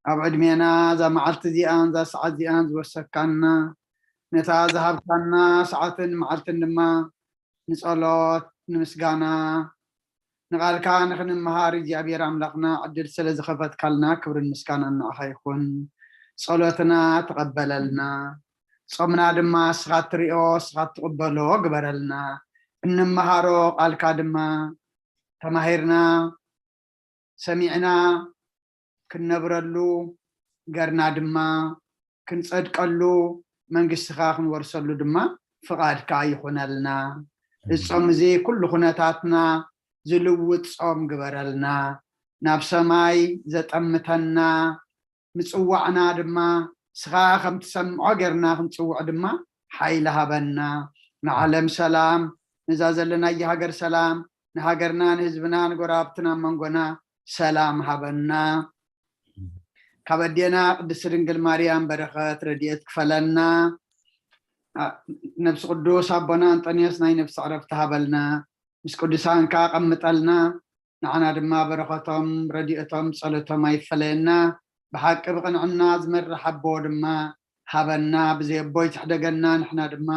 ኣብ ዕድሜና እዛ መዓልቲ እዚኣን እዛ ሰዓት እዚኣን ዝወሰካና፣ ነታ ዝሃብካና ሰዓትን መዓልትን ድማ ንጸሎት፣ ንምስጋና፣ ንቓልካ ንኽንመሃር እግዚኣብሔር ኣምላኽና ዕድል ስለ ዝኸፈትካልና ክብርን ምስጋናን ንዓኻ ይኹን። ጸሎትና ተቐበለልና። ጾምና ድማ እስኻ ትሪኦ፣ እስኻ ትቕበሎ ግበረልና። እንመሃሮ ቃልካ ድማ ተማሂርና፣ ሰሚዕና፣ ክንነብረሉ፣ ገርና ድማ ክንጸድቀሉ፣ መንግስትኻ ክንወርሰሉ ድማ ፍቓድካ ይኹነልና። እዚ ጾም እዚ ኩሉ ኩነታትና ዝልውጥ ጾም ግበረልና። ናብ ሰማይ ዘጠምተና፣ ምጽዋዕና ድማ እስኻ ከም ትሰምዖ ጌርና ክንጽውዕ ድማ ሓይሊ ሃበና። ንዓለም ሰላም፣ ነዛ ዘለናያ ሃገር ሰላም፣ ንሃገርና፣ ንህዝብና፣ ንጎረባብትና፣ ኣብ መንጎና ሰላም ሃበና። ካብ ኣዴና ቅድስቲ ድንግል ማርያም በረኸት ረድኤት ክፈለና። ኣ-፣ ነብሲ ቅዱስ ኣቦና ኣንጠንዮስ ናይ ነፍሲ ዕረፍቲ ሃበልና። ምስ ቅዱሳንካ ኣቐምጠልና። ንዓና ድማ በረኸቶም፣ ረድኤቶም፣ ጸሎቶም ኣይፈለየና። ብሓቂ ብቕንዕና ዝመርሕ ኣቦ ድማ ሃበና። ብዘይ ኣቦ ይትሕደገና። ንሕና ድማ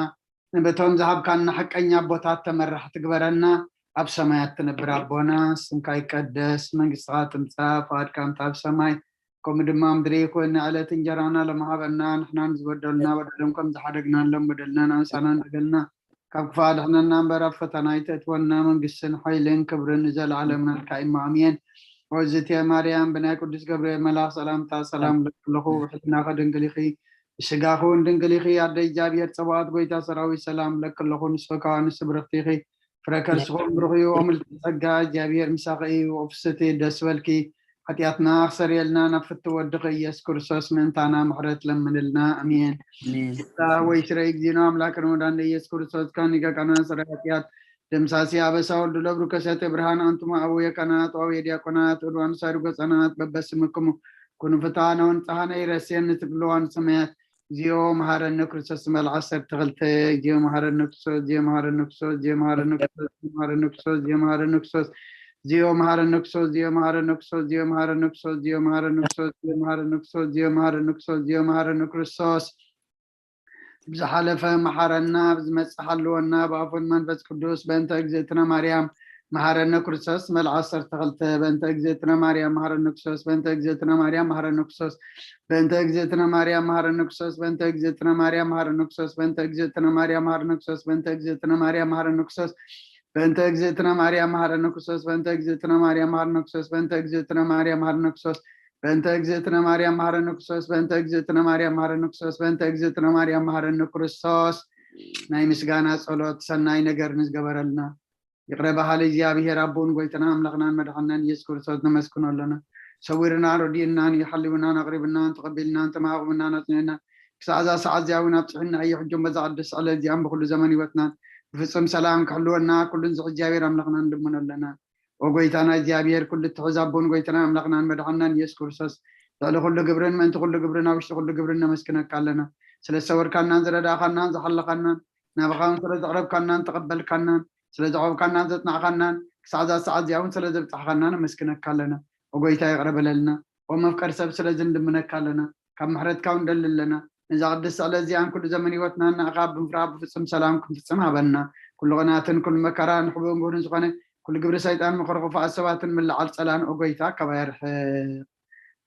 ንበቶም ዝሃብካና ሓቀኛ ኣቦታት ተመራሕቲ ግበረና። ኣብ ሰማያት ትነብር ኣቦና፣ ስምካ ይቀደስ፣ መንግስትኻ ትምጻእ፣ ፍቓድካ ከምቲ ኣብ ሰማይ ከምኡ ድማ ኣብ ምድሪ ይኹን። ንዕለት እንጀራና ሎሚ ሃበና፣ ንሕና ንዝበደሉና በደሎም ከም ዝሓደግናሎም በደልና ንኣንሳና ንበደልና፣ ካብ ክፋ ድሕነና እምበር ኣብ ፈተና ኣይተእትወና፣ መንግስትን ሓይልን ክብርን ንዘለዓለም ናትካ እዩ፣ ኣሜን። ወዝቴ ማርያም ብናይ ቅዱስ ገብርኤል መልኣኽ ሰላምታ ሰላም እብለኪ ኣለኹ፣ ብሕልናኺ ድንግል ኢኺ፣ ብስጋኺ እውን ድንግል ኢኺ። ኣደ እግዚኣብሔር ጸባኦት ጎይታ ሰራዊት ሰላም እብለኪ ኣለኹ፣ ንስኺ ከኣ ኣንስቲ ብርኽቲ ኢኺ፣ ፍረ ከርስኺ እውን ብሩኽ እዩ። ኦ ምልዕቲ ጸጋ እግዚኣብሔር ምሳኺ እዩ፣ ኦ ፍስሕቲ ደስ በልኪ፣ ሓጢኣትና ክሰርየልና ናብ ፍትው ወድኺ ኢየሱስ ክርስቶስ ምእንታና ምሕረት ለምንልና። ኣሜን። ኣሜን። ጌታ ወይ ስረ እግዚእነ ኣምላክነ ወዳንደ ኢየሱስ ክርስቶስ ካኒ ከቃና ስረ ሓጢኣት ደምሳሲ ኣበሳ ወልዱ ለብሩ ከሰተ ብርሃን ኣንቱማ ኣቡየ ካህናት ወአቡየ ዲያቆናት ወድዋን ሳድጎ ጸናት በበስምክሙ ኩኑ ፍትሐነ ወንጽሐነ ይረስየን ንትብልዋን ሰማያት። እግዚኦ መሐረነ ክርስቶስ መልዓ ዓሰርተ ክልተ። እግዚኦ መሐረነ ክርስቶስ፣ እግዚኦ መሐረነ ክርስቶስ፣ እግዚኦ መሐረነ ክርስቶስ፣ እግዚኦ መሐረነ ክርስቶስ፣ እግዚኦ መሐረነ ክርስቶስ፣ እግዚኦ መሐረነ ክርስቶስ፣ እግዚኦ መሐረነ ክርስቶስ፣ እግዚኦ መሐረነ ክርስቶስ፣ እግዚኦ መሐረነ ክርስቶስ፣ እግዚኦ መሐረነ ክርስቶስ፣ እግዚኦ መሐረነ ክርስቶስ። ብዝሓለፈ መሓረና፣ ብዝመጽእ ሓልወና፣ ብኣፉን መንፈስ ቅዱስ። በእንተ እግዝእትነ ማርያም መሓረነ ክርስቶስ። መልዓ ዓሰርተ ክልተ። በእንተ እግዝእትነ ማርያም መሓረነ ክርስቶስ። በእንተ እግዝእትነ ማርያም መሓረነ ክርስቶስ። በእንተ እግዝእትነ ማርያም መሓረነ ክርስቶስ። በእንተ እግዝእትነ ማርያም መሓረነ ክርስቶስ። በእንተ እግዝእትነ ማርያም መሓረነ ክርስቶስ። በእንተ እግዝእትነ ማርያም መሓረነ ክርስቶስ። በእንተ እግዝእትነ ማርያም መሓረነ ክርስቶስ። በእንተ እግዝእትነ ማርያም መሓረነ ክርስቶስ። በእንተ እግዝእትነ ማርያም መሓረነ ክርስቶስ። በእንተ እግዝእትነ ማርያም መሓረነ ክርስቶስ። በእንተ እግዝእትነ ማርያም መሓረነ ክርስቶስ። በእንተ እግዝእትነ ማርያም መሓረነ ክርስቶስ። ናይ ምስጋና ጸሎት ሰናይ ነገር ንዝገበረልና ይቕረ በሃሊ እግዚኣብሔር ኣቦን ጎይታና ኣምላኽናን መድሓንናን ኢየሱስ ክርስቶስ ነመስግኖ ኣለና። ሰዊርናን ረዲእናን እዩ፣ ሓሊውናን ኣቕሪብናን ተቐቢልናን ተማእቑምናን ኣጽኒዕናን ክሳዕ እዛ ሰዓት እዚኣ እውን ኣብጽሕና እዩ። ሕጆም በዛ ቅድስቲ ዕለት እዚኣን ብኩሉ ዘመን ህይወትናን ብፍጹም ሰላም ክሕልወና ኩሉን ዝሕ እግዚኣብሔር ኣምላኽና ንልምኖ ኣለና። ኦ ጎይታና እግዚኣብሔር ኩሉ እትሕዝ ኣቦን ጎይታና ኣምላኽናን መድሓንናን ኢየሱስ ክርስቶስ፣ ልዕሊ ኩሉ ግብርን ምእንቲ ኩሉ ግብርን ኣብ ውሽጢ ኩሉ ግብርን ነመስግነካ ኣለና። ስለ ዝሰወርካናን ዝረዳእካናን ዝሓለኻናን፣ ናባኻ እውን ስለ ዘቕረብካናን ተቐበልካናን፣ ስለ ዘዕቆብካናን ዘጽናዕካናን፣ ክሳዕ እዛ ሰዓት እዚኣ እውን ስለ ዘብጻሕካና ነመስግነካ ኣለና። ኦ ጎይታ ይቕረ በለልና። ኦ መፍቀሪ ሰብ ስለዚ ንልምነካ ኣለና። ካብ ምሕረትካ እውን ንደሊ ኣለና። ነዛ ቅድስቲ ዕለት እዚኣን ኩሉ ዘመን ህይወትናን ንኣኻ ብምፍራህ ብፍጹም ሰላም ክንፍጽም ሃበና። ኩሉ ቅንኣትን ኩሉ መከራን ሕቡእን ግሁድን ዝኾነ ኩሉ ግብሪ ሰይጣን ምኽሪ ክፉኣት ሰባትን ምልዓል ጸላን ኦ ጎይታ ካባይ ኣርሕቕ።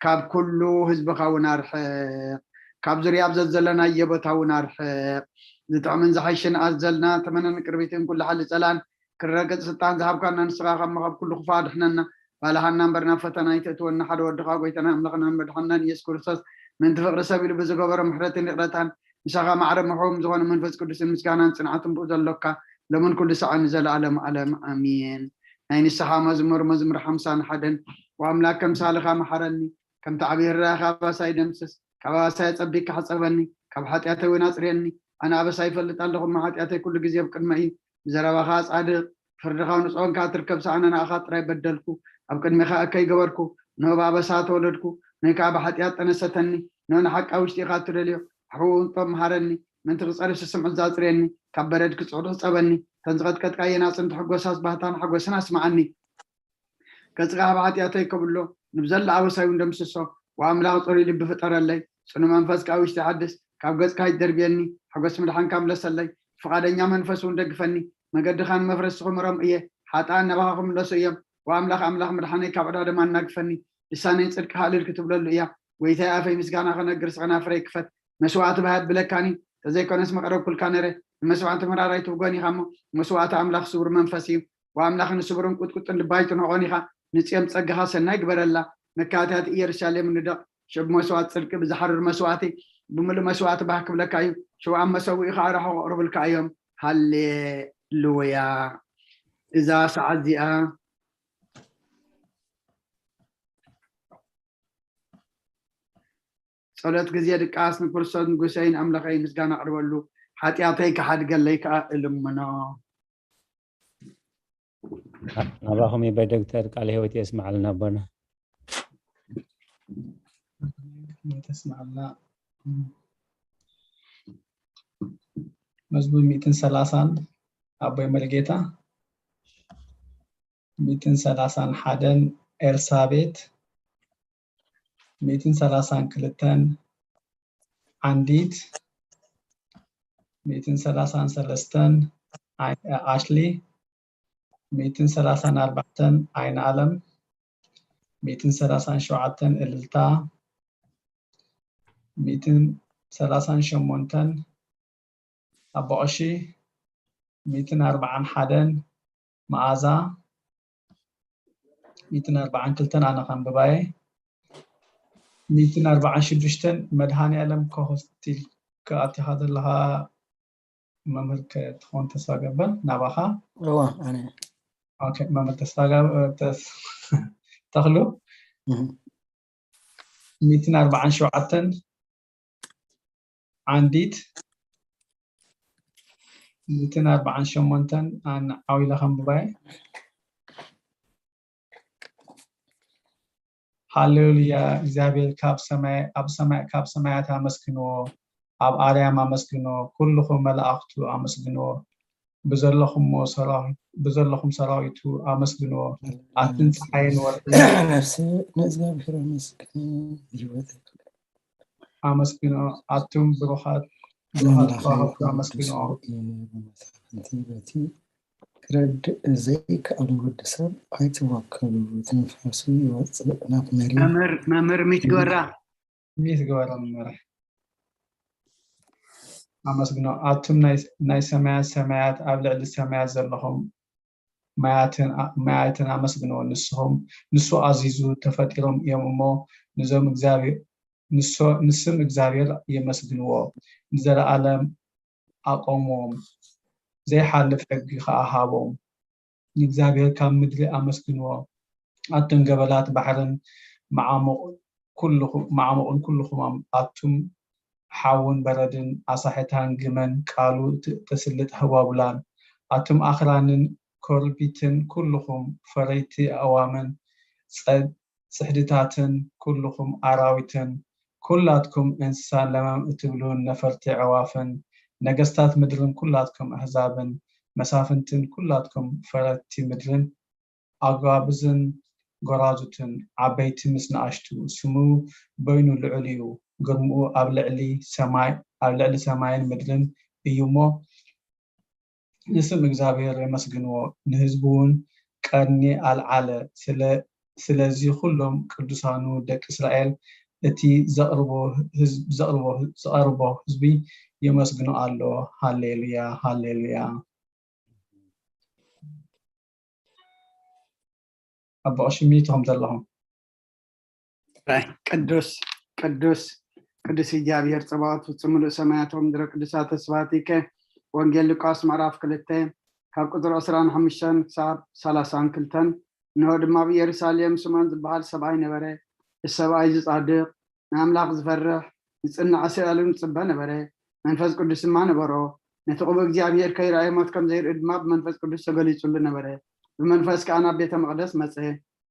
ካብ ኩሉ ህዝብኻ እውን ኣርሕቕ። ካብ ዙርያ ኣብ ዘዘለናዮ ቦታ እውን ኣርሕቕ። ዝጥዕምን ዝሓይሽን ኣዘልና ተመነን ቅርቢትን ኩሉ ሓሊ ጸላን ክረግጽ ስልጣን ዝሃብካና ንስኻ ካብ መኸብ ኩሉ ክፉእ ኣድሕነና። ባልሃና እምበር ናብ ፈተና ኣይተእትወና። ሓደ ወድኻ ጎይታና ኣምላኽናን መድሓንናን ኢየሱስ ክርስቶስ ምእንቲ ፍቕሪ ሰብ ኢሉ ብዝገበሮ ምሕረትን ይቕረታን ምሳኻ ማዕረ ምሕውም ዝኾነ መንፈስ ቅዱስን ምስጋናን ጽንዓትን ብኡ ዘሎካ ሎምን ኩሉ ሰዓን ንዘለኣለም ዓለም ኣሜን። ናይ ንስሓ መዝሙር፣ መዝሙር ሓምሳን ሓደን። ወኣምላክ ከምሳልኻ መሓረኒ፣ ከምቲ ዓብዪ ርራኻ ኣባሳይ ደምስስ፣ ካብ ኣባሳይ ኣጸቢቅካ ሕጸበኒ፣ ካብ ሓጢኣተይ እውን ኣጽርየኒ። ኣነ ኣበሳ ይፈልጥ ኣለኹ፣ እሞ ሓጢኣተይ ኩሉ ግዜ ኣብ ቅድመይ እዩ። ብዘረባኻ ጻድቕ፣ ፍርድኻ ንጹህ እንካ ትርከብ ሰኣነ ንኣኻ ጥራይ በደልኩ፣ ኣብ ቅድሜኻ እከይ ገበርኩ። ንሆ ብኣበሳ ተወለድኩ፣ ንሆ ከኣ ብሓጢኣት ጠነሰተኒ። ንሆ ንሓቂ ኣብ ውሽጢ ኢኻ እትደልዮ፣ ኣሕውንጦ መሃረኒ። ምእንቲ ክጸርፍ ስስምዑ ዘጽርየኒ፣ ካብ በረድ ክጽዕዱ ሕጸበኒ። እተን ዝቐጥቀጥካየን ኣጽንቲ ሕጎሳስ ባህታን ሓጎስን ኣስምዓኒ። ገጽካ ካብ ሓጢኣተይ ከብሎ፣ ንብዘላ ኣበሳይ እውን ደምስሶ። ወኣምላኽ ጽሩይ ልቢ ፍጠረለይ፣ ጽኑ መንፈስ ካብ ውሽጢ ሓድስ፣ ካብ ገጽካ ኣይትደርብየኒ፣ ሓጎስ ምድሓንካ ምለሰለይ፣ ፍቓደኛ መንፈስ እውን ደግፈኒ፣ መገድኻ ንመፍረስቲ ክምሮም እየ፣ ሓጥኣን ናባኻ ክምለሱ እዮም፣ ወኣምላኽ ኣምላኽ ምድሓነይ ካብ ዕዳ ደም ኣናግፈኒ፣ ልሳነይ ጽድቅኻ እልል ክትብለሉ እያ፣ ጎይታይ ኣፈይ ምስጋና ክነግር ስቕና ፍረይ ክፈት፣ መስዋዕቲ ባህ የብለካን እዩ፣ ተዘይኮነስ መቐረብኩልካ ነረ፣ ንመስዋዕቲ ምራር ኣይትብጎን ኢኻ እሞ፣ መስዋዕቲ ኣምላኽ ስውር መንፈስ እዩ፣ ወኣምላኽ ንስውርን ቁጥቁጥን ልባ ኣይትንዕቖን ኢኻ፣ ንጽዮን ጸጋኻ ሰናይ ግበረላ፣ መካትያት ኢየሩሳሌም ንደቕ፣ ሽዑ ብመስዋዕቲ ጽድቂ ብዝሓርር መስዋዕቲ ብምሉእ መስዋዕቲ ባህ ክብለካ እዩ፣ ሽዑ ኣብ መሰውኢ ኸኣ ራሕቑ ክቕርብልካ እዮም። ሃሌሉያ። እዛ ሰዓት እዚኣ ጸሎት ግዜ ድቃስ ንክርስቶስ ንጉሰይን ኣምላኸይ ምስጋና ኣቕርበሉ፣ ሓጢኣተይ ክሓድገለይ ከኣ እልምኖ። ናባኹም ይበ ዶክተር ቃለ ህይወት የስምዓልና ኣቦና። ተስምዓልና። መዝሙር ሚእትን ሰላሳን ኣቦይ መርጌታ፣ ሚእትን ሰላሳን ሓደን ኤልሳቤት፣ ሚእትን ሰላሳን ክልተን ዓንዲት፣ ሚእትን ሰላሳን ሰለስተን ኣሽሊ፣ ሚእትን ሰላሳን ኣርባዕተን ኣይን ኣለም፣ ሚእትን ሰላሳን ሸውዓተን እልልታ፣ ሚእትን ሰላሳን ሸሞንተን ኣቦ ቀሺ፣ ሚእትን ኣርባዓን ሓደን መኣዛ፣ ሚእትን ኣርባዓን ክልተን ኣነ ከንብባየ፣ ሚእትን ኣርባዓን ሽዱሽተን መድሃኒኣለም ኮሆስቲል ኣቲኻ ዘለኻ መምህር ክትኾን ተስፋ ገበር ናባኻ። እዋ ኣነ ኦኬ፣ መምህር ተስፋ ገብ- ተስ- ተኽሉ እህ። ሚእትን ኣርባዓን ሸውዓተን ዓንዲት፣ ሚእትን ኣርባዓን ሸሞንተን ኣነ ዓው ኢለ ከንብባየ። ሃሌሉያ፣ እግዚኣብሔር ካብ ሰማይ ኣብ ሰማይ ካብ ሰማያት ኣመስግንዎ፣ ኣብ ኣርያም ኣመስግንዎ፣ ኩልኹም መላእኽቱ ኣመስግንዎ፣ ብዘለኹሞ ሰራዊት ብዘለኹም ሰራዊቱ ኣመስግንዎ፣ ኣትን ፀሓይን ወርሕን ነፍሲ ንእግዚኣብሔር ኣመስግን ህይወት ኣመስግንዎ፣ ኣቱም ብሩኻት ብሩኻት ተዋህዶ ኣመስግንዎ። መሳፍንቲ በቲ ክረድእ ዘይከኣል ወዲ ሰብ ኣይትወከሉ፣ ትንፋሱ ይወፅእ ናብ መሬት። መምህር መምህር ሚት ገበራ ሚት ገበራ መመርሕ ኣመስግኖ። ኣቱም ናይ- ናይ ሰማያት ሰማያት ኣብ ልዕሊ ሰማያት ዘለኹም ማያትን ማያትን ኣመስግንዎ። ንስኹም ንሱ ኣዚዙ ተፈጢሮም እዮም እሞ ንዞም እግዚኣብሔር ንሶ- ንስም እግዚኣብሔር የመስግንዎ። ንዘለኣለም ኣቆምዎም፣ ዘይሓልፍ ሕጊ ኸዓ ሃቦም። ንእግዚኣብሔር ካብ ምድሪ ኣመስግንዎ። ኣቱም ገበላት ባሕርን መዓሙቕ ኩልኹም- መዓሙቕን ኩልኹም ኣም- ኣቱም ሓውን በረድን ኣሳሕታን ግመን ቃሉ ት- ተስልጥ ህዋቡላን ኣቱም ኣኽራንን ኮርቢትን ኩልኹም ፈረይቲ ኣእዋምን ጸ- ጽሕድታትን ኩልኹም ኣራዊትን ኩላትኩም እንስሳ ለመም እትብሉን ነፈርቲ ኣዕዋፍን ነገስታት ምድርን ኩላትኩም ኣህዛብን መሳፍንትን ኩላትኩም ፈረድቲ ምድርን ኣጓብዝን ጎራዙትን ዓበይቲ ምስ ንኣሽቱ ስሙ በይኑ ልዑል እዩ ግርምኡ ኣብ ልዕሊ ሰማይ ኣብ ልዕሊ ሰማይን ምድርን እዩ እሞ ንስም እግዚኣብሔር የመስግንዎ፣ ንህዝቡ እውን ቀርኒ ኣልዓለ። ስለ- ስለዚ ኩሎም ቅዱሳኑ ደቂ እስራኤል እቲ ዘቕርቦ ህዝብ- ዘቕርቦ- ዝቐርቦ ህዝቢ የመስግኖ ኣሎ። ሃሌሉያ ሃሌሉያ። ኣቦ ሽሚቶም ዘለኹም ቅዱስ ቅዱስ ቅዱስ እግዚኣብሔር ጸባኦት ፍጹም ምሉእ ሰማያት ወምድረ ቅዱሳት ተስፋቲከ። ወንጌል ሉቃስ ምዕራፍ ክልተ ካብ ቁፅሪ ዕስራን ሓሙሽተን ክሳብ ሰላሳን ክልተን። እንሆ ድማ ኣብ ኢየሩሳሌም ስምዖን ዝበሃል ሰብኣይ ነበረ። እዚ ሰብኣይ እዚ ጻድቕ፣ ንኣምላኽ ዝፈርሕ፣ ንጽንዕ ኣሰላልዩ ዝጽበ ነበረ። መንፈስ ቅዱስ ድማ ነበሮ። ነቲ ቅቡእ እግዚኣብሔር ከይረኣየ ሞት ከም ዘይርኢ ድማ ብመንፈስ ቅዱስ ተገሊጹሉ ነበረ። ብመንፈስ ከኣ ናብ ቤተ መቕደስ መጸ።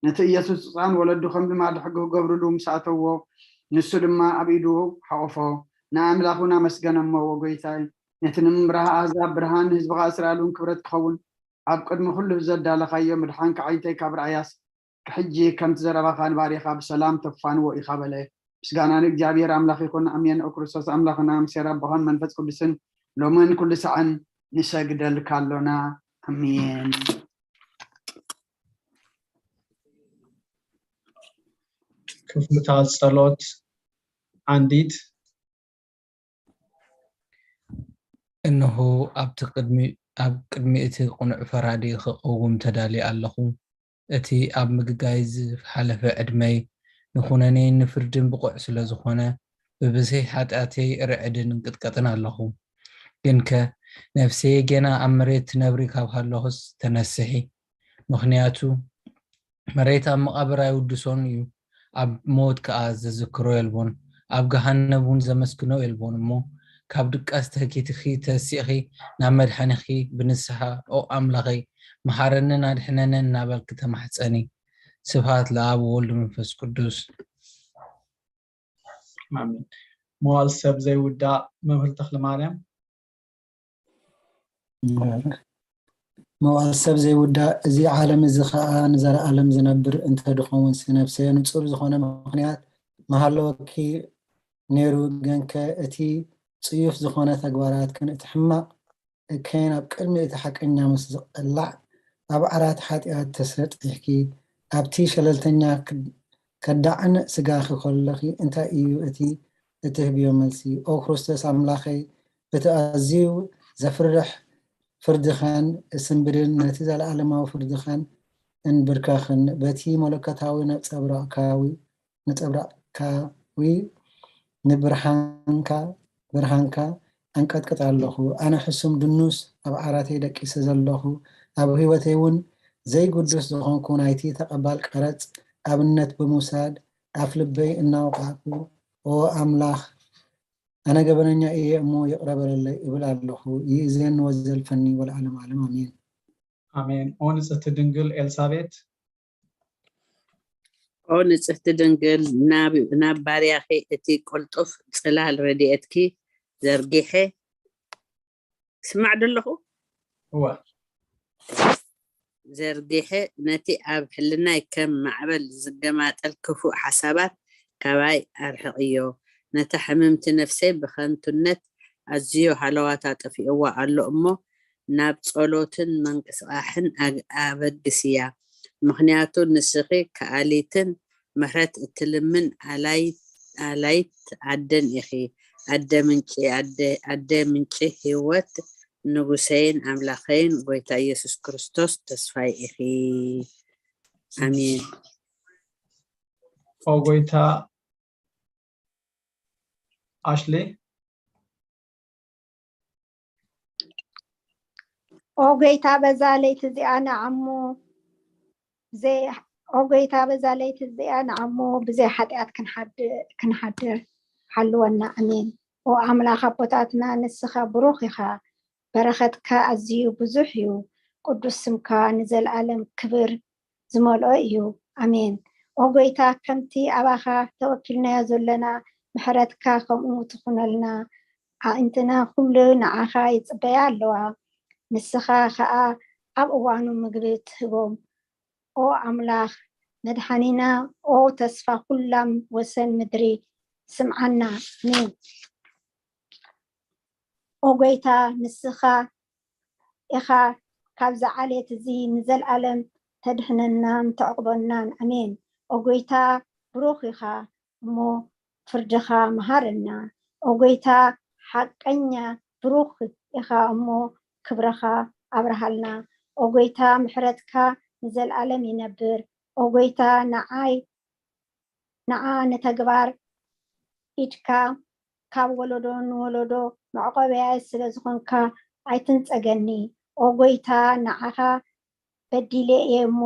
ነቲ ኢየሱስ ህጻን ወለዱ ከም ልማድ ሕጊ ክገብርሉ ምስ ኣተዎ፣ ንሱ ድማ ኣብ ኢዱ ሓቖፎ፣ ንኣምላኽ እውን ኣመስገነ እሞ፣ "ወጎይታይ፣ ነቲ ንምብራህ ኣህዛብ ብርሃን፣ ንህዝብኻ እስራኤል እውን ክብረት ክኸውን፣ ኣብ ቅድሚ ኩሉ ዘዳለኻዮ ምድሓንካ ዓይንተይ ካብ ረኣያስ፣ ሕጂ ከምቲ ዘረባኻ ንባርያኻ ብሰላም ተፋንዎ ኢኻ" በለ። ምስጋና ንእግዚኣብሔር ኣምላኽ ይኹን። ኣሜን። ኦ ክርስቶስ ኣምላኽና፣ ምስ ኣቦኻን መንፈስ ቅዱስን ሎምን ኩሉ ሰዓን ንሰግደልካ ኣሎና። ኣሜን። ክፍልታት ጸሎት። ዓንዲት። እንሆ፣ ኣብቲ ቅድሚ ኣብ ቅድሚ እቲ ቅኑዕ ፈራዲ ክቐውም ተዳልየ ኣለኹ። እቲ ኣብ ምግጋይ ዝሓለፈ ዕድመይ፣ ንኹነኔን ንፍርድን ብቑዕ ስለ ዝኾነ፣ ብብዝሒ ሓጢኣተይ እርዕድን እንቅጥቀጥን ኣለኹ። ግንከ፣ ነፍሰየ ጌና ኣብ መሬት ትነብሪ ካብ ሃለኹስ ተነስሒ። ምኽንያቱ፣ መሬት ኣብ መቓብር ኣይውድሶን እዩ፣ ኣብ ሞት ከኣ ዘዝክሮ የልቦን፣ ኣብ ገሃነብ እውን ዘመስግኖ የልቦን። እሞ ካብ ድቃስ ተኪትኺ ተሲእኺ ናብ መድሓኒኺ ብንስሓ፣ ኦ ኣምላኸይ፣ መሓረንን ኣድሕነንን እናበልኪ ተማሕጸኒ። ስብሃት ለኣብ ወወልድ መንፈስ ቅዱስ። ኣሜን። መዋል ሰብ ዘይውዳእ መምህር ተኽለ ማርያም። መዋል ሰብ ዘይውዳእ፣ እዚ ዓለም እዚ ኸኣ ንዘለኣለም ዝነብር እንተድኸውንሲ፣ ነፍሰየ ንጹር ዝኾነ ምኽንያት ምሃለወኪ ነይሩ፣ ግንከ እቲ ጽዩፍ ዝኾነ ተግባራትክን እቲ ሕማቕ እከይን ኣብ ቅድሚ እቲ ሓቀኛ ምስ ዝቐላዕ፣ ኣብ ዓራት ሓጢኣት ተሰጢሕኪ፣ ኣብቲ ሸለልተኛ ከዳዕን ስጋኺ ከለኺ እንታይ እዩ እቲ እትህብዮ መልሲ? ኦ ክርስቶስ ኣምላኸይ፣ በቲ ኣዝዩ ዘፍርሕ ፍርድኻን ስንብድን ነቲ ዘለኣለማዊ ፍርድኻን እንብርከኽን፣ በቲ መለኮታዊ ነጸብራቕካዊ ነጸብራቕካዊ ንብርሃንካ ብርሃንካ ኣንቀጥቅጥ ኣለኹ። ኣነ ሕሱም ድኑስ ኣብ ዓራተይ ደቂሰ ዘለኹ፣ ኣብ ህይወተይ እውን ዘይግዱስ ዝኾንኩ ናይቲ ተቐባል ቀረጽ ኣብነት ብምውሳድ ኣፍ ልበይ እናወቃዕኩ፣ ኦ ኣምላኽ፣ ኣነ ገበነኛ እየ እሞ ይቕረ በለለይ እብል ኣለኹ። ይእዜኒ ወዘልፈኒ ወለዓለመ ዓለም ኣሜን። ኣሜን። ኦ ንጽህቲ ድንግል ኤልሳቤት። ኦ ንጽህቲ ድንግል፣ ናብ ባርያኺ እቲ ቅልጡፍ ጽላል ረድኤትኪ ዘርጊሐ፣ ስማዕ ደለኹ? እወ። ዘርጊሐ፣ ነቲ ኣብ ሕልናይ ከም ማዕበል ዝገማጠል ክፉእ ሓሳባት ካባይ ኣርሕቕዮ። ነታ ሕምምቲ ነፍሰይ ብኸንቱነት ኣዝዮ ሃለዋታ ጠፊእዋ ኣሎ እሞ፣ ናብ ጸሎትን ምንቅስቓሕን ኣበግስያ። ምኽንያቱ ንስኺ ከኣሊትን ምሕረት እትልምን ኣላይት ኣደን ኢኺ። ኣደ ምንጪ፣ ኣደ ምንጪ ህይወት፣ ንጉሰይን ኣምላኸይን ጎይታ ኢየሱስ ክርስቶስ ተስፋይ ኢኺ። ኣሜን። ኦ ጎይታ ኣሽሊ። ኦ ጎይታ በዛ ለይቲ እዚኣ ንዓሞ ብዘይ ኦ ጎይታ በዛ ለይቲ እዚኣ ንዓሞ ብዘይ ሓጢኣት ክንሓድር ሓልወና። ኣሜን። ኦ ኣምላኽ ኣቦታትና ንስኻ ብሩኽ ኢኻ። በረኸትካ ኣዝዩ ብዙሕ እዩ። ቅዱስ ስምካ ንዘለኣለም ክብር ዝመልኦ እዩ። ኣሜን። ኦ ጎይታ፣ ከምቲ ኣባኻ ተወኪልናዮ ዘሎና፣ ምሕረትካ ከምኡ ትኹነልና። ኣዒንትና ኩሉ ንዓኻ ይጽበያ ኣለዋ፣ ንስኻ ኸኣ ኣብ እዋኑ ምግቢ ትህቦም። ኦ ኣምላኽ መድሓኒና፣ ኦ ተስፋ ኩላም ወሰን ምድሪ፣ ስምዓና። ኣሜን። ኦ ጎይታ፣ ንስኻ ኢኻ ካብዚ ዓሌት እዚ ንዘለኣለም ተድሕነናን ተዕቑበናን። ኣሜን። ኦ ጎይታ፣ ብሩኽ ኢኻ እሞ ፍርድኻ መሃረና። ኦ ጎይታ፣ ሓቀኛ ብሩኽ ኢኻ እሞ ክብርኻ ኣብርሃልና። ኦ ጎይታ፣ ምሕረትካ ንዘለኣለም ይነብር። ኦ ጎይታ፣ ንዓይ ንዓ ንተግባር ኢድካ ካብ ወለዶ ንወለዶ መዕቆብያይ ስለ ዝኾንካ ኣይትንጸገኒ። ኦ ጎይታ፣ ንዓኻ በዲለ እየ እሞ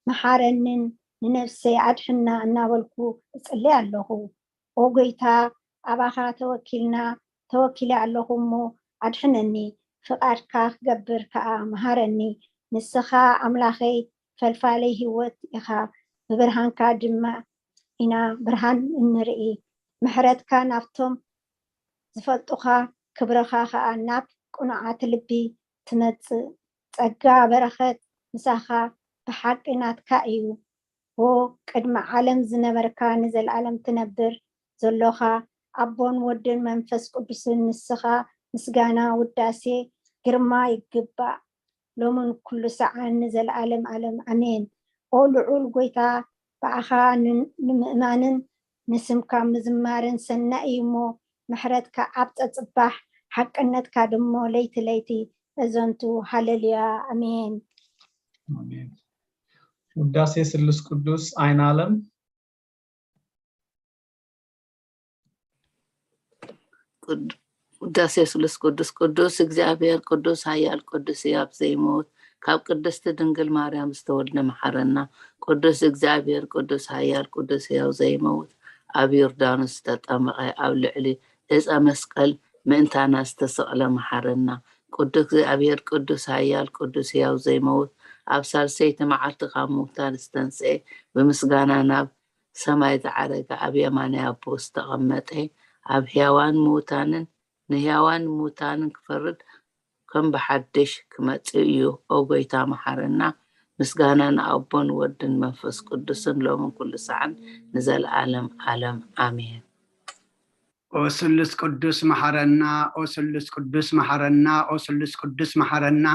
መሓረንን ንነፍሰይ ኣድሕና እናበልኩ እጽሊ ኣለኹ። ኦ ጎይታ፣ ኣባኻ ተወኪልና ተወኪለ ኣለኹ እሞ ኣድሕነኒ፣ ፍቓድካ ክገብር ከኣ መሃረኒ። ንስኻ ኣምላኸይ ፈልፋለይ ህይወት ኢኻ፣ ብብርሃንካ ድማ ኢና ብርሃን እንርኢ። ምሕረትካ ናብቶም ዝፈልጡኻ፣ ክብርኻ ከኣ ናብ ቅኑዓት ልቢ ትመጽእ። ጸጋ በረኸት ምሳኻ ብሓቂ ናትካ እዩ። ዎ ቅድሚ ዓለም ዝነበርካ ንዘለኣለም ትነብር፣ ዘሎኻ ኣቦን ወድን መንፈስ ቅዱስን ንስኻ ምስጋና፣ ውዳሴ፣ ግርማ ይግባእ፣ ሎምን ኩሉ ሰዓን ንዘለዓለም ዓለም ኣሜን። ኦ ልዑል ጎይታ፣ ብኣኻ ን- ንምእማንን ንስምካ ምዝማርን ሰናይ እዩ እሞ፣ ምሕረትካ ዓብጠ ጽባሕ፣ ሓቅነትካ ድሞ ለይቲ ለይቲ እዘንቱ። ሃሌሉያ ኣሜን። ኣሜን። ውዳሴ ስሉስ ቅዱስ ዓይነ ዓለም። ቅድ- ውዳሴ ስሉስ ቅዱስ። ቅዱስ እግዚኣብሔር ቅዱስ ኃያል ቅዱስ ሕያው ዘይመውት፣ ካብ ቅድስቲ ድንግል ማርያም ዝተወልደ መሓረና። ቅዱስ እግዚኣብሔር ቅዱስ ኃያል ቅዱስ ሕያው ዘይመውት፣ ኣብ ዮርዳኖስ ዝተጠመቐ፣ ኣብ ልዕሊ ዕፀ መስቀል ምእንታና ዝተሰቕለ መሓረና። ቅዱስ እግዚኣብሔር ቅዱስ ኃያል ቅዱስ ሕያው ዘይመውት፣ ኣብ ሳልሰይቲ መዓልቲ ካብ ምውታን ዝተንስኤ፣ ብምስጋና ናብ ሰማይ ዝዓረገ፣ ኣብ የማናይ ኣቦኡ ዝተቐመጠ፣ ኣብ ሕያዋን ምውታንን ንሕያዋን ምውታንን ክፈርድ ከም ብሓድሽ ክመጽእ እዩ። ኦ ጎይታ መሓረና። ምስጋና ንኣቦን ወድን መንፈስ ቅዱስን ሎምን ኩሉ ሰዓን ንዘለዓለም ዓለም ኣሜን። ኦ ስሉስ ቅዱስ መሓረና፣ ኦ ስሉስ ቅዱስ መሓረና፣ ኦ ስሉስ ቅዱስ መሓረና።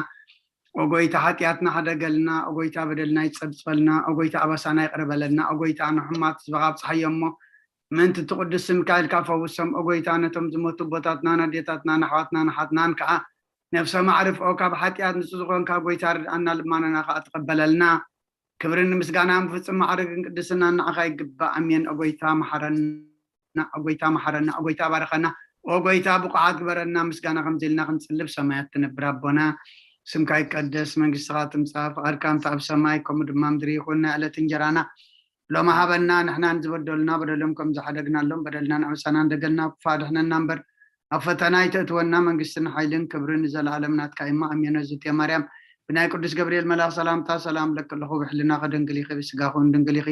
ኦ ጎይታ ሓጢኣትና ሕደገልና፣ ኦ ጎይታ በደልና ይጸብጸበልና፣ ኦ ጎይታ ኣበሳና ይቕረ በለልና፣ ኦ ጎይታ ንሕማት ህዝብኻ ኣብጽሓዮ እሞ ምእንቲ እቲ ቅዱስ ስምካ ኢልካ ፈውሶም። ኦ ጎይታ ነቶም ዝሞቱ ኣቦታትናን ኣዴታትናን ኣሕዋትናን ኣሓትናን ከዓ ነፍሶም ኣዕርፍኦ። ካብ ሓጢኣት ንጹህ ዝኾንካ ጎይታ ርድኣና፣ ልማናና ከዓ ተቐበለልና። ክብርን ምስጋናን ብፍጹም ማዕርግን ቅድስናን ንዓኻ ይግባእ። ኣሜን። ኦ ጎይታ መሓረና፣ ኦ ጎይታ መሓረና፣ ኦ ጎይታ ባርኸና፣ ኦ ጎይታ ብቑዓት ግበረና። ምስጋና ከምዚ ኢልና ክንጽሊ፣ ብሰማያት ትነብር ኣቦና፣ ስምካ ይቀደስ፣ መንግስትኻ ትምጻእ፣ ፍቓድካ ከምቲ ኣብ ሰማይ ከምኡ ድማ ምድሪ ይኹን። ናይ ዕለት እንጀራና ሎሚ ሃበና፣ ንሕናን ዝበደሉና በደሎም ከም ዝሓደግናሎም በደልና ንዕብሳና እንደገልና ክፉእ ኣድሕነና እምበር፣ ኣብ ፈተና ኣይተእትወና። መንግስትን ሓይልን ክብርን ንዘለኣለም ናትካ እማ። ኣሜን። እግዝእትየ ማርያም፣ ብናይ ቅዱስ ገብርኤል መልኣኽ ሰላምታ ሰላም እብለኪ ኣለኹ፣ ብሕልናኺ ድንግል ኢኺ፣ ብስጋኺ እውን ድንግል ኢኺ።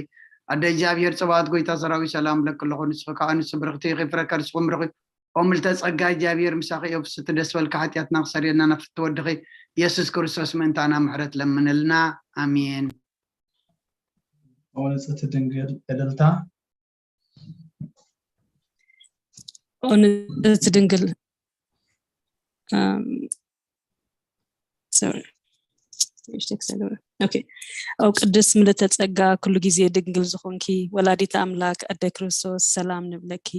ኣደ እግዚኣብሔር ጸባኦት፣ ጎይታ ሰራዊት፣ ሰላም እብለኪ ኣለኹ። ንስኺ ከኣ ንሱ ብርኽቲ ኢኺ፣ ፍረ ከርስኺ እውን ብሩኽ እዩ። ኦ ምልተ ጸጋ፣ እግዚኣብሔር ምሳኺ እዩ። ፍስቲ ደስ በልካ፣ ሓጢኣትና ክሰርየልና ናብ ፍትወድኺ ኢየሱስ ክርስቶስ ምእንታና ምሕረት ለምንልና። ኣሜን። ኦ ንጽሕቲ ድንግል እልልታ። ኦ ንጽሕቲ ድንግል፣ ኣም፣ ሶሪ። ሪፍሌክስ ኣይገብርን። ኦኬ። ኦ ቅድስት ምልዕተ ጸጋ፣ ኩሉ ግዜ ድንግል ዝኾንኪ፣ ወላዲት ኣምላክ፣ ኣደ ክርስቶስ፣ ሰላም ንብለኪ።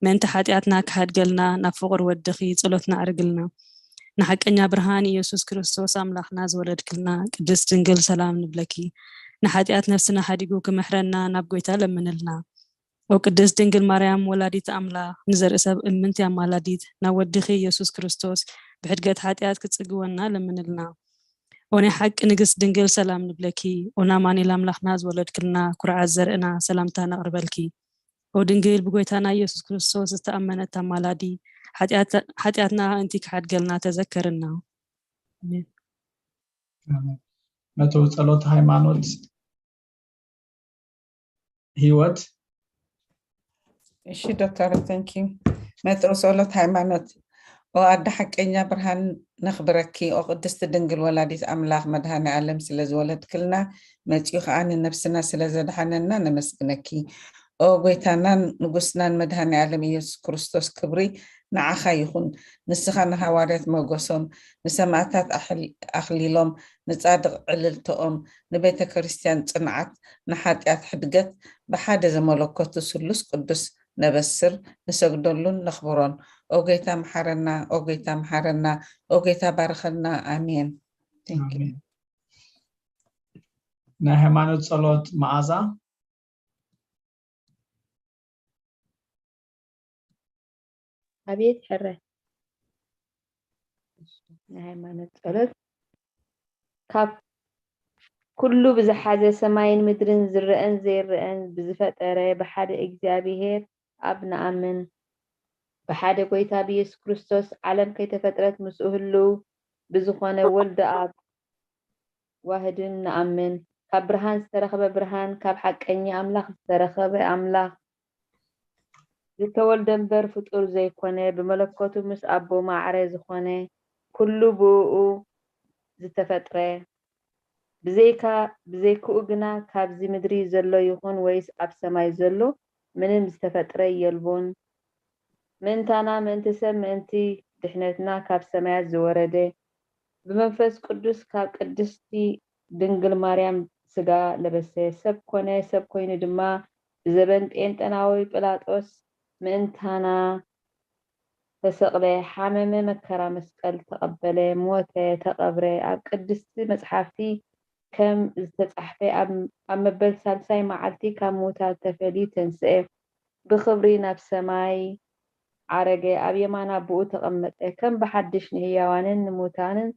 ምእንቲ ሓጢኣትና ክሓድገልና፣ ናብ ፍቑር ወድኺ ጸሎትና ኣዕርግልና። ንሓቀኛ ብርሃን ኢየሱስ ክርስቶስ ኣምላኽና ዝወለድክልና ቅድስት ድንግል ሰላም ንብለኪ። ንሓጢኣት ነፍስና ሓዲጉ ክምሕረና ናብ ጎይታ ለምንልና። ኦ ቅድስት ድንግል ማርያም ወላዲት ኣምላኽ፣ ንዘርኢ ሰብ እምንቲ ኣማላዲት፣ ናብ ወድኺ ኢየሱስ ክርስቶስ ብሕድገት ሓጢኣት ክጽግወና ለምንልና። ኦ ናይ ሓቂ ንግስት ድንግል ሰላም ንብለኪ። ኦ ንኣማኑኤል ኣምላኽና ዝወለድክልና ኩርዓት ዘርእና ሰላምታ ነቕርበልኪ። ኦ ድንግል ብጎይታና ኢየሱስ ክርስቶስ ዝተኣመነት ኣማላዲ፣ ሓጢኣት-፣ ሓጢኣትና ኣንቲ ክሓድገልና ተዘከርና። ኣሜን። መተው ጸሎት ሃይማኖት ህይወት። እሺ ዶክተር፣ thank you። መተው ጸሎት ሃይማኖት። ኦ ኣደ ሓቀኛ ብርሃን ነኽብረኪ። ኦ ቅድስቲ ድንግል ወላዲት ኣምላኽ መድኃኔ ዓለም ስለ ዝወለድክልና መጺኡ ኸዓ ንነፍስና ስለ ዘድሓነና ነመስግነኪ። ኦ ጎይታናን ንጉስናን መድኃኔ ዓለም ኢየሱስ ክርስቶስ ክብሪ ንዓኻ ይኹን። ንስኻ ንሃዋርያት ሞገሶም፣ ንሰማዕታት ኣሕል-፣ ኣኽሊሎም፣ ንጻድቕ ዕልልተኦም፣ ንቤተ ክርስቲያን ጽንዓት፣ ንሓጢኣት ሕድገት ብሓደ ዘመለኮቱ ስሉስ ቅዱስ ነበስር፣ ንሰግደሉን ነኽብሮን። ኦ ጎይታ መሓረና፣ ኦ ጎይታ መሓረና፣ ኦ ጎይታ ባርኸና። ኣሜን። Thank you። ኣሜን። ናይ ሃይማኖት ጸሎት መዓዛ። ኣቤት ሕረ ናይ ሃይማኖት ጸሎት። ካብ ኩሉ ብዝሓዘ ሰማይን ምድርን ዝረአን ዘይረአን ብዝፈጠረ ብሓደ እግዚኣብሔር ኣብ ንኣምን። ብሓደ ጎይታ ብኢየሱስ ክርስቶስ ዓለም ከይተፈጥረት ምስኡ ህልው ብዝኾነ ወልደ ኣብ ዋህድን ንኣምን። ካብ ብርሃን ዝተረኽበ ብርሃን፣ ካብ ሓቀኛ ኣምላኽ ዝተረኽበ ኣምላኽ፣ ዝተወልደ እምበር ፍጡር ዘይኮነ፣ ብመለኮቱ ምስ ኣቦ ማዕረ ዝኾነ፣ ኩሉ ብእኡ ዝተፈጥረ፣ ብዘይካ፣ ብዘይክኡ ግና ካብዚ ምድሪ ዘሎ ይኹን ወይስ ኣብ ሰማይ ዘሎ ምንም ዝተፈጥረ የልቦን። ምእንታና፣ ምእንቲ ሰብ፣ ምእንቲ ድሕነትና ካብ ሰማያት ዝወረደ፣ ብመንፈስ ቅዱስ ካብ ቅድስቲ ድንግል ማርያም ስጋ ለበሰ፣ ሰብ ኮነ፣ ሰብ ኮይኑ ድማ ብዘበን ጴንጠናዊ ጲላጦስ ምእንታና ተሰቕለ፣ ሓመመ፣ መከራ መስቀል ተቐበለ፣ ሞተ፣ ተቐብረ፣ ኣብ ቅድስቲ መጽሓፍቲ ከም ዝተጻሕፈ ኣብ ኣብ መበል ሳልሳይ መዓልቲ ካብ ምዉታት ተፈልዩ ተንስኤ፣ ብኽብሪ ናብ ሰማይ ዓረገ፣ ኣብ የማን ኣቦኡ ተቐመጠ፣ ከም ብሓድሽ ንህያዋንን ንምዉታንን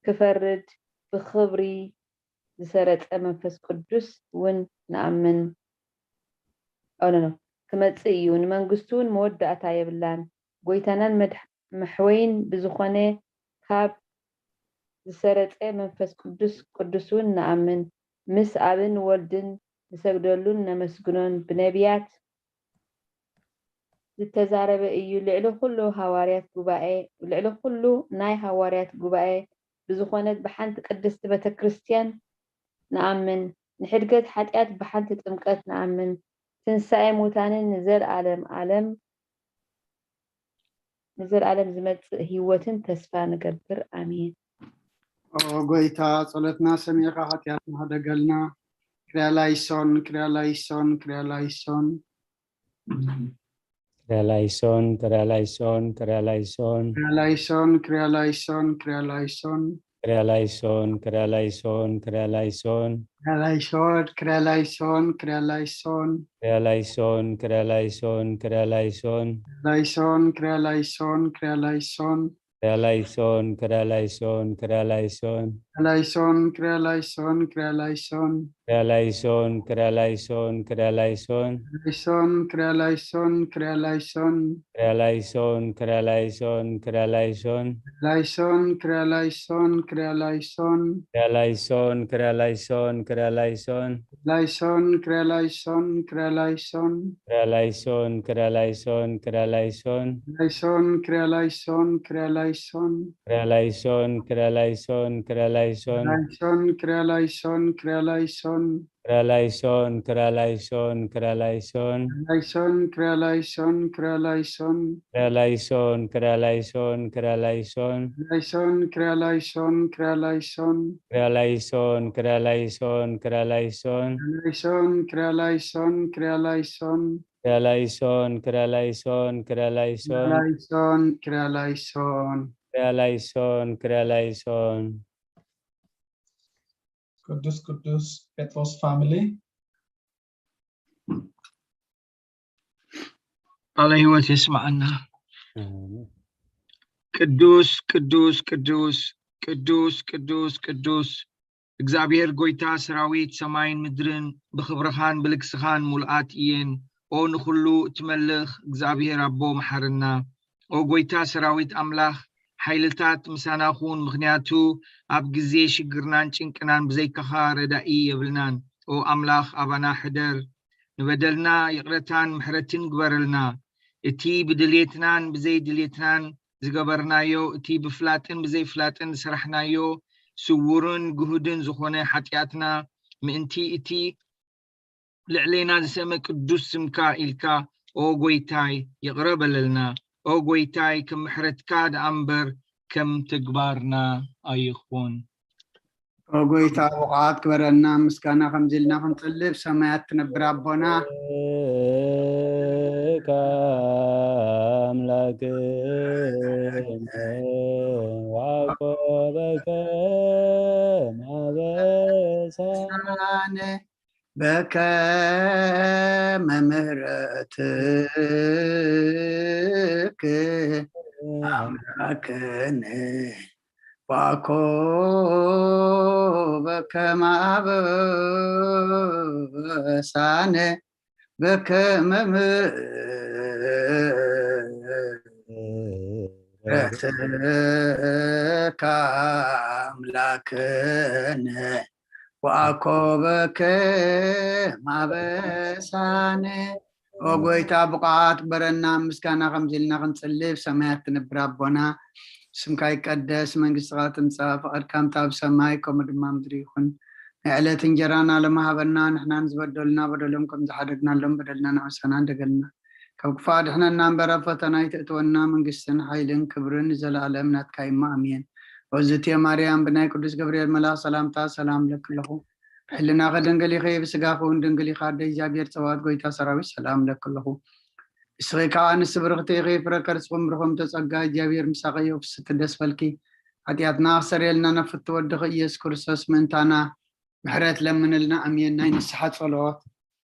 ክፈርድ ብኽብሪ ዝሰረጸ መንፈስ ቅዱስ እውን ንኣምን። ኦኖኖ ክመጽእ እዩ፣ ንመንግስቱ እውን መወዳእታ የብላን። ጎይታናን መድሕ- መሕወይን ብዝኾነ ካብ ዝሰረጸ መንፈስ ቅዱስ ቅዱስ እውን ንኣምን። ምስ ኣብን ወልድን ንሰግደሉን ነመስግኖን። ብነቢያት ዝተዛረበ እዩ። ልዕሊ ኩሉ ሃዋርያት ጉባኤ ልዕሊ ኩሉ ናይ ሃዋርያት ጉባኤ ብዝኾነት ብሓንቲ ቅድስቲ ቤተ ክርስቲያን ንኣምን። ንሕድገት ሓጢኣት ብሓንቲ ጥምቀት ንኣምን። ትንሳኤ ሙታንን ንዘልኣለም ኣለም ንዘልኣለም ዝመጽእ ህይወትን ተስፋ ንገብር። ኣሜን። ኦ ጎይታ፣ ጸሎትና ሰሚዕካ ሓጢኣትና ሕደገልና። ክርያላይሶን፣ ክርያላይሶን፣ ክርያላይሶን። ክርያላይሶን፣ ክርያላይሶን፣ ክርያላይሶን። ክርያላይሶን፣ ክርያላይሶን፣ ክርያላይሶን። ክርያላይሶን፣ ክርያላይሶን፣ ክርያላይሶን። ክርያላይሶን፣ ክርያላይሶን፣ ክርያላይሶን። ክርያላይሶን፣ ክርያላይሶን፣ ክርያላይሶን። ክርያላይሶን፣ ክርያላይሶን፣ ክርያላይሶን። ክርያላይሶን፣ ክርያላይሶን፣ ክርያላይሶን። ክርያላይሶን፣ ክርያላይሶን፣ ክርያላይሶን። ክርያላይሶን፣ ክርያላይሶን፣ ክርያላይሶን። ክርያላይሶን፣ ክርያላይሶን፣ ክርያላይሶን። ክርያላይሶን፣ ክርያላይሶን፣ ክርያላይሶን። ክርያላይሶን፣ ክርያላይሶን፣ ክርያላይሶን። ክርያላይሶን፣ ክርያላይሶን፣ ክርያላይሶን። ላይሶን፣ ክርያላይሶን፣ ክርያላይሶን። ክርያላይሶን፣ ክርያላይሶን፣ ክርያላይሶን። ላይሶን፣ ክርያላይሶን፣ ክርያላይሶን። ክርያላይሶን፣ ክርያላይሶን፣ ክርያላይሶን። ላይሶን፣ ክርያላይሶን፣ ክርያላይሶን። ክርያላይሶን፣ ክርያላይሶን፣ ክርያላይሶን። ላይሶን፣ ክርያላይሶን፣ ክርያላይሶን። ክርያላይሶን፣ ክርያላይሶን፣ ክርያላይሶን። ላይሶን፣ ክርያላይሶን፣ ክርያላይሶን። ክርያላይሶን፣ ክርያላይሶን፣ ክርያላይሶን። ላይሶን፣ ክርያላይሶን፣ ክርያላይሶን። ክርያላይሶን፣ ክርያላይሶን፣ ክርያላይሶን። ላይሶን፣ ክርያላይሶን። ክርያላይሶን፣ ክርያላይሶን። ቅዱስ ቅዱስ ጴጥሮስ ፋሚሊ። ቃለ ሕይወት የስማዓና። ቅዱስ ቅዱስ ቅዱስ ቅዱስ ቅዱስ ቅዱስ እግዚኣብሔር ጎይታ ሰራዊት ሰማይን ምድርን ብኽብርኻን ብልግስኻን ሙሉኣት እየን። ኦ ንኹሉ እትመልኽ እግዚኣብሔር ኣቦ መሓርና። ኦ ጎይታ ሰራዊት ኣምላኽ ሓይልታት ምሳና ኩን፣ ምኽንያቱ ኣብ ግዜ ሽግርናን ጭንቅናን ብዘይካኻ ረዳኢ የብልናን። ኦ ኣምላኽ ኣባና ሕደር፣ ንበደልና ይቕረታን ምሕረትን ግበረልና። እቲ ብድልየትናን ብዘይድልየትናን ዝገበርናዮ፣ እቲ ብፍላጥን ብዘይፍላጥን ዝሰራሕናዮ ስውርን ግሁድን ዝኾነ ሓጢኣትና ምእንቲ እቲ ልዕሌና ዝሰመ ቅዱስ ስምካ ኢልካ ኦ ጎይታይ ይቕረ በለልና። ኦ ጎይታይ ከም ምሕረትካ ደኣ እምበር ከም ተግባርና ኣይኹን። ኦ ጎይታ ብቑዓት ግበረና ምስጋና ከምዚ ኢልና ክንጥልብ ሰማያት ትነብር ኣቦና። ኣምላክ ዋቆበከ ማበሳ በከመ ምሕረትክ ኣምላክነ ዋኮ በከመ አበሳነ በከመ ምሕረትከ አምላክነ ወአኮበከ ማበሳነ። ኦ ጎይታ ብቕዓት ግበረና ምስጋና ከምዚ ኢልና ክንጽልብ ሰማያት ትነብር ኣቦና ስምካ ይቀደስ መንግስትኻ ትምጻእ ፈቐድካ ምታ ኣብ ሰማይ ከምኡ ድማ ምድሪ ይኹን። ንዕለት እንጀራና ለመሃበና፣ ንሕናን ዝበደሉና በደሎም ከም ዝሓደግናሎም በደልና ንዕሰና እንደገልና። ካብ ክፋ ድሕነና እምበር ኣብ ፈተና ኣይትእትወና፣ መንግስትን ሓይልን ክብርን ንዘለኣለም ናትካ እማ ኣሜን። ወዝቴ ማርያም ብናይ ቅዱስ ገብርኤል መልኣኽ ሰላምታ ሰላም ለክለኹ። ብሕልናኸ ድንግል ኢኺ፣ ብስጋኹ እውን ድንግል ኢኻ። ኣደ እግዚኣብሔር ጸባኦት ጎይታ ሰራዊት ሰላም ለክለኹ። ንስኺ ከኣ ንስብርኽቲ ኢኺ፣ ፍረ ከርስኹም ብርኹም ተጸጋ እግዚኣብሔር ምሳኺ እዩ። ፍስቲ ደስ በልኪ፣ ሓጢኣትና ክሰርየልና ናብ ፍትወ ወድኺ ኢየሱስ ክርስቶስ ምእንታና ምሕረት ለምንልና። ኣሜን። ናይ ንስሓ ጸሎት።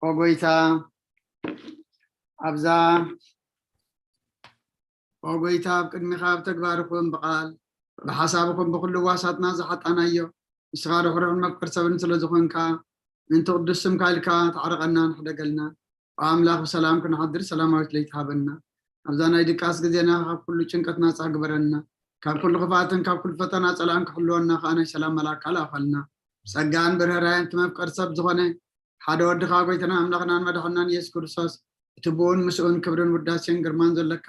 ኦ ጎይታ፣ ኣብዛ ኦ ጎይታ፣ ኣብ ቅድሚኻ ኣብ ተግባርኹም ብቓል ብሓሳብኹም ብኹሉ ዋሳትና ዝሓጣናዮ፣ ንስኻ ርሕሩሕን መፍቀር ሰብን ስለ ዝኾንካ፣ ምእንቲ ቅዱስ ስምካ ኢልካ ተዓረቐና፣ ንሕደገልና። ኣምላኽ ብሰላም ክንሓድር ሰላማዊት ለይቲ ሃበና። ኣብዛ ናይ ድቃስ ግዜና ካብ ኩሉ ጭንቀት ናጻ ግበረና። ካብ ኩሉ ክፍኣትን ካብ ኩሉ ፈተና ጸላእን ክሕልወና ከኣ ናይ ሰላም መልኣካ ልኣኸልና። ብጸጋን ብርህራየን እቲ መፍቀር ሰብ ዝኾነ ሓደ ወድኻ ጎይታና ኣምላኽናን መድሓናን ኢየሱስ ክርስቶስ፣ እቲ ብኡን ምስኡን ክብርን ውዳሴን ግርማን ዘለካ፣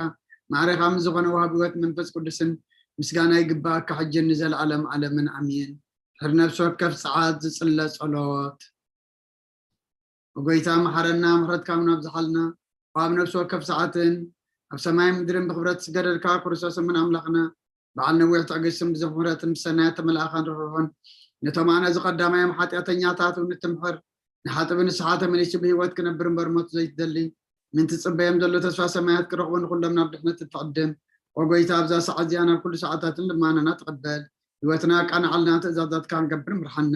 ማዕሬኻ ምስ ዝኾነ ወሃቢ ህይወት መንፈስ ቅዱስን ምስጋና ይግባኣካ፣ ሕጅን ንዘለኣለም ዓለምን ኣሜን። ድሕሪ ነፍሲ ወከፍ ሰዓት ዝጽለ ጸሎት። ጎይታ መሓረና፣ ምሕረትካ እውን ኣብዝሓልና። ኣብ ነፍሲ ወከፍ ሰዓትን ኣብ ሰማይ ምድርን ብክብረት ዝገደልካ ክርስቶስ እምን ኣምላኽና፣ በዓል ነዊሕ ትዕግስትን ብዙሕ ምሕረትን ብሰናያት ተመልኣኻን ርሕሩሕን፣ ነቶም ኣነ ዝቐዳማዮም ሓጢኣተኛታት እውን እትምሕር፣ ንሓጥቢ ንስሓ ተመሊሱ ብህይወት ክነብር እምበር ሞት ዘይትደሊ፣ ምእንቲ ዝጽበዮም ዘሎ ተስፋ ሰማያት ክረኽቡ ንኹሎም ናብ ድሕነት እትዕድም። ኦ ጎይታ፣ ኣብዛ ሰዓት እዚኣ ናብ ኩሉ ሰዓታትን ልማናና ትቐበል። ህይወትና ኣቃንዓልና፣ ትእዛዛትካ ክንገብር ምርሓና።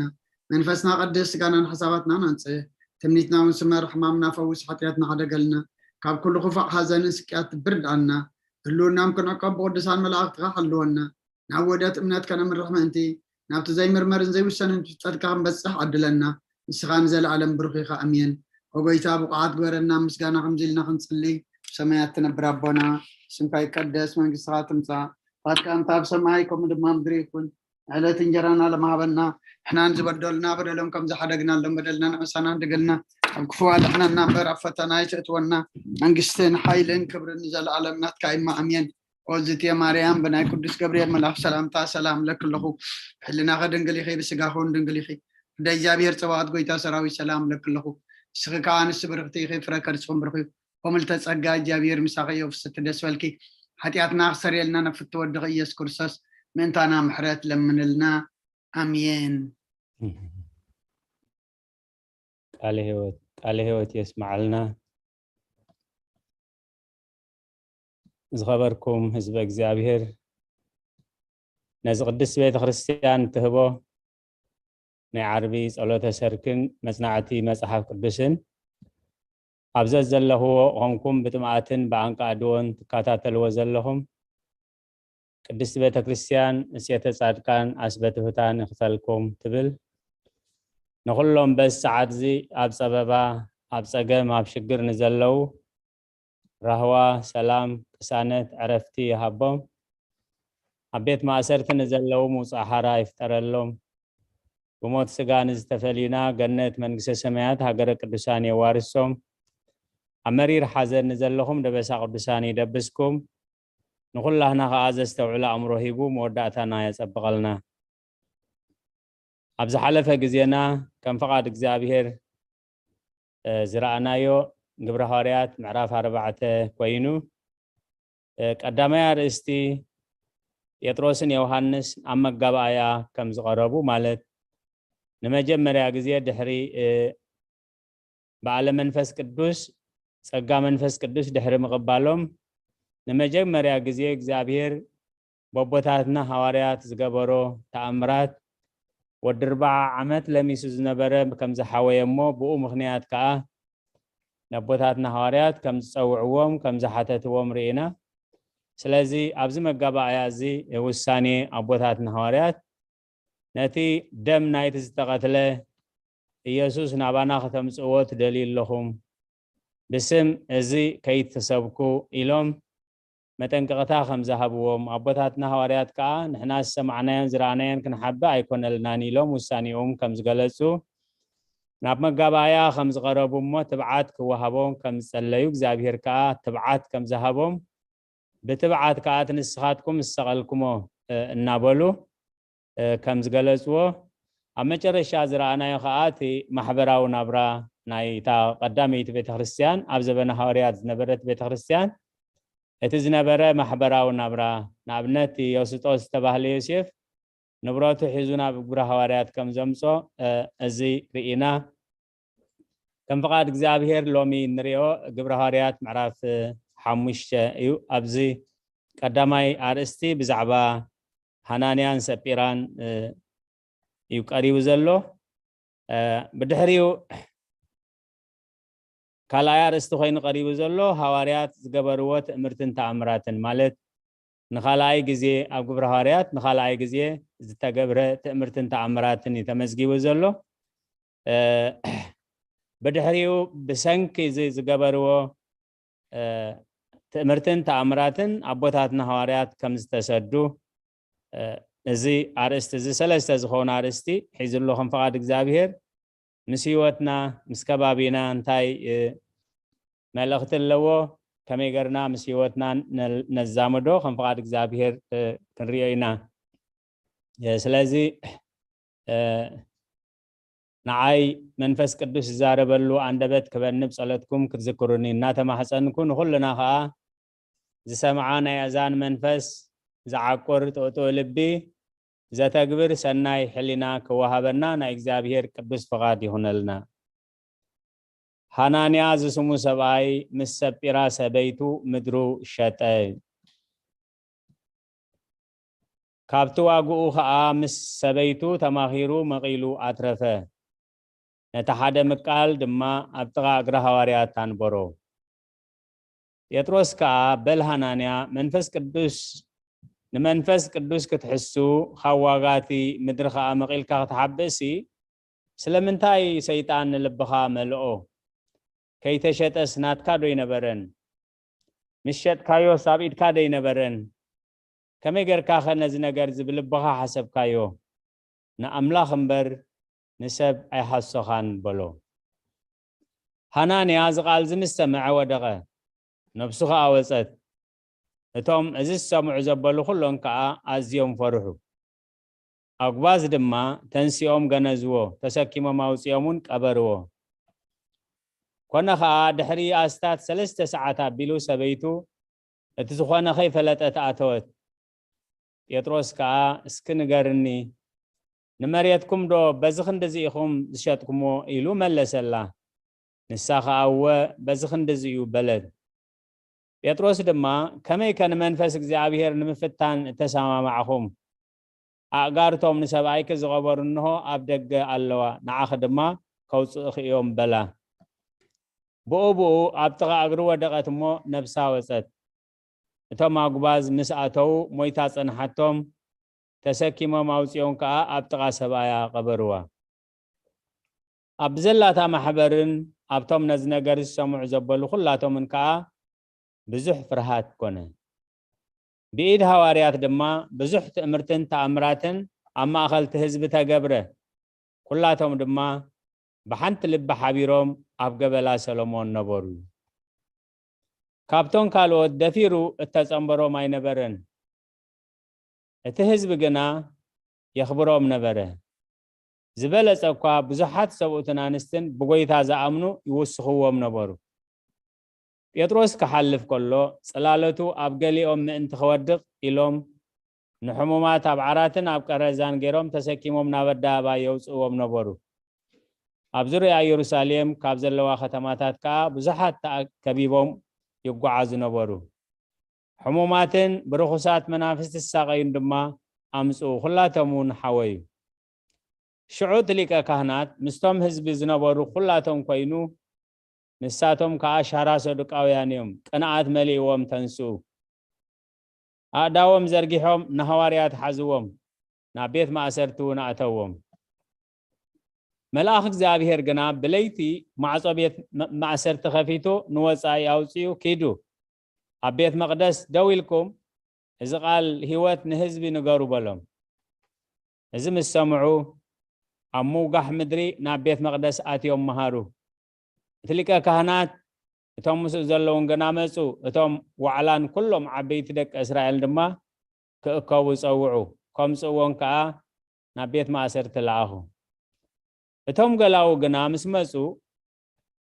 መንፈስና ቀድስ፣ ስጋናን ሓሳባትናን ኣንጽህ። ትምኒትና እውን ስመር፣ ሕማምና ፈውስ፣ ሓጢኣትና ሓደገልና። ካብ ኩሉ ክፉእ ሓዘንን ስቅያት ትብርድኣና። ህልውናም ክንዕቀብ ብቅዱሳን መላእኽትኻ ሓልወና። ናብ ውህደት እምነት ከነምርሕ ምእንቲ፣ ናብቲ ዘይምርመርን ዘይውሰንን ፍልጠትካ ክንበጽሕ ዓድለና። ንስኻ ንዘለኣለም ብሩኽ ኢኻ። ኣሜን። ኦ ጎይታ፣ ብቑዓት ግበረና፣ ምስጋና ከምዚ ኢልና ክንጽሊ። ብሰማያት ትነብር ኣቦና፣ ስምካ ይቀደስ፣ መንግስትኻ ትምጻእ፣ ፍቓድካ እንተ ኣብ ሰማይ ከምኡ ድማ ምድሪ ይኹን። ዕለት እንጀራና ለመሃበና፣ ንሕናን ዝበደሉና በደሎም ከም ዝሓደግናሎም በደልና ንዕሰና፣ ድግልና ኣብ ክፉ ኣድሕነና እምበር ኣብ ፈተና ኣይትእትወና። መንግስትን ሓይልን ክብርን ንዘለኣለም ናትካ እማ፣ ኣሜን። ኦ ዝትየ ማርያም፣ ብናይ ቅዱስ ገብርኤል መልኣኽ ሰላምታ ሰላም እለኪ ኣለኹ። ብሕልናኸ ድንግል ኢኺ፣ ብስጋኸ እውን ድንግል ኢኺ። ኣደ እግዚኣብሔር ጸባኦት ጎይታ ሰራዊት ሰላም እለኪ ኣለኹ። ንስኺ ከኣ ኣንስቲ ብርኽቲ ኢኺ፣ ፍረ ከርስኹም ብሩኽ እዩ። ኮምልተ ጸጋ እግዚኣብሔር ምሳኺ እዩ፣ ፍስቲ ደስ በልኪ። ሓጢኣትና ክሰርየልና ናብ ፍትወ ወድኺ ኢየሱስ ክርስቶስ ምእንታና ምሕረት ለምንልና። ኣሜን። ቃለ ህይወት ቃለ ህይወት የስማዓልና። ዝኸበርኩም ህዝበ እግዚኣብሔር፣ ነዚ ቅድስት ቤተ ክርስቲያን ትህቦ ናይ ዓርቢ ጸሎተ ሰርክን መጽናዕቲ መጽሓፍ ቅዱስን ኣብ ዘዘለኽዎ ኾንኩም ብጥምኣትን ብኣንቃዕድዎን ትከታተልዎ ዘለኹም ቅድስቲ ቤተ ክርስቲያን እሴተ ጻድቃን ኣስበ ትሑታን ይኽፈልኩም ትብል። ንኹሎም በዚ ሰዓት እዚ ኣብ ጸበባ፣ ኣብ ጸገም፣ ኣብ ሽግር ንዘለዉ ራህዋ፣ ሰላም፣ ቅሳነት፣ ዕረፍቲ ይሃቦም። ኣብ ቤት ማእሰርቲ ንዘለዉ ምውጻእ ሓራ ይፍጠረሎም። ብሞት ስጋ ንዝተፈልዩና ገነት መንግስተ ሰማያት ሃገረ ቅዱሳን የዋርሶም። ኣብ መሪር ሓዘን ንዘለኹም ደበሳ ቅዱሳን ይደብስኩም። ንኹላህና ከኣ ዘስተውዕል ኣእምሮ ሂቡ መወዳእታና የጸብቐልና። ኣብ ዝሓለፈ ግዜና ከም ፍቓድ እግዚኣብሔር እ፣ ዝረኣናዮ ግብረ ሃዋርያት ምዕራፍ ኣርባዕተ ኮይኑ፣ እ፣ ቀዳማይ ኣርእስቲ ጴጥሮስን ዮሃንስ ኣብ መጋባእያ ከም ዝቐረቡ፣ ማለት ንመጀመርያ ግዜ ድሕሪ፣ እ፣ በዓለ መንፈስ ቅዱስ፣ ጸጋ መንፈስ ቅዱስ ድሕሪ ምቕባሎም ንመጀመርያ ግዜ እግዚኣብሔር በቦታትና ሃዋርያት ዝገበሮ ተኣምራት ወዲ ኣርብዓ ዓመት ለሚሱ ዝነበረ ከም ዝሓወየ እሞ ብኡ ምኽንያት ከኣ ነቦታትና ሃዋርያት ከም ዝጸውዕዎም ከም ዝሓተትዎም ርኢና። ስለዚ ኣብዚ መጋባእያ እዚ ውሳኔ ኣቦታትና ሃዋርያት ነቲ ደም ናይቲ ዝተቐትለ ኢየሱስ ናባና ከተምጽእዎ ትደልዩ ኣለኹም፣ ብስም እዚ ከይትሰብኩ ኢሎም መጠንቀቕታ ከም ዝሃብዎም፣ ኣቦታትና ሃዋርያት ከኣ ንሕና ዝሰማዕናዮን ዝረኣናዮን ክንሓቢ ኣይኮነልናን ኢሎም ውሳኔኦም ከም ዝገለጹ፣ ናብ መጋባእያ ከም ዝቐረቡ እሞ ትብዓት ክወሃቦም ከም ዝጸለዩ፣ እግዚኣብሔር ከኣ ትብዓት ከም ዝሃቦም፣ ብትብዓት ከኣ እቲ ንስኻትኩም ዝሰቐልኩሞ፣ እ፣ እናበሉ፣ እ፣ ከም ዝገለጽዎ፣ ኣብ መጨረሻ ዝረኣናዮ ከዓ እቲ ማሕበራዊ ናብራ ናይታ ቀዳመይቲ ቤተክርስትያን፣ ኣብ ዘበነ ሃዋርያት ዝነበረት ቤተክርስትያን፣ እቲ ዝነበረ ማሕበራዊ ናብራ፣ ንኣብነት፣ ዮስጦስ ዝተባህለ ዮሴፍ ንብረቱ ሒዙ ናብ ግብረ ሃዋርያት ከም ዘምጾ፣ እ፣ እዚ ርኢና። ከም ፍቓድ እግዚኣብሔር ሎሚ እንሪኦ ግብረ ሃዋርያት ምዕራፍ፣ እ፣ ሓሙሽተ እዩ። ኣብዚ ቀዳማይ ኣርእስቲ ብዛዕባ ሃናንያን ሰጲራን፣ እ፣ እዩ ቀሪቡ ዘሎ። እ፣ ብድሕሪኡ ካልኣይ ኣርእስቲ ኮይኑ ቀሪቡ ዘሎ ሃዋርያት ዝገበርዎ ትእምርትን ተኣምራትን፣ ማለት ንኻልኣይ ግዜ ኣብ ግብረ ሃዋርያት ንኻልኣይ ግዜ ዝተገብረ ትእምርትን ተኣምራትን እዩ ተመዝጊቡ ዘሎ። እ፣ ብድሕሪኡ ብሰንኪ እዚ ዝገበርዎ፣ እ፣ ትእምርትን ተኣምራትን ኣቦታትና ሃዋርያት ከም ዝተሰዱ፣ እ፣ እዚ ኣርእስቲ፣ እዚ ሰለስተ ዝኸውን ኣርእስቲ ሒዙ ኣሎ። ከም ፍቓድ እግዚኣብሔር ምስ ህይወትና፣ ምስ ከባቢና እንታይ፣ እ፣ መልእኽቲ ኣለዎ? ከመይ ገርና ምስ ህይወትና ነ-፣ ነዛምዶ? ከም ፍቓድ እግዚኣብሔር፣ እ፣ ክንሪኦ ኢና። እ፣ ስለዚ፣ እ፣ ንዓይ መንፈስ ቅዱስ ዝዛረበሉ ኣንደበት ክበንብ ጸሎትኩም ክትዝክሩኒ እናተማሕጸንኩ፣ ንኹልና ኸኣ ዝሰምዓ ናይ ኣዛን መንፈስ ዝዓቁር ጥቕጥቕ ልቢ ዘተግብር ሰናይ ሕሊና ክወሃበና ናይ እግዚኣብሔር ቅዱስ ፍቓድ ይኹነልና። ሃናንያ ዝስሙ ሰብኣይ ምስ ሰጲራ ሰበይቱ ምድሩ ሸጠ። ካብቲ ዋግኡ ኸኣ ምስ ሰበይቱ ተማኺሩ መቒሉ ኣትረፈ። ነቲ ሓደ ምቃል ድማ ኣብ ጥቓ እግሪ ሃዋርያት ኣንበሮ። ጴጥሮስ ከኣ፣ በል ሃናንያ፣ መንፈስ ቅዱስ፣ ንመንፈስ ቅዱስ ክትሕሱ፣ ካብ ዋጋ እቲ ምድሪ ከኣ መቒልካ ክትሓብእሲ፣ ስለምንታይ ሰይጣን ንልብኻ መልኦ? ከይተሸጠስ ናትካ ዶ ኣይነበረን? ምስ ሸጥካዮስ ኣብ ኢድካ ዶ ኣይነበረን? ከመይ ጌርካኸ ነዚ ነገር እዚ ብልብኻ ሓሰብካዮ? ንኣምላኽ እምበር ንሰብ ኣይሓሶኻን በሎ። ሃናንያ እዚ ቃል እዚ ምስ ሰምዐ ወደቐ፣ ነብሱ ኸኣ ወጸት። እቶም እዚ ዝሰምዑ ዘበሉ ኹሎም ከኣ ኣዝዮም ፈርሑ። ኣጉባዝ ድማ ተንሲኦም ገነዝዎ፣ ተሰኪሞም ኣውጺኦም እውን ቀበርዎ። ኮነ ኸኣ ድሕሪ ኣስታት ሰለስተ ሰዓት ኣቢሉ ሰበይቱ እቲ ዝኾነ ከይፈለጠት ኣተወት። ጴጥሮስ ከኣ፣ እስኪ ንገርኒ፣ ንመሬትኩም ዶ በዚ ክንድዚ ኢኹም ዝሸጥኩምዎ? ኢሉ መለሰላ። ንሳ ኸኣ፣ እወ፣ በዚ ክንድዚ እዩ በለት። ጴጥሮስ ድማ፣ ከመይከ ንመንፈስ እግዚኣብሔር ንምፍታን እተሰማማዕኹም? ኣእጋርቶም ንሰብኣይኪ ዝቐበሩ እንሆ ኣብ ደገ ኣለዋ፣ ንዓኺ ድማ ከውጽእኺ እዮም በላ። ብኡ ብኡ ኣብ ጥቓ እግሩ ወደቐት እሞ ነብሳ ወጸት። እቶም ኣጉባዝ ምስ ኣተዉ ሞይታ ጸንሓቶም፣ ተሰኪሞም ኣውጺኦም ከኣ ኣብ ጥቓ ሰብኣያ ቀበርዋ። ኣብ ዘላታ ማሕበርን ኣብቶም ነዚ ነገር ዝሰምዑ ዘበሉ ኩላቶምን ከኣ ብዙሕ ፍርሃት ኮነ። ብኢድ ሃዋርያት ድማ ብዙሕ ትእምርትን ተኣምራትን ኣብ ማእከል እቲ ህዝቢ ተገብረ። ኩላቶም ድማ ብሓንቲ ልቢ ሓቢሮም ኣብ ገበላ ሰሎሞን ነበሩ። ካብቶም ካልኦት ደፊሩ እተጸንበሮም ኣይነበረን። እቲ ህዝቢ ግና የኽብሮም ነበረ። ዝበለጸ እኳ ብዙሓት ሰብኡትን ኣንስትን ብጎይታ ዝኣምኑ ይውስኽዎም ነበሩ። ጴጥሮስ ክሓልፍ ከሎ፣ ጽላለቱ ኣብ ገሊኦም ምእንቲ ክወድቕ ኢሎም፣ ንሕሙማት ኣብ ዓራትን ኣብ ቀረዛን ገይሮም ተሰኪሞም ናብ ኣደባባይ የውጽእዎም ነበሩ። ኣብ ዙርያ ኢየሩሳሌም ካብ ዘለዋ ከተማታት ከኣ ብዙሓት ተኣከቢቦም ይጓዓዙ ነበሩ። ሕሙማትን ብርኹሳት መናፍስቲ ዝሳቐዩን ድማ ኣምጽኡ፣ ኩላቶም እውን ሓወዩ። ሽዑ እቲ ሊቀ ካህናት ምስቶም ህዝቢ ዝነበሩ ኩላቶም ኮይኑ፣ ንሳቶም ከኣ ሻራ ሰዱቃውያን እዮም፣ ቅንኣት መሊእዎም ተንስኡ። ኣእዳዎም ዘርጊሖም ንሃዋርያት ሓዝዎም፣ ናብ ቤት ማእሰርቲ እውን ኣእተዎም። መልኣኽ እግዚኣብሔር ግና ብለይቲ ማዕጾ ቤት መ-፣ ማእሰርቲ ከፊቱ ንወጻኢ ኣውጺኡ፣ ኪዱ፣ ኣብ ቤት መቕደስ ደው ኢልኩም እዚ ቃል ህይወት ንህዝቢ ንገሩ በሎም። እዚ ምስ ሰምዑ ኣብ ምውጋሕ ምድሪ ናብ ቤት መቕደስ ኣትዮም መሃሩ። እቲ ሊቀ ካህናት እቶም ምስኡ ዘለውን ግና መጹ። እቶም ዋዕላን ኩሎም ዓበይቲ ደቂ እስራኤል ድማ ክእከቡ ጸውዑ። ከምጽእዎን ከኣ ናብ ቤት ማእሰርቲ ለኣኹ። እቶም ገላዉ ግና ምስ መጹ፣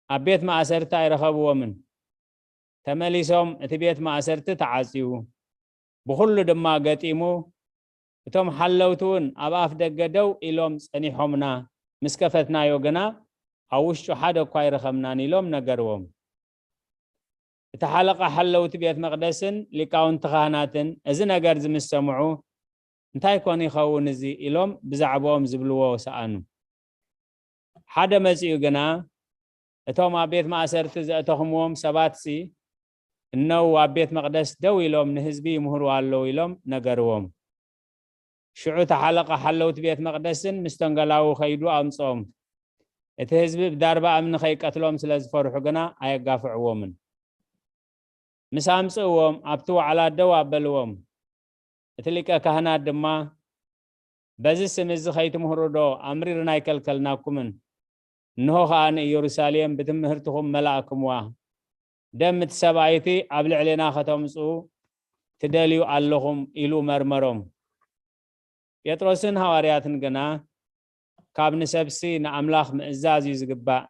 ኣብ ቤት ማእሰርቲ ኣይረኸብዎምን። ተመሊሶም፣ እቲ ቤት ማእሰርቲ ተዓጽዩ፣ ብኹሉ ድማ ገጢሙ፣ እቶም ሓለውቲ እውን ኣብ ኣፍ ደገ ደው ኢሎም ጸኒሖምና፣ ምስ ከፈትናዮ ግና ኣብ ውሽጡ ሓደ እኳ ኣይረኸብናን ኢሎም ነገርዎም። እቲ ሓለቓ ሓለውቲ ቤት መቕደስን ሊቃውንቲ ካህናትን እዚ ነገር እዚ ምስ ሰምዑ፣ "እንታይ ኮን ይኸውን እዚ?" ኢሎም ብዛዕባኦም ዝብልዎ ሰኣኑ። ሓደ መጺኡ ግና፣ "እቶም ኣብ ቤት ማእሰርቲ ዘእተኹምዎም ሰባትሲ፣ እነው ኣብ ቤት መቕደስ ደው ኢሎም ንህዝቢ ይምህሩ ኣለዉ" ኢሎም ነገርዎም። ሽዑ እቲ ሓለቓ ሓለውቲ ቤት መቕደስን ምስ ተንገላዉ ከይዱ ኣምጽኦም። እቲ ህዝቢ ብዳርባ እምኒ ከይቀትሎም ስለ ዝፈርሑ ግና ኣየጋፍዕዎምን። ምስ ኣምጽእዎም ኣብቲ ዋዕላ ደው ኣበልዎም። እቲ ሊቀ ካህናት ድማ፣ "በዚ ስም እዚ ከይትምህሩ ዶ ኣምሪርና ኣይከልከልናኩምን? እንሆ ኸኣ ንኢየሩሳሌም ብትምህርትኹም መላእክምዋ። ደም እቲ ሰብኣይ እቲ ኣብ ልዕሌና ከተምጽኡ ትደልዩ ኣለኹም" ኢሉ መርመሮም። ጴጥሮስን ሃዋርያትን ግና፣ "ካብ ንሰብሲ ንኣምላኽ ምእዛዝ እዩ ዝግባእ።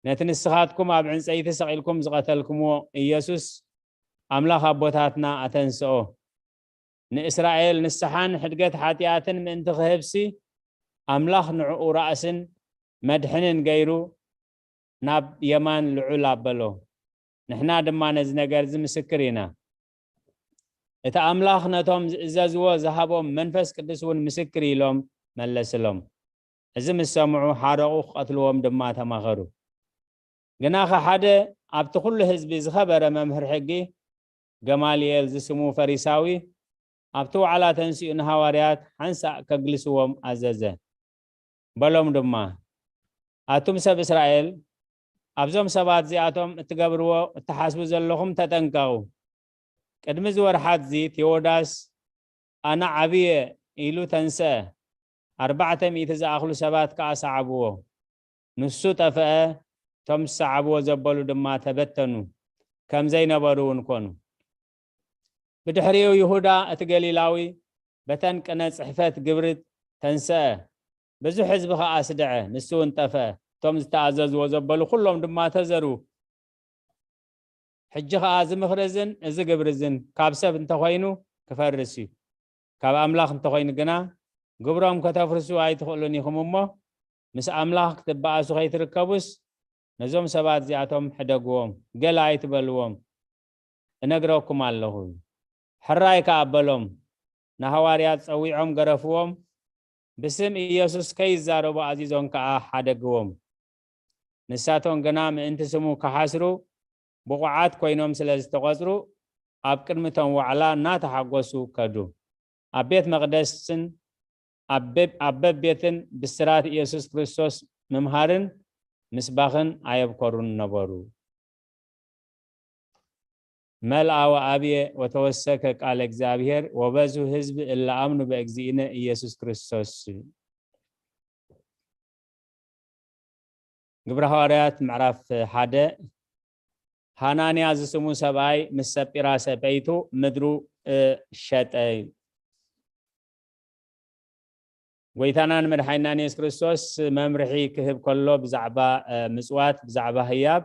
ነቲ ንስኻትኩም ኣብ ዕንጸይቲ ሰቒልኩም ዝቐተልኩምዎ ኢየሱስ፣ ኣምላኽ ኣቦታትና ኣተንስኦ። ንእስራኤል ንስሓን ሕድገት ሓጢኣትን ምእንቲ ክህብሲ፣ ኣምላኽ ንዕኡ ራእስን መድሕንን ገይሩ ናብ የማን ልዑል ኣበሎ። ንሕና ድማ ነዚ ነገር እዚ ምስክር ኢና። እቲ ኣምላኽ ነቶም ዝእዘዝዎ ዝሃቦም መንፈስ ቅዱስ እውን ምስክር" ኢሎም መለስሎም። እዚ ምስ ሰምዑ ሓረቑ፣ ክቐትልዎም ድማ ተማኸሩ። ግናኸ ሓደ ኣብቲ ኩሉ ህዝቢ ዝኸበረ መምህር ሕጊ፣ ገማልኤል ዝስሙ ፈሪሳዊ፣ ኣብቲ ዋዕላ ተንሲኡ ንሃዋርያት ሓንሳእ ከግልስዎም ኣዘዘ። በሎም ድማ፣ "ኣቱም ሰብ እስራኤል፣ ኣብዞም ሰባት እዚኣቶም እትገብርዎ እትሓስቡ ዘለኹም ተጠንቀቑ። ቅድሚ እዚ ወርሓት እዚ ቴዎዳስ ኣነ ዓብየ ኢሉ ተንስአ፣ ኣርባዕተ ሚእቲ ዝኣኽሉ ሰባት ከኣ ሰዓብዎ። ንሱ ጠፍአ፣ እቶም ዝሰዓብዎ ዘበሉ ድማ ተበተኑ፣ ከም ዘይነበሩ እውን ኮኑ። ብድሕሪኡ ይሁዳ እቲ ገሊላዊ በተን ቅነ ጽሕፈት ግብሪ ተንስአ፣ ብዙሕ ህዝቢ ኸኣ ኣስድዐ፣ ንሱ እውን ጠፍአ። እቶም ዝተኣዘዝዎ ዘበሉ ኩሎም ድማ ተዘርዉ። ሕጂ ኸኣ እዚ ምኽሪ እዝን እዚ ግብሪ እዝን ካብ ሰብ እንተኾይኑ ክፈርስ እዩ። ካብ ኣምላኽ እንተኾይኑ ግና ግብሮም ከተፍርሱ ኣይትኽእሉን ኢኹም እሞ፣ ምስ ኣምላኽ ክትበኣሱ ከይትርከቡስ፣ ነዞም ሰባት እዚኣቶም ሕደግዎም፣ ገለ ኣይትበልዎም፣ እነግረኩም ኣለኹ። ሕራይ ከኣ በሎም፣ ንሃዋርያት ጸዊዖም ገረፍዎም፣ ብስም ኢየሱስ ከይዛረቡ ኣዚዞም ከኣ ሓደግዎም። ንሳቶም ግና ምእንቲ ስሙ ክሓስሩ ብቑዓት ኮይኖም ስለ ዝተቖጽሩ፣ ኣብ ቅድሚ እቶም ዋዕላ እናተሓጎሱ ከዱ። ኣብ ቤት መቕደስን ኣብ በብ-፣ ኣብ በቤትን ብስራት ኢየሱስ ክርስቶስ ምምሃርን ምስባኽን ኣየብኮሩን ነበሩ። መልኣ ወኣብየ ወተወሰከ ቃለ እግዚኣብሔር ወበዙ ህዝብ እለ አምኑ በእግዚእነ ኢየሱስ ክርስቶስ። ግብረ ሃዋርያት ምዕራፍ ሓደ። ሃናንያ ዝስሙ ሰብኣይ ምስ ሰጲራ ሰበይቱ ምድሩ፣ እ፣ ሸጠ እዩ። ጎይታና ንመድሓኒናን የሱስ ክርስቶስ መምርሒ ክህብ ከሎ ብዛዕባ፣ እ፣ ምጽዋት፣ ብዛዕባ ህያብ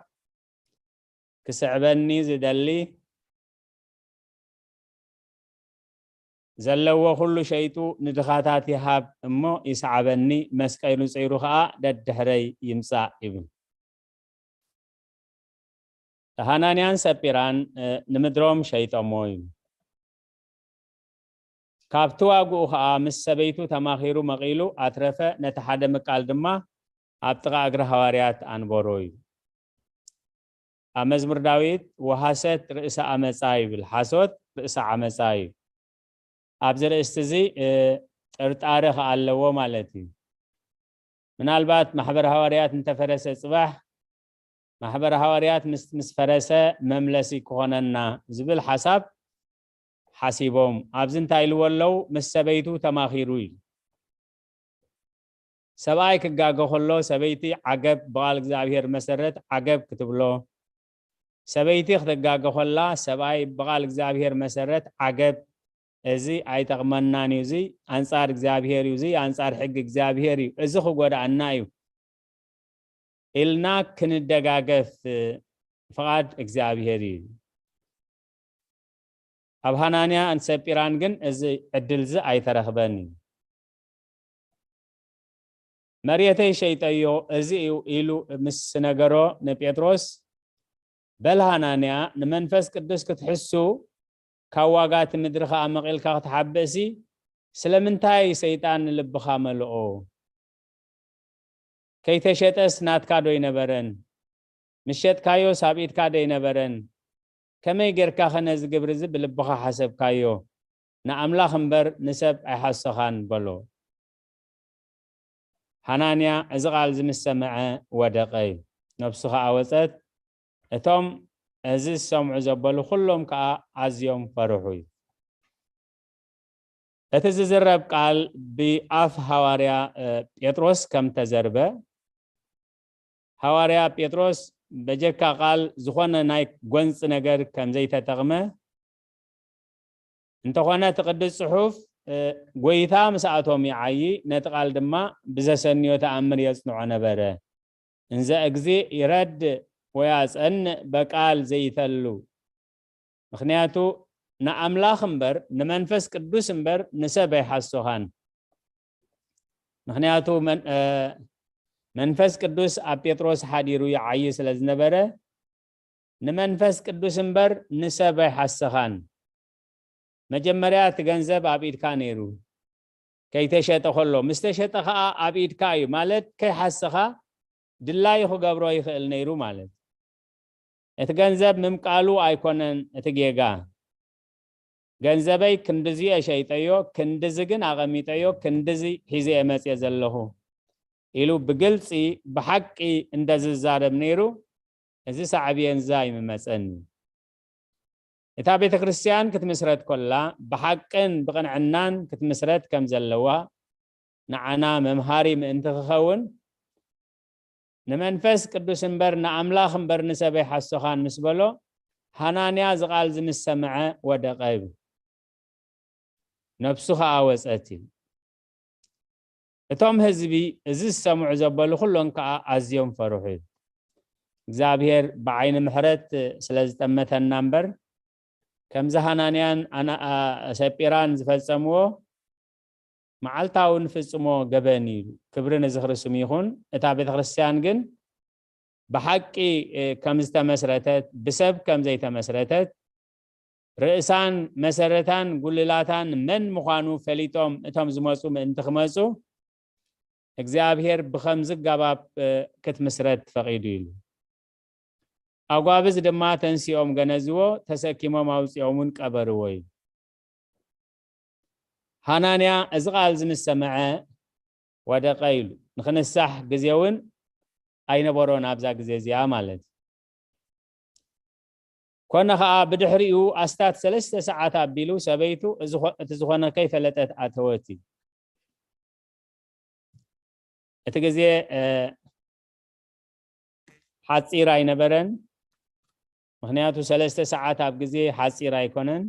ክስዕበኒ ዝደሊ ዘለዎ ኩሉ ሸይጡ ንድኻታት ይሃብ እሞ ይስዓበኒ፣ መስቀሉ ጽዒሩ ኸኣ ደድሕረይ ይምጻእ ይብል። ሃናንያን ሰጲራን፣ እ፣ ንምድሮም ሸይጦሞ እዩ። ካብቲ ዋግኡ ኸኣ ምስ ሰበይቱ ተማኺሩ መቒሉ ኣትረፈ፣ ነቲ ሓደ ምቃል ድማ ኣብ ጥቓ እግሪ ሃዋርያት ኣንበሮ እዩ። ኣብ መዝሙር ዳዊት፣ "ወሐሰት ርእሰ ዓመጻ" ይብል። ሓሶት ርእሰ ዓመጻ እዩ። ኣብዚ ርእስቲ እዚ፣ እ፣ ጥርጣረ ኸኣ ኣለዎ ማለት እዩ። ምናልባት ማሕበር ሃዋርያት እንተፈረሰ ጽባሕ፣ ማሕበር ሃዋርያት ምስ፣ ምስ ፈረሰ መምለሲ ክኾነና ዝብል ሓሳብ ሓሲቦም፣ ኣብዚ እንታይ ኢልዎ ኣለዉ? ምስ ሰበይቱ ተማኺሩ እዩ። ሰብኣይ ክጋገ ከሎ ሰበይቲ ዓገብ ብቓል እግዚኣብሔር መሰረት ዓገብ ክትብሎ፣ ሰበይቲ ክትጋገ ከላ ሰብኣይ ብቓል እግዚኣብሔር መሰረት ዓገብ እዚ ኣይጠቕመናን እዩ፣ እዚ ኣንጻር እግዚኣብሔር እዩ፣ እዚ ኣንጻር ሕጊ እግዚኣብሔር እዩ፣ እዚ ክጎድኣና እዩ ኢልና ክንደጋገፍ ፍቓድ እግዚኣብሔር እዩ። ኣብ ሃናንያን ሰጲራን ግን እዚ ዕድል እዚ ኣይተረኽበን እዩ። መሬተይ ሸይጠዮ፣ እዚ እዩ ኢሉ ምስ ነገሮ ንጴጥሮስ፣ በል ሃናንያ፣ ንመንፈስ ቅዱስ ክትሕሱ ካብ ዋጋ እቲ ምድሪ ኸኣ መቒልካ ክትሓብእሲ፣ ስለምንታይ ሰይጣን ንልብኻ መልኦ? ከይተሸጠስ ናትካ ዶ ኣይነበረን? ምስ ሸጥካዮስ ኣብ ኢድካ ዶ ኣይነበረን? ከመይ ጌርካኸ ነዚ ግብሪ እዚ ብልብኻ ሓሰብካዮ? ንኣምላኽ እምበር ንሰብ ኣይሓሰኻን በሎ። ሃናንያ እዚ ቃል እዚ ምስ ሰምዐ ወደቐ እዩ። ነፍሱ ኸኣ ወጸት። እቶም እዚ ዝሰምዑ ዘበሉ ኩሎም ከኣ ኣዝዮም ፈርሑ እዩ። እቲ ዝዝረብ ቃል ብኣፍ ሃዋርያ ጴጥሮስ ከም ተዘርበ፣ ሃዋርያ ጴጥሮስ በጀካ ቃል ዝኾነ ናይ ጎንፂ ነገር ከም ዘይተጠቕመ፣ እንተኾነ እቲ ቅዱስ ጽሑፍ፣ ጎይታ ምስኣቶም ይዓዪ፣ ነቲ ቃል ድማ ብዘሰንዮ ተኣምር የጽንዖ ነበረ። እንዘ እግዚእ ይረድ ወያጸንዕ በቃል ዘይተሉ። ምኽንያቱ ንኣምላኽ እምበር ንመንፈስ ቅዱስ እምበር ንሰብ ኣይሓሶኻን። ምኽንያቱ መን-፣ እ፣ መንፈስ ቅዱስ ኣብ ጴጥሮስ ሓዲሩ ይዓዪ ስለ ዝነበረ፣ ንመንፈስ ቅዱስ እምበር ንሰብ ኣይሓሰኻን። መጀመርያ እቲ ገንዘብ ኣብ ኢድካ ነይሩ፣ ከይተሸጠ ከሎ፣ ምስ ተሸጠ ኸኣ ኣብ ኢድካ እዩ፣ ማለት ከይሓሰኻ ድላዩ ክገብሮ ይኽእል ነይሩ ማለት። እቲ ገንዘብ ምምቃሉ ኣይኮነን እቲ ጌጋ። ገንዘበይ ክንድዚ እየ ሸይጠዮ፣ ክንድዚ ግን ኣቐሚጠዮ፣ ክንድዚ ሒዘ እየ መጽየ ዘለኹ ኢሉ ብግልጺ ብሓቂ እንተ ዝዛረብ ነይሩ፣ እዚ ሳዕቤን እዚ ኣይምመጸን እዩ። እታ ቤተ ክርስቲያን ክትምስረት ኮላ ብሓቅን ብቕንዕናን ክትምስረት ከም ዘለዋ ንዓና መምሃሪ ምእንቲ ክኸውን፣ ንመንፈስ ቅዱስ እምበር ንኣምላኽ እምበር ንሰብ ኣይሓሶኻን ምስ በሎ፣ ሃናንያ እዚ ቃል እዚ ምስ ሰምዐ ወደቐ ይብል። ነፍሱ ኸኣ ወጸት እዩ። እቶም ህዝቢ እዚ ዝሰምዑ ዘበሉ ኩሎም ከኣ ኣዝዮም ፈርሑ እዩ። እግዚኣብሔር ብዓይኒ ምሕረት ስለ ዝጠመተና እምበር፣ ከምዚ ሃናንያን ኣና-፣ ኣ-፣ ሰጲራን ዝፈጸምዎ መዓልታዊ ንፍጽሞ ገበን እዩ። ክብሪ ንዝኽሪ ስሙ ይኹን። እታ ቤተ ክርስቲያን ግን ብሓቂ፣ እ፣ ከም ዝተመስረተት፣ ብሰብ ከም ዘይተመስረተት፣ ርእሳን መሰረታን ጉልላታን መን ምዃኑ ፈሊጦም እቶም ዝመጹ ምእንቲ ክመጹ፣ እግዚኣብሔር ብኸምዚ ኣገባብ፣ እ፣ ክትምስረት ፈቒዱ ኢሉ። ኣጓብዝ ድማ ተንሲኦም ገነዝዎ፣ ተሰኪሞም ኣውጺኦምን ቀበርዎ እዩ። ሃናንያ እዚ ቃል እዚ ምስ ሰምዐ ወደቐ ኢሉ። ንኽንሳሕ ግዜ እውን ኣይነበሮን ኣብዛ ግዜ እዚኣ ማለት እዩ። ኮነ ኸኣ ብድሕሪኡ ኣስታት ሰለስተ ሰዓት ኣቢሉ ሰበይቱ እዚ ኾ-፣ እቲ ዝኾነ ከይፈለጠት ኣተወት እዩ። እቲ ግዜ፣ እ፣ ሓጺር ኣይነበረን። ምኽንያቱ ሰለስተ ሰዓት ኣብ ግዜ ሓጺር ኣይኮነን።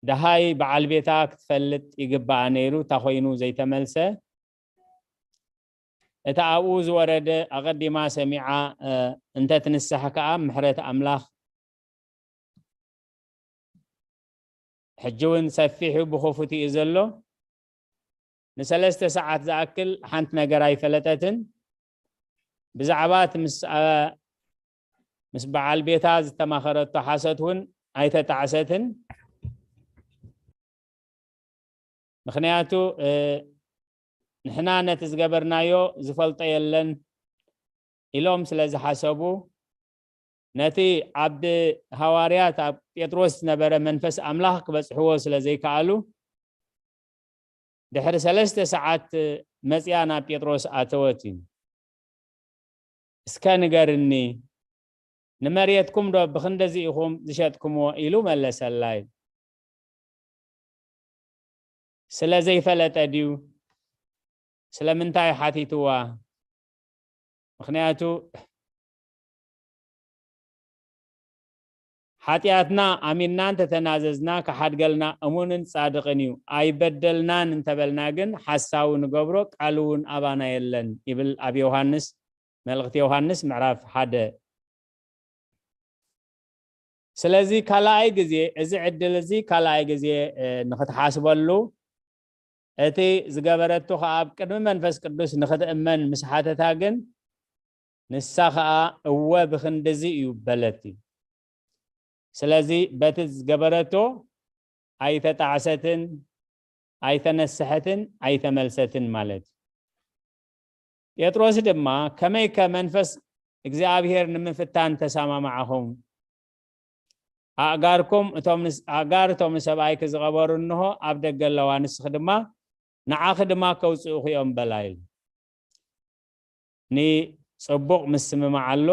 ደሃይ በዓል ቤታ ክትፈልጥ ይግባኣ ነይሩ፣ እታ ኮይኑ ዘይተመልሰ። እታ ኣብኡ ዝወረደ ኣቐዲማ ሰሚዓ፣ እ፣ እንተ ትንሳሕ ከኣ ምሕረት ኣምላኽ ሕጂ እውን ሰፊሑ ብኽፉት እዩ ዘሎ። ንሰለስተ ሰዓት ዝኣክል ሓንቲ ነገር ኣይፈለጠትን። ብዛዕባ እቲ ምስ፣ ኣ፣ ምስ በዓል ቤታ ዝተማኸረቶ ሓሶት እውን ኣይተጣዕሰትን። ምኽንያቱ፣ እ፣ ንሕና ነቲ ዝገበርናዮ ዝፈልጦ የለን ኢሎም ስለ ዝሓሰቡ፣ ነቲ ኣብ ሃዋርያት ኣብ ጴጥሮስ ዝነበረ መንፈስ ኣምላኽ ክበጽሕዎ ስለ ዘይከኣሉ፣ ድሕሪ ሰለስተ ሰዓት መጽያ ናብ ጴጥሮስ ኣተወት እዩ። "እስከ ንገርኒ፣ ንመሬትኩም ዶ ብኽንደዚ ኢኹም ዝሸጥኩምዎ?" ኢሉ መለሰላ እዩ። ስለ ዘይፈለጠ ድዩ? ስለምንታይ ሓቲትዋ? ምኽንያቱ ሓጢኣትና ኣሚንና እንተተናዘዝና፣ ክሓድገልና እሙንን ጻድቕን እዩ። ኣይበደልናን እንተበልና ግን፣ ሓሳዊ ንገብሮ፣ ቃሉ እውን ኣባና የለን ይብል ኣብ ዮሃንስ፣ መልእኽቲ ዮሃንስ ምዕራፍ ሓደ። ስለዚ ካልኣይ ግዜ፣ እዚ ዕድል እዚ ካልኣይ ግዜ፣ እ፣ ንኽትሓስበሉ፣ እቲ ዝገበረቶ ኸኣ ኣብ ቅድሚ መንፈስ ቅዱስ ንኽትእመን ምስ ሓተታ ግን፣ ንሳ ኸኣ፣ "እወ፣ ብኽንድዚ እዩ" በለት እዩ። ስለዚ በቲ ዝገበረቶ ኣይተጣዕሰትን፣ ኣይተነስሐትን፣ ኣይተመልሰትን ማለት እዩ። ጴጥሮስ ድማ፣ "ከመይከ መንፈስ እግዚኣብሔር ንምፍታን ተሰማማዕኹም? ኣእጋርኩም እቶም ንስ-፣ ኣእጋር እቶም ንሰብኣይኪ ዝቐበሩ እንሆ ኣብ ደገ ኣለዋ፣ ንስኺ ድማ ንዓኺ ድማ ከውጽኡኺ እዮም" በላ ኢሉ። ንጽቡቕ ምስምማዕ ኣሎ፣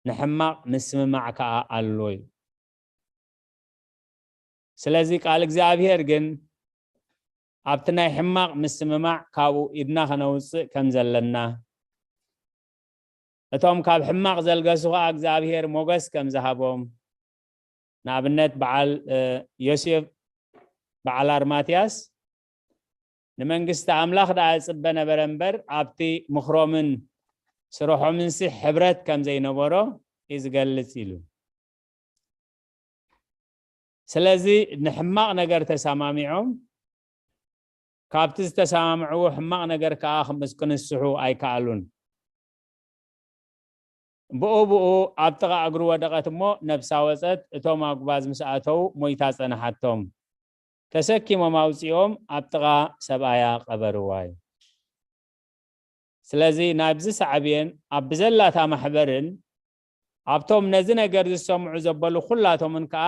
ንሕማቕ ምስምማዕ ከኣ ኣሎ እዩ። ስለዚ ቃል እግዚኣብሔር ግን ኣብቲ ናይ ሕማቕ ምስምማዕ ካብኡ ኢድና ከነውጽእ ከም ዘለና፣ እቶም ካብ ሕማቕ ዘልገሱ ኸኣ እግዚኣብሔር ሞገስ ከም ዝሃቦም፣ ንኣብነት በዓል፣ እ፣ ዮሴፍ በዓል ኣርማትያስ ንመንግስቲ ኣምላኽ ደኣ ይጽበ ነበረ እምበር፣ ኣብቲ ምኽሮምን ስርሖምንሲ ሕብረት ከም ዘይነበሮ እዩ ዝገልጽ ኢሉ። ስለዚ ንሕማቕ ነገር ተሰማሚዖም፣ ካብቲ ዝተሰማምዕዎ ሕማቕ ነገር ከኣ ክምስ-፣ ክንስሑ ኣይከኣሉን። ብኡ ብኡ ኣብ ጥቓ እግሩ ወደቐት እሞ ነብሳ ወጸት፣ እቶም ኣጉባዝ ምስ ኣተዉ ሞይታ ጸንሓቶም። ተሰኪሞም ኣውጺኦም ኣብ ጥቓ ሰብኣያ ቀበርዋ እዩ። ስለዚ ናብዚ ሳዕቤን ኣብ ብዘላታ ማሕበርን ኣብቶም ነዚ ነገር ዝሰምዑ ዘበሉ ኩላቶምን ከኣ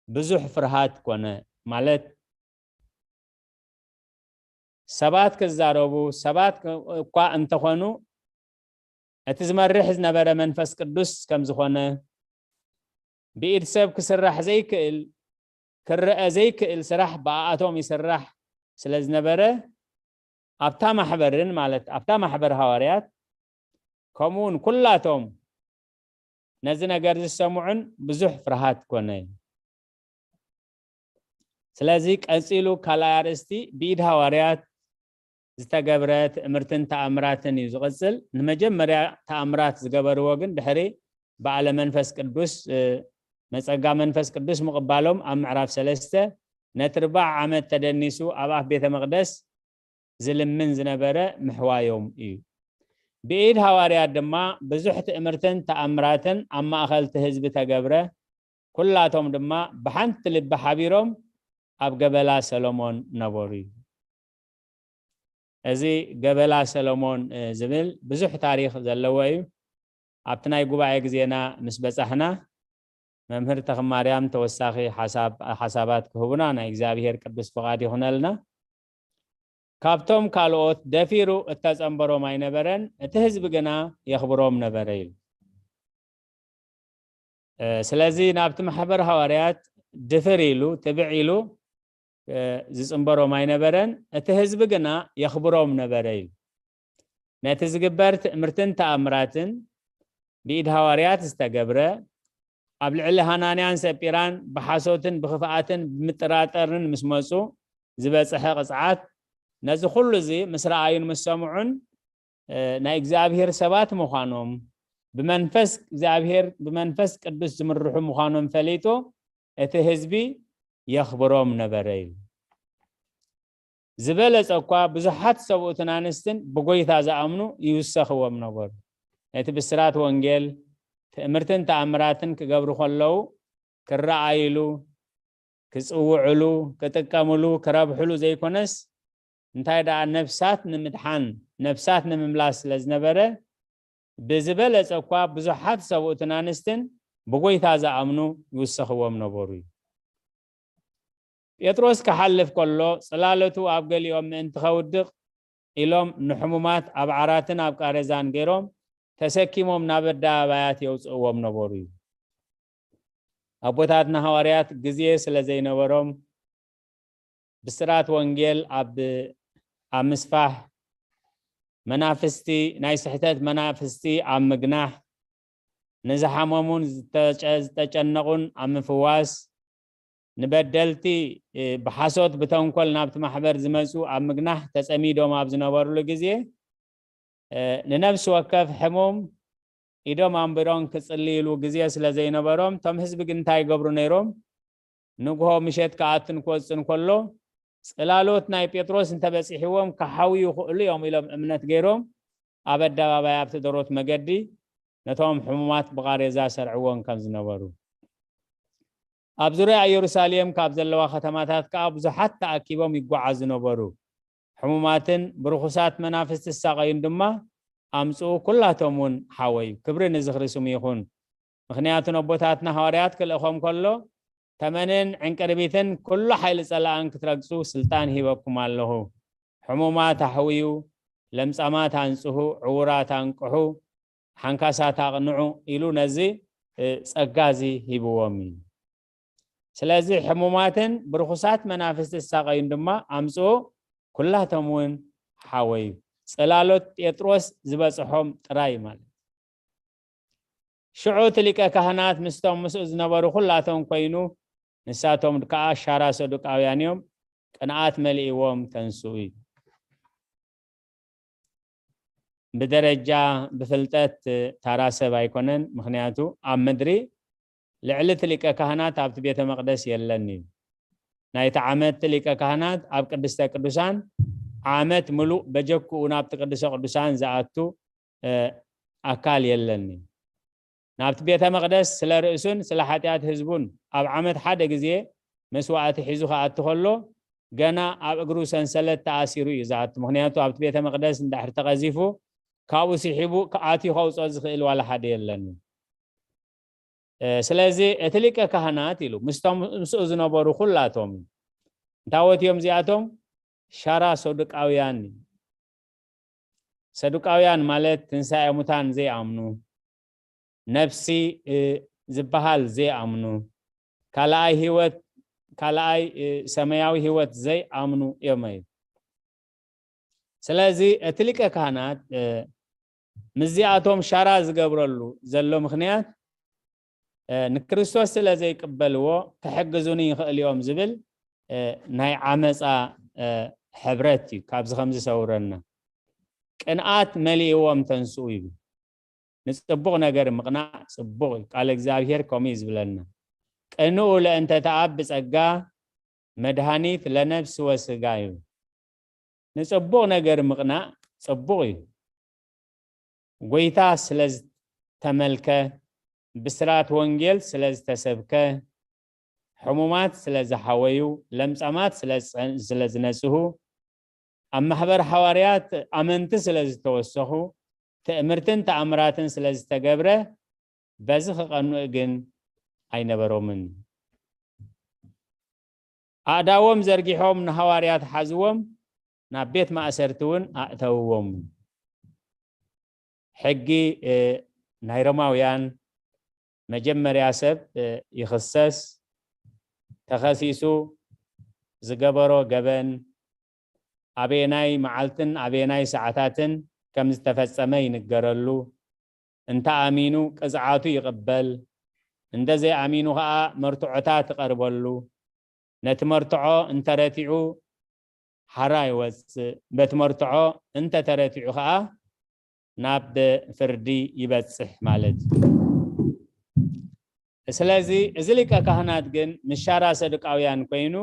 ብዙሕ ፍርሃት ኮነ። ማለት ሰባት ክዛረቡ፣ ሰባት እኳ እንተኾኑ፣ እቲ ዝመርሕ ዝነበረ መንፈስ ቅዱስ ከም ዝኾነ፣ ብኢድ ሰብ ክስራሕ ዘይክእል፣ ክረአ ዘይክእል ስራሕ ብኣኣቶም ይስራሕ ስለ ዝነበረ፣ ኣብታ ማሕበርን፣ ማለት ኣብታ ማሕበር ሃዋርያት፣ ከምኡ እውን ኩላቶም ነዚ ነገር ዝሰምዑን ብዙሕ ፍርሃት ኮነ። ስለዚ ቀጺሉ ካልኣይ ኣርእስቲ ብኢድ ሃዋርያት ዝተገብረ ትእምርትን ተኣምራትን እዩ ዝቕጽል። ንመጀመርያ ተኣምራት ዝገበርዎ ግን ድሕሪ በዓለ መንፈስ ቅዱስ፣ እ፣ መጸጋ መንፈስ ቅዱስ ምቕባሎም ኣብ ምዕራፍ ሰለስተ፣ ነቲ ርባዕ ዓመት ተደኒሱ ኣብ ኣፍ ቤተ መቕደስ ዝልምን ዝነበረ ምሕዋዮም እዩ። ብኢድ ሃዋርያት ድማ ብዙሕ ትእምርትን ተኣምራትን ኣብ ማእከል እቲ ህዝቢ ተገብረ። ኩላቶም ድማ ብሓንቲ ልቢ ሓቢሮም ኣብ ገበላ ሰሎሞን ነበሩ እዩ። እዚ ገበላ ሰሎሞን፣ እ፣ ዝብል ብዙሕ ታሪኽ ዘለዎ እዩ። ኣብቲ ናይ ጉባኤ ግዜና ምስ በጻሕና፣ መምህር ተኽማርያም ተወሳኺ ሓሳብ-፣ ሓሳባት ክህቡና ናይ እግዚኣብሔር ቅዱስ ፍቓድ ይኹነልና። ካብቶም ካልኦት ደፊሩ እተጸንበሮም ኣይነበረን፣ እቲ ህዝቢ ግና የኽብሮም ነበረ ኢሉ። እ፣ ስለዚ ናብቲ ማሕበር ሃዋርያት ድፍር ኢሉ፣ ትብዕ ኢሉ፣ እ፣ ዝጽንበሮም ኣይነበረን፣ እቲ ህዝቢ ግና የኽብሮም ነበረ ኢሉ። ነቲ ዝግበር ትእምርትን ተኣምራትን ብኢድ ሃዋርያት ዝተገብረ፣ ኣብ ልዕሊ ሃናንያን ሰጲራን ብሓሶትን ብኽፍኣትን ብምጥራጠርን ምስ መጹ ዝበጽሐ ቅጽዓት፣ ነዚ ኩሉ እዚ ምስ ረኣዩን ምስ ሰምዑን፣ እ፣ ናይ እግዚኣብሔር ሰባት ምዃኖም፣ ብመንፈስ እግዚኣብሔር፣ ብመንፈስ ቅዱስ ዝምርሑ ምዃኖም ፈሊጡ፣ እቲ ህዝቢ የኽብሮም ነበረ ኢሉ። ዝበለጸ እኳ ብዙሓት ሰብኡትን ኣንስትን ብጎይታ ዝኣምኑ ይውሰኽዎም ነበሩ። ነቲ ብስራት ወንጌል፣ ትእምርትን ተኣምራትን ክገብሩ ከለዉ ክረኣይሉ፣ ክጽውዕሉ፣ ክጥቀምሉ፣ ክረብሕሉ ዘይኮነስ፣ እንታይ ደኣ ነፍሳት ንምድሓን፣ ነፍሳት ንምምላስ ስለ ዝነበረ፣ ብዝበለጸ እኳ ብዙሓት ሰብኡትን ኣንስትን ብጎይታ ዝኣምኑ ይውሰኽዎም ነበሩ እዩ። ጴጥሮስ ክሓልፍ ከሎ፣ ጽላለቱ ኣብ ገሊኦም ምእንቲ ከውድቕ ኢሎም ንሕሙማት ኣብ ዓራትን ኣብ ቃሬዛን ገይሮም ተሰኪሞም ናብ ኣደባባያት የውጽእዎም ነበሩ እዩ። ኣቦታትና ሃዋርያት ግዜ ስለ ዘይነበሮም፣ ብስራት ወንጌል ኣብ፣ ኣብ ምስፋሕ፣ መናፍስቲ፣ ናይ ስሕተት መናፍስቲ ኣብ ምግናሕ፣ ንዝሓመሙን ዝተጨ-፣ ዝተጨነቑን ኣብ ምፍዋስ፣ ንበደልቲ፣ እ፣ ብሓሶት ብተንኮል ናብቲ ማሕበር ዝመጹ ኣብ ምግናሕ ተጸሚዶም ኣብ ዝነበሩሉ ግዜ፣ እ፣ ንነፍሲ ወከፍ ሕሙም ኢዶም ኣንቢሮም ክጽልይሉ ግዜ ስለ ዘይነበሮም፣ እቶም ህዝቢ ግን እንታይ ይገብሩ ነይሮም? ንግሆ ምሸት ክኣትን ክወጽእን ከሎ፣ ጽላሎት ናይ ጴጥሮስ እንተበጺሕዎም ክሓውዩ ይኽእሉ እዮም ኢሎም እምነት ገይሮም፣ ኣብ ኣደባባይ ኣብቲ ደሮት መገዲ ነቶም ሕሙማት ብቓሬዛ ሰርዕዎም ከም ዝነበሩ። ኣብ ዙርያ ኢየሩሳሌም ካብ ዘለዋ ከተማታት ከኣ ብዙሓት ተኣኪቦም ይጓዓዙ ነበሩ። ሕሙማትን ብርኹሳት መናፍስቲ ዝሳቐዩን ድማ ኣምጽኡ፣ ኩላቶም እውን ሓወዩ። ክብሪ ንዝኽሪ ስሙ ይኹን። ምኽንያቱ ነቦታትና ሃዋርያት ክልእኾም ከሎ፣ ተመንን ዕንቅርቢትን ኩሉ ሓይሊ ጸላእን ክትረግጹ ስልጣን ሂበኩም ኣለኹ። ሕሙማት ኣሕውዩ፣ ለምጻማት ኣንጽሁ፣ ዕዉራት ኣንቅሑ፣ ሓንካሳት ኣቕንዑ ኢሉ ነዚ፣ እ፣ ጸጋ እዚ ሂብዎም እዩ። ስለዚ ሕሙማትን ብርኹሳት መናፍስቲ ዝሳቐዩን ድማ ኣምጽኡ፣ ኩላቶም እውን ሓወዩ። ጽላሎት ጴጥሮስ ዝበጽሖም ጥራይ ማለት። ሽዑ እቲ ሊቀ ካህናት ምስቶም ምስኡ ዝነበሩ ኩላቶም ኮይኑ፣ ንሳቶም ከኣ ሻራ ሰዱቃውያን እዮም፣ ቅንኣት መሊእዎም ተንስኡ እዩ። ብደረጃ ብፍልጠት ታራ ሰብ ኣይኮነን፣ ምኽንያቱ ኣብ ምድሪ ልዕሊ እቲ ሊቀ ካህናት ኣብቲ ቤተ መቕደስ የለን እዩ። ናይቲ ዓመት እቲ ሊቀ ካህናት ኣብ ቅድስተ ቅዱሳን ዓመት ምሉእ በጀክኡ ናብቲ ቅዱሰ ቅዱሳን ዝኣቱ፣ እ፣ ኣካል የለን እዩ። ናብቲ ቤተ መቕደስ ስለ ርእሱን ስለ ሓጢኣት ህዝቡን ኣብ ዓመት ሓደ ግዜ መስዋእቲ ሒዙ ክኣቱ ከሎ፣ ገና ኣብ እግሩ ሰንሰለት ተኣሲሩ እዩ ዝኣቱ። ምኽንያቱ ኣብቲ ቤተ መቕደስ እንድሕር ተቐዚፉ፣ ካብኡ ስሒቡ ክኣትዩ ከውፅኦ ዝኽእል ዋላ ሓደ የለን። እ፣ ስለዚ እቲ ሊቀ ካህናት ኢሉ ምስቶም ምስኡ ዝነበሩ ኩላቶም፣ እንታወት እዮም እዚኣቶም? ሻራ ሰዱቃውያን። ሰዱቃውያን ማለት ትንሳኤ ሙታን ዘይኣምኑ፣ ነፍሲ፣ እ፣ ዝበሃል ዘይኣምኑ፣ ካልኣይ ህይወት፣ ካልኣይ፣ እ፣ ሰማያዊ ህይወት ዘይኣምኑ እዮም እዩ። ስለዚ እቲ ሊቀ ካህናት፣ እ፣ ምስዚኣቶም ሻራ ዝገብረሉ ዘሎ ምኽንያት፣ እ፣ ንክርስቶስ ስለ ዘይቅበልዎ ክሕግዙኒ ይኽእል እዮም ዝብል፣ እ፣ ናይ ዓመፃ፣ እ፣ ሕብረት እዩ። ካብዚ ከም ዝሰውረና ቅንኣት መሊእዎም ተንስኡ ይብል። ንጽቡቕ ነገር ምቕናእ ጽቡቕ እዩ። ቃል እግዚኣብሔር ከምኡ እዩ ዝብለና። ቅንኡ ለእንተ ተኣብ ብጸጋ መድኃኒት ለነፍስ ወስጋ እዩ። ንጽቡቕ ነገር ምቕናእ ጽቡቕ እዩ። ጎይታ ስለ ዝተመልከ፣ ብስራት ወንጌል ስለ ዝተሰብከ፣ ሕሙማት ስለ ዝሓወዩ፣ ለምጻማት ስለ ዝጸ-፣ ስለ ዝነጽሁ፣ ኣብ ማሕበር ሓዋርያት ኣመንቲ ስለ ዝተወሰኹ፣ ትእምርትን ተኣምራትን ስለ ዝተገብረ፣ በዚ ክቐንኡ ግን ኣይነበሮምን። ኣእዳዎም ዘርጊሖም ንሃዋርያት ሓዝዎም፣ ናብ ቤት ማእሰርቲ እውን ኣእተውዎም። ሕጊ፣ እ፣ ናይ ሮማውያን መጀመርያ ሰብ፣ እ፣ ይኽሰስ፣ ተኸሲሱ ዝገበሮ ገበን፣ ኣበየናይ መዓልትን ኣበየናይ ሰዓታትን ከም ዝተፈጸመ ይንገረሉ። እንተ ኣሚኑ ቅጽዓቱ ይቕበል፣ እንተ ዘይኣሚኑ ኸኣ መርትዖታት ትቐርበሉ። ነቲ መርትዖ እንተ ረቲዑ ሓራ ይወጽእ፣ በቲ መርትዖ እንተ ተረቲዑ ኸኣ ናብ ፍርዲ ይበጽሕ ማለት እዩ። ስለዚ እዚ ሊቀ ካህናት ግን ምስ ሻራ ሰዱቃውያን ኮይኑ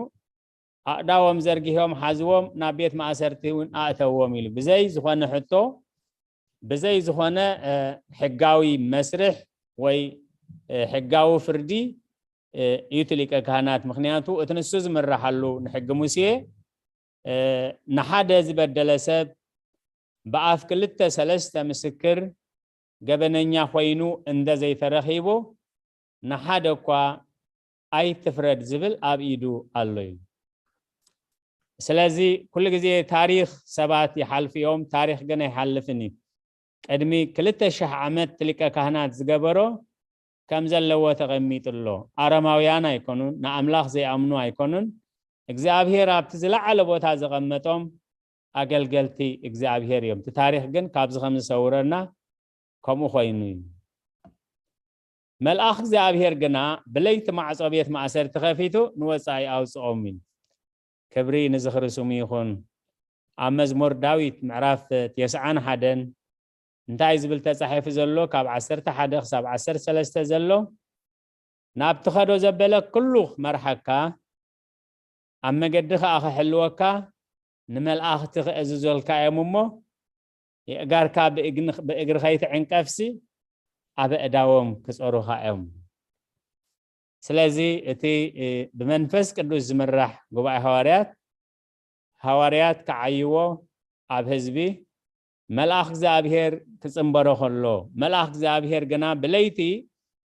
ኣእዳዎም ዘርጊሖም ሓዝዎም ናብ ቤት ማእሰርቲ እውን ኣእተዎም ኢሉ። ብዘይ ዝኾነ ሕቶ፣ ብዘይ ዝኾነ፣ እ፣ ሕጋዊ መስርሕ ወይ፣ እ፣ ሕጋዊ ፍርዲ፣ እ፣ እዩ እቲ ሊቀ ካህናት። ምኽንያቱ እቲ ንሱ ዝምርሓሉ ንሕጊ ሙሴ፣ እ፣ ንሓደ ዝበደለ ሰብ ብኣፍ ክልተ ሰለስተ ምስክር ገበነኛ ኮይኑ እንደ ዘይተረኺቡ ንሓደ እኳ ኣይትፍረድ ዝብል ኣብ ኢዱ ኣሎ እዩ። ስለዚ ኩሉ ግዜ ታሪኽ ሰባት ይሓልፉ እዮም፣ ታሪኽ ግን ኣይሓልፍን እዩ። ቅድሚ ክልተ ሺሕ ዓመት ሊቀ ካህናት ዝገበሮ ከም ዘለዎ ተቐሚጡ ኣሎ። ኣረማውያን ኣይኮኑን፣ ንኣምላኽ ዘይኣምኑ ኣይኮኑን። እግዚኣብሔር ኣብቲ ዝለዓለ ቦታ ዘቐመጦም ኣገልገልቲ እግዚኣብሔር እዮም። እቲ ታሪኽ ግን ካብዚ ከም ዝሰውረና ከምኡ ኮይኑ እዩ። መልኣኽ እግዚኣብሔር ግና ብለይቲ ማዕጾ ቤት ማእሰርቲ ከፊቱ ንወጻኢ ኣውጽኦም ኢሉ። ክብሪ ንዝኽሪ ስሙ ይኹን። ኣብ መዝሙር ዳዊት ምዕራፍ ተስዓን ሓደን እንታይ ዝብል ተጻሒፉ ዘሎ? ካብ ዓሰርተ ሓደ ክሳብ ዓሰርተ ሰለስተ ዘሎ፣ ናብ ትኸዶ ዘበለ ኩሉ ክመርሓካ፣ ኣብ መገዲ ከኣ ክሕልወካ፣ ንመልኣኽቲ ክእዝዘልካ እዮም እሞ፣ የእጋርካ ብእግን-፣ ብእግሪ ከይትዕንቀፍሲ፣ ኣብ ኣእዳዎም ክጸሩኻ እዮም። ስለዚ እቲ፣ እ፣ ብመንፈስ ቅዱስ ዝምራሕ ጉባኤ ሃዋርያት፣ ሃዋርያት ክዓይዎ ኣብ ህዝቢ፣ መልኣኽ እግዚኣብሔር ክጽንበሮ ከሎ፣ መልኣኽ እግዚኣብሔር ግና ብለይቲ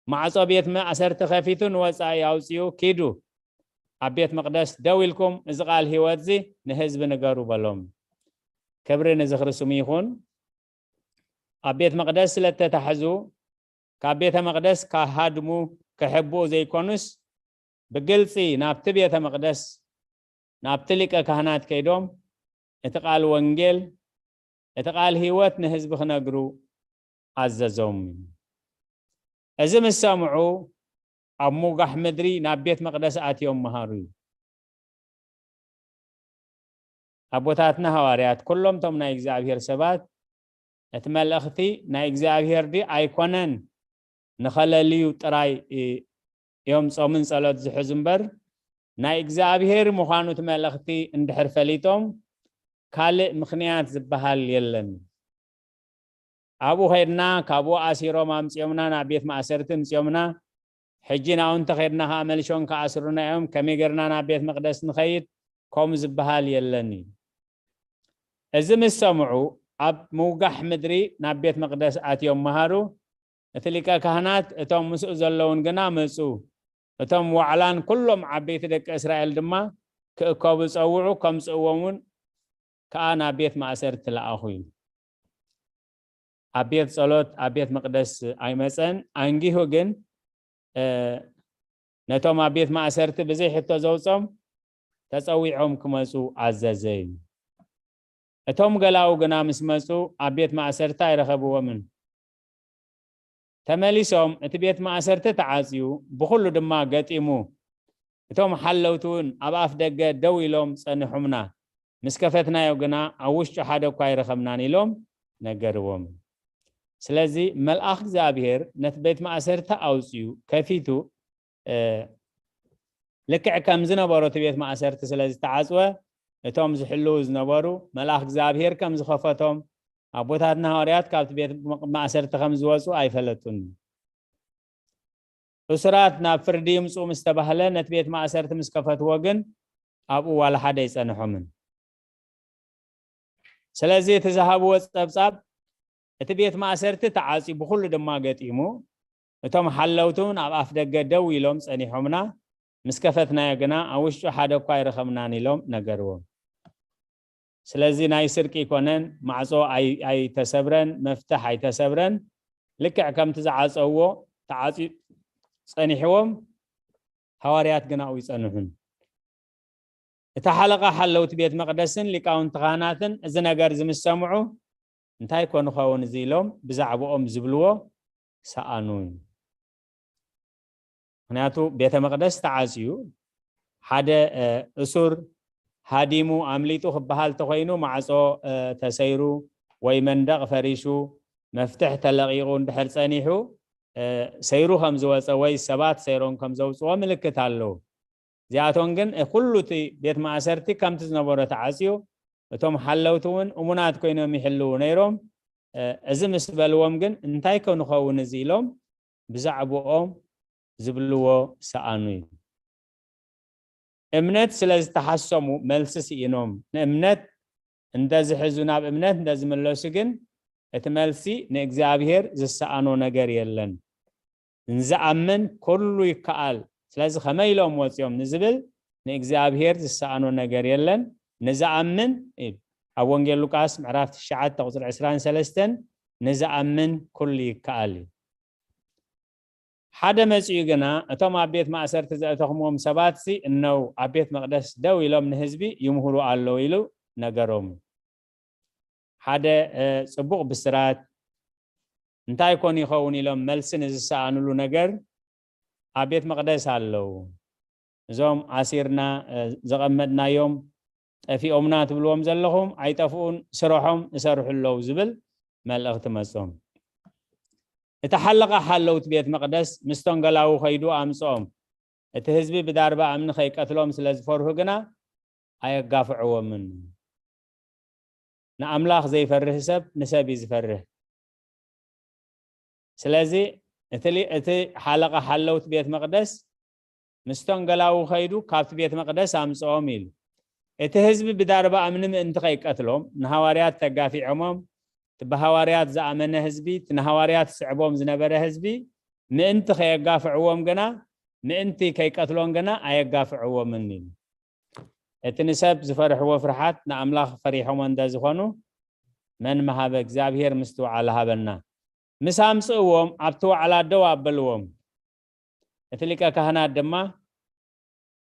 ማዕጾ ቤት ማእሰርቲ ከፊቱ ንወጻኢ ኣውጺኡ፣ "ኪዱ፣ ኣብ ቤት መቕደስ ደው ኢልኩም እዚ ቃል ህይወትዚ ንህዝቢ ንገሩ" በሎም። ክብሪ ንዝኽሪ ስሙ ይኹን። ኣብ ቤት መቕደስ ስለ እተታሕዙ፣ ካብ ቤተ መቕደስ ክሃድሙ ክሕብኡ ዘይኮኑስ፣ ብግልጺ ናብቲ ቤተ መቕደስ፣ ናብቲ ሊቀ ካህናት ከይዶም፣ እቲ ቃል ወንጌል፣ እቲ ቃል ህይወት ንህዝቢ ክነግሩ ኣዘዞም። እዚ ምስ ሰምዑ፣ ኣብ ምውጋሕ ምድሪ ናብ ቤት መቕደስ ኣትዮም መሃሩ እዩ። ኣቦታትና ሃዋርያት፣ ኩሎም እቶም ናይ እግዚኣብሔር ሰባት፣ እቲ መልእኽቲ ናይ እግዚኣብሔር ድዩ ኣይኮነን ንኸለልዩ ጥራይ እዮም ጾምን ጸሎት ዝሕዙ እምበር፣ ናይ እግዚኣብሔር ምዃኑ እቲ መልእኽቲ እንድሕር ፈሊጦም፣ ካልእ ምኽንያት ዝበሃል የለን። ኣብኡ ኸድና፣ ካብኡ ኣሲሮም ኣምጺኦምና፣ ናብ ቤት ማእሰርቲ ኣምጺኦምና። ሕጂ ናብኡ እንተኸድና ኸኣ መልሾም ክኣስሩና እዮም። ከመይ ጌርና ናብ ቤት መቕደስ ንኸይድ? ከምኡ ዝበሃል የለን እዩ። እዚ ምስ ሰምዑ፣ ኣብ ምውጋሕ ምድሪ ናብ ቤት መቕደስ ኣትዮም መሃሩ። እቲ ሊቀ ካህናት እቶም ምስኡ ዘለዉን ግና መጹ። እቶም ዋዕላን ኩሎም ዓበይቲ ደቂ እስራኤል ድማ ክእከቡ ጸውዑ፣ ከምጽእዎም እውን ከኣ ናብ ቤት ማእሰርቲ ለኣኹ ኢሉ። ኣብ ቤት ጸሎት፣ ኣብ ቤት መቕደስ ኣይመጸን። ኣንጊሁ ግን፣ እ፣ ነቶም ኣብ ቤት ማእሰርቲ ብዘይ ሕቶ ዘውጾም ተጸዊዖም ክመጹ ኣዘዘ እዩ። እቶም ገላዉ ግና ምስ መጹ ኣብ ቤት ማእሰርቲ ኣይረኸብዎምን። ተመሊሶም እቲ ቤት ማእሰርቲ ተዓጽዩ፣ ብኹሉ ድማ ገጢሙ። እቶም ሓለውቲ እውን ኣብ ኣፍ ደገ ደው ኢሎም ጸንሑምና። ምስ ከፈትናዮ ግና ኣብ ውሽጡ ሓደ እኳ ኣይረኸብናን ኢሎም ነገርዎም። ስለዚ መልኣኽ እግዚኣብሔር ነቲ ቤት ማእሰርቲ ኣውጺኡ ከፊቱ፣ እ፣ ልክዕ ከም ዝነበሮ እቲ ቤት ማእሰርቲ ስለ ዝተዓጽወ፣ እቶም ዝሕልዉ ዝነበሩ መልኣኽ እግዚኣብሔር ከም ዝኸፈቶም፣ ኣቦታትና ሃዋርያት ካብቲ ቤት ማእሰርቲ ከም ዝወጹ ኣይፈለጡን። እሱራት ናብ ፍርዲ ይምጽኡ ምስ ተባህለ፣ ነቲ ቤት ማእሰርቲ ምስ ከፈትዎ ግን ኣብኡ ዋላ ሓደ ኣይጸንሖምን። ስለዚ እቲ ዝሃብዎ ጸብጻብ፣ እቲ ቤት ማእሰርቲ ተዓጽዩ ብኹሉ ድማ ገጢሙ፣ እቶም ሓለውቲ እውን ኣብ ኣፍ ደገ ደው ኢሎም ጸኒሖምና፣ ምስ ከፈትናዮ ግና ኣብ ውሽጡ ሓደ እኳ ኣይረኸብናን ኢሎም ነገርዎም። ስለዚ ናይ ስርቂ ኣይኮነን፣ ማዕጾ ኣይ-፣ ኣይተሰብረን፣ መፍትሕ ኣይተሰብረን። ልክዕ ከምቲ ዝዓጸውዎ ተዓጽዩ ጸኒሕዎም፣ ሃዋርያት ግና ኣብኡ ይጸንሑን። እታ ሓለቓ ሓለውቲ ቤት መቕደስን ሊቃውንቲ ካህናትን እዚ ነገር እዚ ምስ ሰምዑ፣ "እንታይ ኮ ንኸውን እዚ?" ኢሎም ብዛዕባኦም ዝብልዎ ሰኣኑ። ምኽንያቱ ቤተ መቕደስ ተዓጽዩ፣ ሓደ፣ እ፣ እሱር ሃዲሙ ኣምሊጡ ክበሃል ተኾይኑ፣ ማዕጾ፣ እ፣ ተሰይሩ ወይ መንደቕ ፈሪሱ፣ መፍትሕ ተለቒቑ እንድሕር ጸኒሑ፣ እ፣ ሰይሩ ከም ዝወጸ ወይ ሰባት ሰይሮም ከም ዘውጽዎ ምልክት ኣለዉ። እዚኣቶም ግን፣ እ፣ ኩሉ እቲ ቤት ማእሰርቲ ከምቲ ዝነበሮ ተዓጽዩ፣ እቶም ሓለውቲ እውን እሙናት ኮይኖም ይሕልዉ ነይሮም። እ፣ እዚ ምስ በልዎም ግን፣ "እንታይ ከ ንኸውን እዚ?" ኢሎም ብዛዕባኦም ዝብልዎ ሰኣኑ እዩ። እምነት ስለ ዝተሓሰሙ መልሲ ስኢኖም። ንእምነት እንተ ዝሕዙ፣ ናብ እምነት እንተ ዝምለሱ ግን፣ እቲ መልሲ ንእግዚኣብሔር ዝሰኣኖ ነገር የለን። ንዝኣምን ኩሉ ይከኣል። ስለዚ ከመይ ኢሎም ወጺኦም ንዝብል፣ ንእግዚኣብሔር ዝሰኣኖ ነገር የለን። ንዝኣምን፣ ኣብ ወንጌል ሉቃስ ምዕራፍ ትሽዓተ ቁጽሪ ዕስራን ሰለስተን፣ ንዝኣምን ኩሉ ይከኣል እዩ። ሓደ መጺኡ ግና፣ እቶም ኣብ ቤት ማእሰርቲ ዘእተኹምዎም ሰባትሲ እነው ኣብ ቤት መቕደስ ደው ኢሎም ንህዝቢ ይምህሩ ኣለዉ ኢሉ ነገሮም። ሓደ፣ እ፣ ጽቡቕ ብስራት፣ እንታይ ኮን ይኸውን ኢሎም መልሲ ንዝሰኣኑሉ ነገር ኣብ ቤት መቕደስ ኣለዉ። እዞም ኣሲርና ዘቐመጥናዮም ጠፊኦምና ትብልዎም ዘለኹም ኣይጠፍኡን፣ ስርሖም እሰርሑ ኣለዉ ዝብል መልእኽቲ መጾም። እቲ ሓለቓ ሓለውቲ ቤት መቕደስ ምስቶም ገላዉ ኸይዱ ኣምጽኦም። እቲ ህዝቢ ብዳርባ እምኒ ኸይቀትሎም ስለ ዝፈርሁ ግና ኣየጋፍዕዎምን። ንኣምላኽ ዘይፈርህ ሰብ ንሰብ እዩ ዝፈርህ። ስለዚ እቲ ሓለቓ ሓለውቲ ቤት መቕደስ ምስቶም ገላዉ ኸይዱ ካብቲ ቤት መቕደስ ኣምጽኦም ኢሉ። እቲ ህዝቢ ብዳርባ እምኒ ምእንቲ ኸይቀትሎም ንሃዋርያት ተጋፊዖሞም፣ እቲ ብሃዋርያት ዝኣመነ ህዝቢ፣ እቲ ንሃዋርያት ዝስዕቦም ዝነበረ ህዝቢ ምእንቲ ኸየጋፍዕዎም ግና ምእንቲ ከይቀትሎም ግና ኣየጋፍዕዎምን ኢሉ። እቲ ንሰብ ዝፈርሕዎ ፍርሓት ንኣምላኽ ፈሪሖሞ እንተ ዝኾኑ መን ምሃበ? እግዚኣብሔር ምስትውዓል ሃበና። ምስ ኣምጽእዎም ኣብቲ ዋዕላ ደው ኣበልዎም። እቲ ሊቀ ካህናት ድማ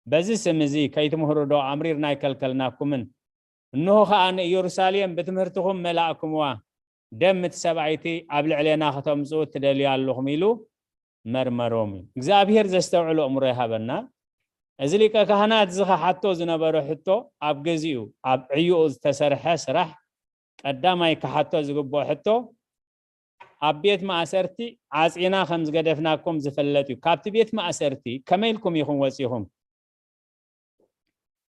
በዚ ስም እዚ ከይትምህሩ ዶ ኣምሪርና ኣይከልከልናኩምን? እንሆ ኸኣ ንኢየሩሳሌም ብትምህርትኹም መላእኩምዋ፣ ደም እቲ ሰብኣይቲ ኣብ ልዕሌና ከተምጽኡ ትደልዩ ኣለኹም ኢሉ መርመሮም እዩ። እግዚኣብሔር ዘስተውዕሎ እምሮ ይሃበና። እዚ ሊቀ ካህናት እዚ ክሓቶ ዝነበሮ ሕቶ ኣብ ግዚኡ ኣብ ዕዩኡ ዝተሰርሐ ስራሕ ቀዳማይ ክሓቶ ዝግብኦ ሕቶ ኣብ ቤት ማእሰርቲ ዓጺና ከም ዝገደፍናኩም ዝፍለጥ እዩ። ካብቲ ቤት ማእሰርቲ ከመይ ኢልኩም ኢኹም ወጺኹም?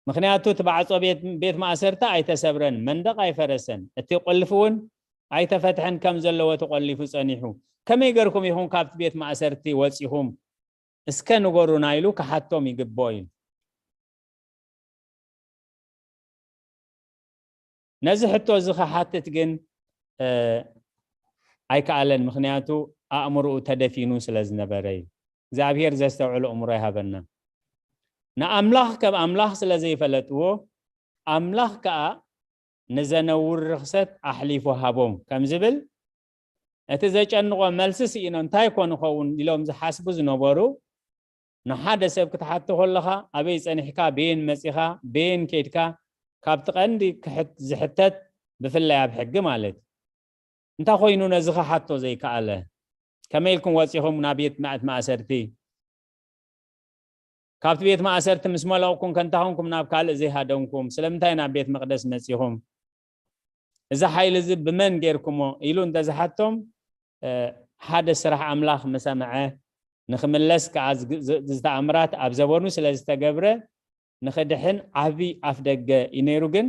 ምኽንያቱ እቲ ባዕጾ ቤት ቤት ማእሰርቲ ኣይተሰብረን፣ መንደቕ ኣይፈረሰን፣ እቲ ቁልፊ እውን ኣይተፈትሐን ከም ዘለዎ ተቆሊፉ ጸኒሑ። ከመይ ገርኩም ኢኹም ካብቲ ቤት ማእሰርቲ ወጺኹም? እስከ ንገሩና ኢሉ ክሓቶም ይግብኦ እዩ። ነዚ ሕቶ እዚ ክሓትት ግን ኣይከኣለን፣ ምኽንያቱ ኣእምርኡ ተደፊኑ ስለ ዝነበረ እዩ። እግዚኣብሔር ዘስተውዕሉ እምሮ ይሃበና። ንኣምላኽ ከም ኣምላኽ ስለ ዘይፈለጥዎ ኣምላኽ ከኣ ንዘነውር ርኽሰት ኣሕሊፉ ሃቦም ከም ዝብል እቲ ዘጨንቖ መልሲ ስኢኖ እንታይ ኮን ይኸውን ኢሎም ዝሓስቡ ዝነበሩ ንሓደ ሰብ ክትሓቶ ከለኻ ኣበይ ጸኒሕካ፣ በየን መጺኻ፣ በየን ከይድካ ካብቲ ቀንዲ ዝሕተት ብፍላይ ኣብ ሕጊ ማለት እንታይ ኮይኑ ነዚ ክሓቶ ዘይከኣለ? ከመይ ኢልኩም ወጺኹም ናብ ቤት ማእት ማእሰርቲ? ካብቲ ቤት ማእሰርቲ ምስ መለቕኩም ከንታ ኾንኩም ናብ ካልእ ዘይሃደምኩም ስለምንታይ ናብ ቤት መቕደስ መጺኹም? እዚ ሓይሊ እዚ ብመን ጌርኩሞ? ኢሉ እንተዝሓቶም ሓደ ስራሕ ኣምላኽ ምሰምዐ ንክምለስ ከዓ ዝተኣምራት ኣብ ዘበኑ ስለ ዝተገብረ ንክድሕን ዓብዪ ኣፍ ደገ እዩ ነይሩ፣ ግን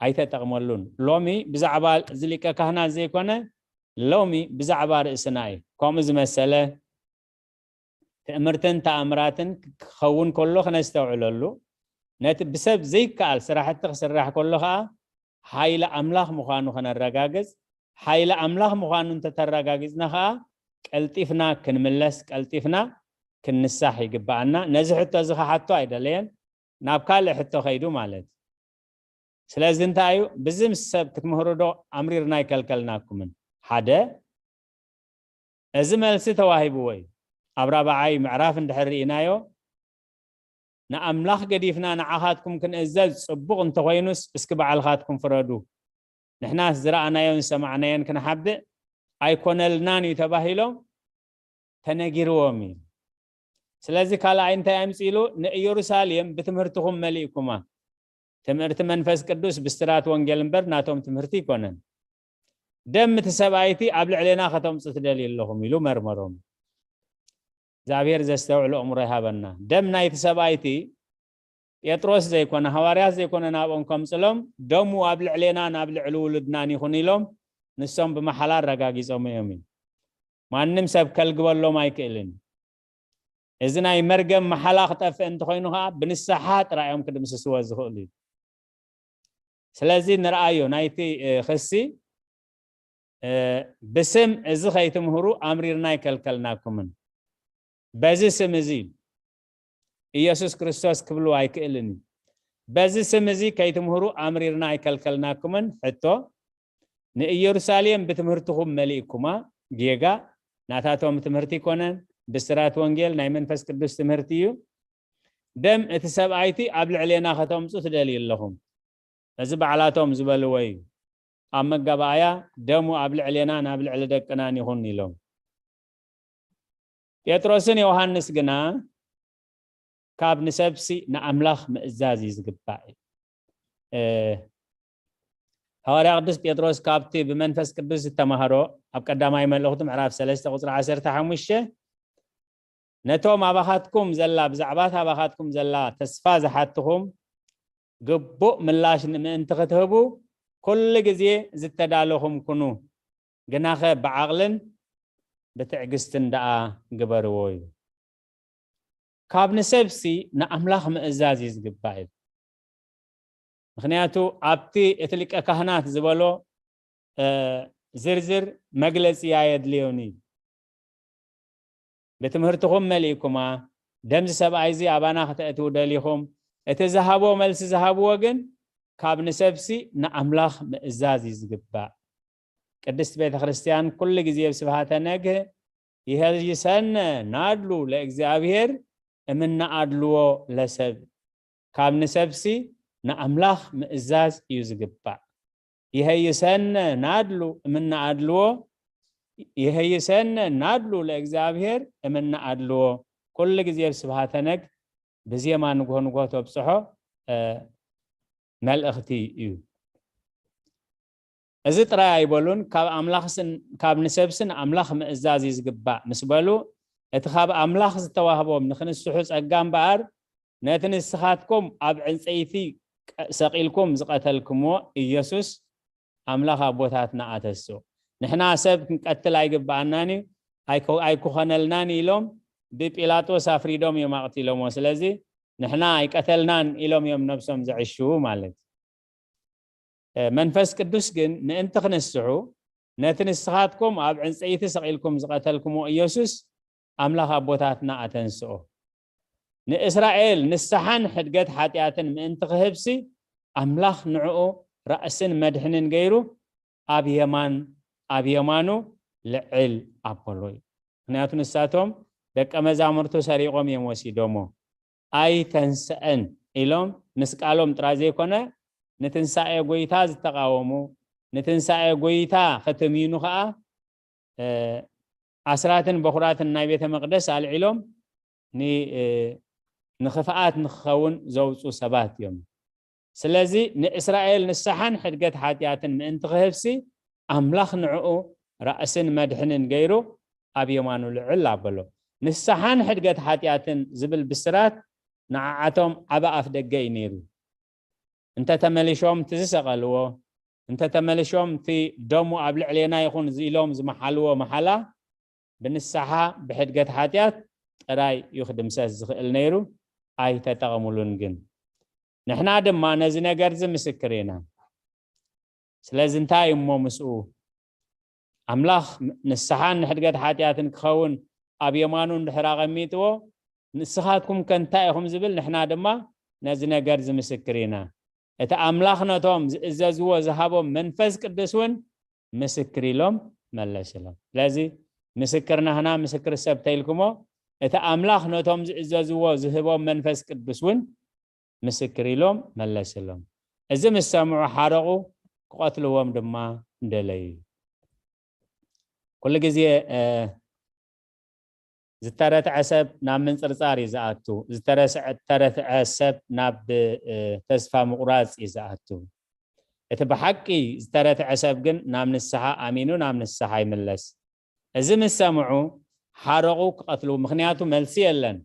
ኣይተጠቕመሉን። ሎሚ ብዛዕባ እዚ ሊቀ ካህናት ዘይኮነ ሎሚ ብዛዕባ ርእስና እዩ። ከምኡ ዝመሰለ ትእምርትን ተኣምራትን ክኸውን ከሎ ክነስተውዕለሉ፣ ነቲ ብሰብ ዘይከኣል ስራሕቲ ክስራሕ ከሎ ከዓ ሓይሊ ኣምላኽ ምዃኑ ከነረጋግጽ፣ ሓይሊ ኣምላኽ ምዃኑ እንተተረጋጊጽና ከዓ ቀልጢፍና ክንምለስ፣ ቀልጢፍና ክንንሳሕ ይግብኣና። ነዚ ሕቶ እዚ ክሓቶ ኣይደለየን፣ ናብ ካልእ ሕቶ ከይዱ ማለት። ስለዚ እንታይ እዩ? ብዚ ምስ ሰብ ክትምህሩ ዶ ኣምሪርና ኣይከልከልናኩምን? ሓደ፣ እዚ መልሲ ተዋሂብዎ እዩ። ኣብ ራብዓይ ምዕራፍ እንድሕር ርኢናዮ፣ ንኣምላኽ ገዲፍና ንዓኻትኩም ክንእዘዝ ጽቡቕ እንተኾይኑስ፣ እስኪ ባዕልኻትኩም ፍረዱ። ንሕናስ ዝረኣናዮን ዝሰማዕናዮን ክንሓብእ ኣይኮነልናን እዩ ተባሂሎም ተነጊርዎም እዩ። ስለዚ ካልኣይ እንታይ ኣምጺሉ? ንኢየሩሳሌም ብትምህርትኹም መሊእኩማ። ትምህርቲ መንፈስ ቅዱስ ብስራት ወንጌል እምበር ናቶም ትምህርቲ ኣይኮነን። ደም እቲ ሰብኣይቲ ኣብ ልዕሌና ከተምጹ ትደልዩ ኣለኹም ኢሉ መርመሮም። እግዚኣብሔር ዘስተውዕሉ ኣእምሮ ይሃበና። ደም ናይቲ ሰብኣይቲ ጴጥሮስ ዘይኮነ፣ ሃዋርያት ዘይኮነ ናብኦም ከምጽሎም፣ ደሙ ኣብ ልዕሌናን ኣብ ልዕሊ ውሉድናን ይኹን ኢሎም ንሶም ብመሓላ ኣረጋጊጾም እዮም እዩ። ማንም ሰብ ከልግበሎም ኣይክእልን። እዚ ናይ መርገም መሓላ ክጠፍእ እንተኾይኑ ከዓ ብንስሓ ጥራይ እዮም ክድምስስዎ ዝኽእሉ እዩ። ስለዚ ንርኣዮ ናይቲ ክሲ ብስም እዚ ከይትምህሩ ኣምሪርና ኣይከልከልናኩምን። በዚ ስም እዚ ኢየሱስ ክርስቶስ ክብሉ ኣይክእልን እዩ። በዚ ስም እዚ ከይትምህሩ ኣምሪርና ኣይከልከልናኩምን። ሕቶ፣ ንኢየሩሳሌም ብትምህርትኹም መሊእኩማ። ጌጋ፣ ናታቶም ትምህርቲ ኣይኮነን፣ ብስራት ወንጌል ናይ መንፈስ ቅዱስ ትምህርቲ እዩ። ደም እቲ ሰብኣይቲ ኣብ ልዕሌና ከተምጹ ትደልዩ ኣለኹም። እዚ ባዕላቶም ዝበልዎ እዩ። ኣብ መጋባእያ ደሙ ኣብ ልዕሌናን ኣብ ልዕሊ ደቅናን ይኹን ኢሎም። ጴጥሮስን ዮሃንስ ግና ካብ ንሰብሲ ንኣምላኽ ምእዛዝ እዩ ዝግባእ። ሃዋርያ ቅዱስ ጴጥሮስ ካብቲ ብመንፈስ ቅዱስ ዝተማህሮ ኣብ ቀዳማይ መልእኽቱ ምዕራፍ ሰለስተ ቁፅሪ ዓሰርተ ሓሙሽተ ነቶም ኣባኻትኩም ዘላ ብዛዕባ ኣባኻትኩም ዘላ ተስፋ ዝሓትኹም ግቡእ ምላሽ ንምእንቲ ክትህቡ ኩሉ ግዜ ዝተዳለኹም ኩኑ፣ ግናኸ ብዓቕልን ብትዕግስትን ደኣ ግበርዎ እዩ። ካብ ንሰብሲ ንኣምላኽ ምእዛዝ እዩ ዝግባእ እዩ። ምኽንያቱ ኣብቲ እቲ ሊቀ ካህናት ዝበሎ ዝርዝር መግለጺ ኣየድልዮን እዩ። ብትምህርትኹም መሊእኩማ፣ ደምዚ ሰብኣይ እዚ ኣባና ክተእትዉ ደሊኹም፣ እቲ ዝሃቦ መልሲ ዝሃብዎ ግን ካብ ንሰብሲ ንኣምላኽ ምእዛዝ እዩ ዝግባእ። ቅድስት ቤተ ክርስቲያን ኩሉ ግዜ ብስብሃተ ነግህ ይሄይሰነ ናድሉ ለእግዚኣብሔር እምነ ኣድልዎ ለሰብ፣ ካብ ንሰብሲ ንኣምላኽ ምእዛዝ እዩ ዝግባእ። ይሄይሰነ ናድሉ እምነ ኣድልዎ ይሄይሰነ ናድሉ ለእግዚኣብሔር እምነ ኣድልዎ። ኩሉ ግዜ ብስብሃተ ነግ ብዜማ ንግሆ ንግሆ ተብፅሖ መልእኽቲ እዩ። እዚ ጥራይ ኣይበሉን፣ ካብ ኣምላኽስን ካብ ንሰብስን ኣምላኽ ምእዛዝ እዩ ዝግባእ ምስ በሉ፣ እቲ ካብ ኣምላኽ ዝተዋህቦም ንክንስሑ ጸጋ እምበኣር፣ ነቲ ንስኻትኩም ኣብ ዕንጸይቲ ሰቒልኩም ዝቐተልኩምዎ ኢየሱስ ኣምላኽ ኣቦታትና ኣተስኡ። ንሕና ሰብ ክንቀትል ኣይግብኣናን እዩ፣ ኣይኮ- ኣይኩኸነልናን እዩ ኢሎም ብጲላጦስ ኣፍሪዶም እዮም ኣቕቲሎምዎ። ስለዚ ንሕና ኣይቀተልናን ኢሎም እዮም ነብሶም ዘዕሽዉ ማለት እዩ። መንፈስ ቅዱስ ግን ምእንቲ ክንስሑ ነቲ ንስኻትኩም ኣብ ዕንጸይቲ ሰቒልኩም ዝቐተልኩምዎ ኢየሱስ ኣምላኽ ኣቦታትና ኣተንስኦ። ንእስራኤል ንስሓን ሕድገት ሓጢኣትን ምእንቲ ክህብሲ ኣምላኽ ንዕኡ ራእስን መድሕንን ገይሩ ኣብ የማን ኣብ የማኑ ልዕል ኣበሎ እዩ። ምክንያቱ ንሳቶም ደቀ መዛሙርቱ ሰሪቖም እዮም ወሲዶሞ። ኣይተንስአን ኢሎም ምስ ቃሎም ጥራይ ዘይኮነ ንትንሳኤ ጎይታ ዝተቃወሙ፣ ንትንሳኤ ጎይታ ክትምይኑ ከዓ ኣስራትን በኩራትን ናይ ቤተ መቅደስ ኣልዒሎም ንክፍኣት ንክኸውን ዘውፁ ሰባት እዮም። ስለዚ ንእስራኤል ንስሓን ሕድገት ሓጢኣትን ምእንቲ ክህብሲ ኣምላኽ ንዕኡ ራእስን መድሕንን ገይሩ ኣብ የማኑ ልዕል ኣበሎ። ንስሓን ሕድገት ሓጢኣትን ዝብል ብስራት ንዓዓቶም ዓበ ኣፍ ደገ እዩ ነይሩ። እንተተመሊሾም እቲ ዝሰቐልዎ፣ እንተተመሊሾም እቲ ደሙ ኣብ ልዕሌና ይኹን ኢሎም ዝመሓልዎ መሓላ ብንስሓ ብሕድገት ሓጢኣት ጥራይ እዩ ክድምሰስ ዝኽእል ነይሩ። ኣይተጠቐምሉን ግን ንሕና ድማ ነዚ ነገር እዚ ምስክር ኢና። ስለዚ እንታይ እሞ ምስኡ ኣምላኽ ንስሓን ንሕድገት ሓጢኣትን ክኸውን ኣብ የማኑ እንድሕር ኣቐሚጥዎ ንስኻትኩም ከ እንታይ ኢኹም ዝብል ንሕና ድማ ነዚ ነገር እዚ ምስክር ኢና። እቲ ኣምላኽ ነቶም ዝእዘዝዎ ዝሃቦም መንፈስ ቅዱስ እውን ምስክር ኢሎም መለስሎም። ስለዚ ምስክር ናህና ምስክር ሰብ ተይልኩሞ እቲ ኣምላኽ ነቶም ዝእዘዝዎ ዝህቦም መንፈስ ቅዱስ እውን ምስክር ኢሎም መለስሎም። እዚ ምስ ሰምዑ ሓረቑ፣ ክቐትልዎም ድማ ደለዩ። ኩሉ ግዜ ዝተረትዐ ሰብ ናብ ምንፅርፃር እዩ ዝኣቱ። ዝተረትዐ ሰብ ናብ ተስፋ ምቑራፅ እዩ ዝኣቱ። እቲ ብሓቂ ዝተረትዐ ሰብ ግን ናብ ንስሓ ኣሚኑ ናብ ንስሓ ይምለስ። እዚ ምስ ሰምዑ ሓረቑ ክቐትሉ፣ ምኽንያቱ መልሲ የለን።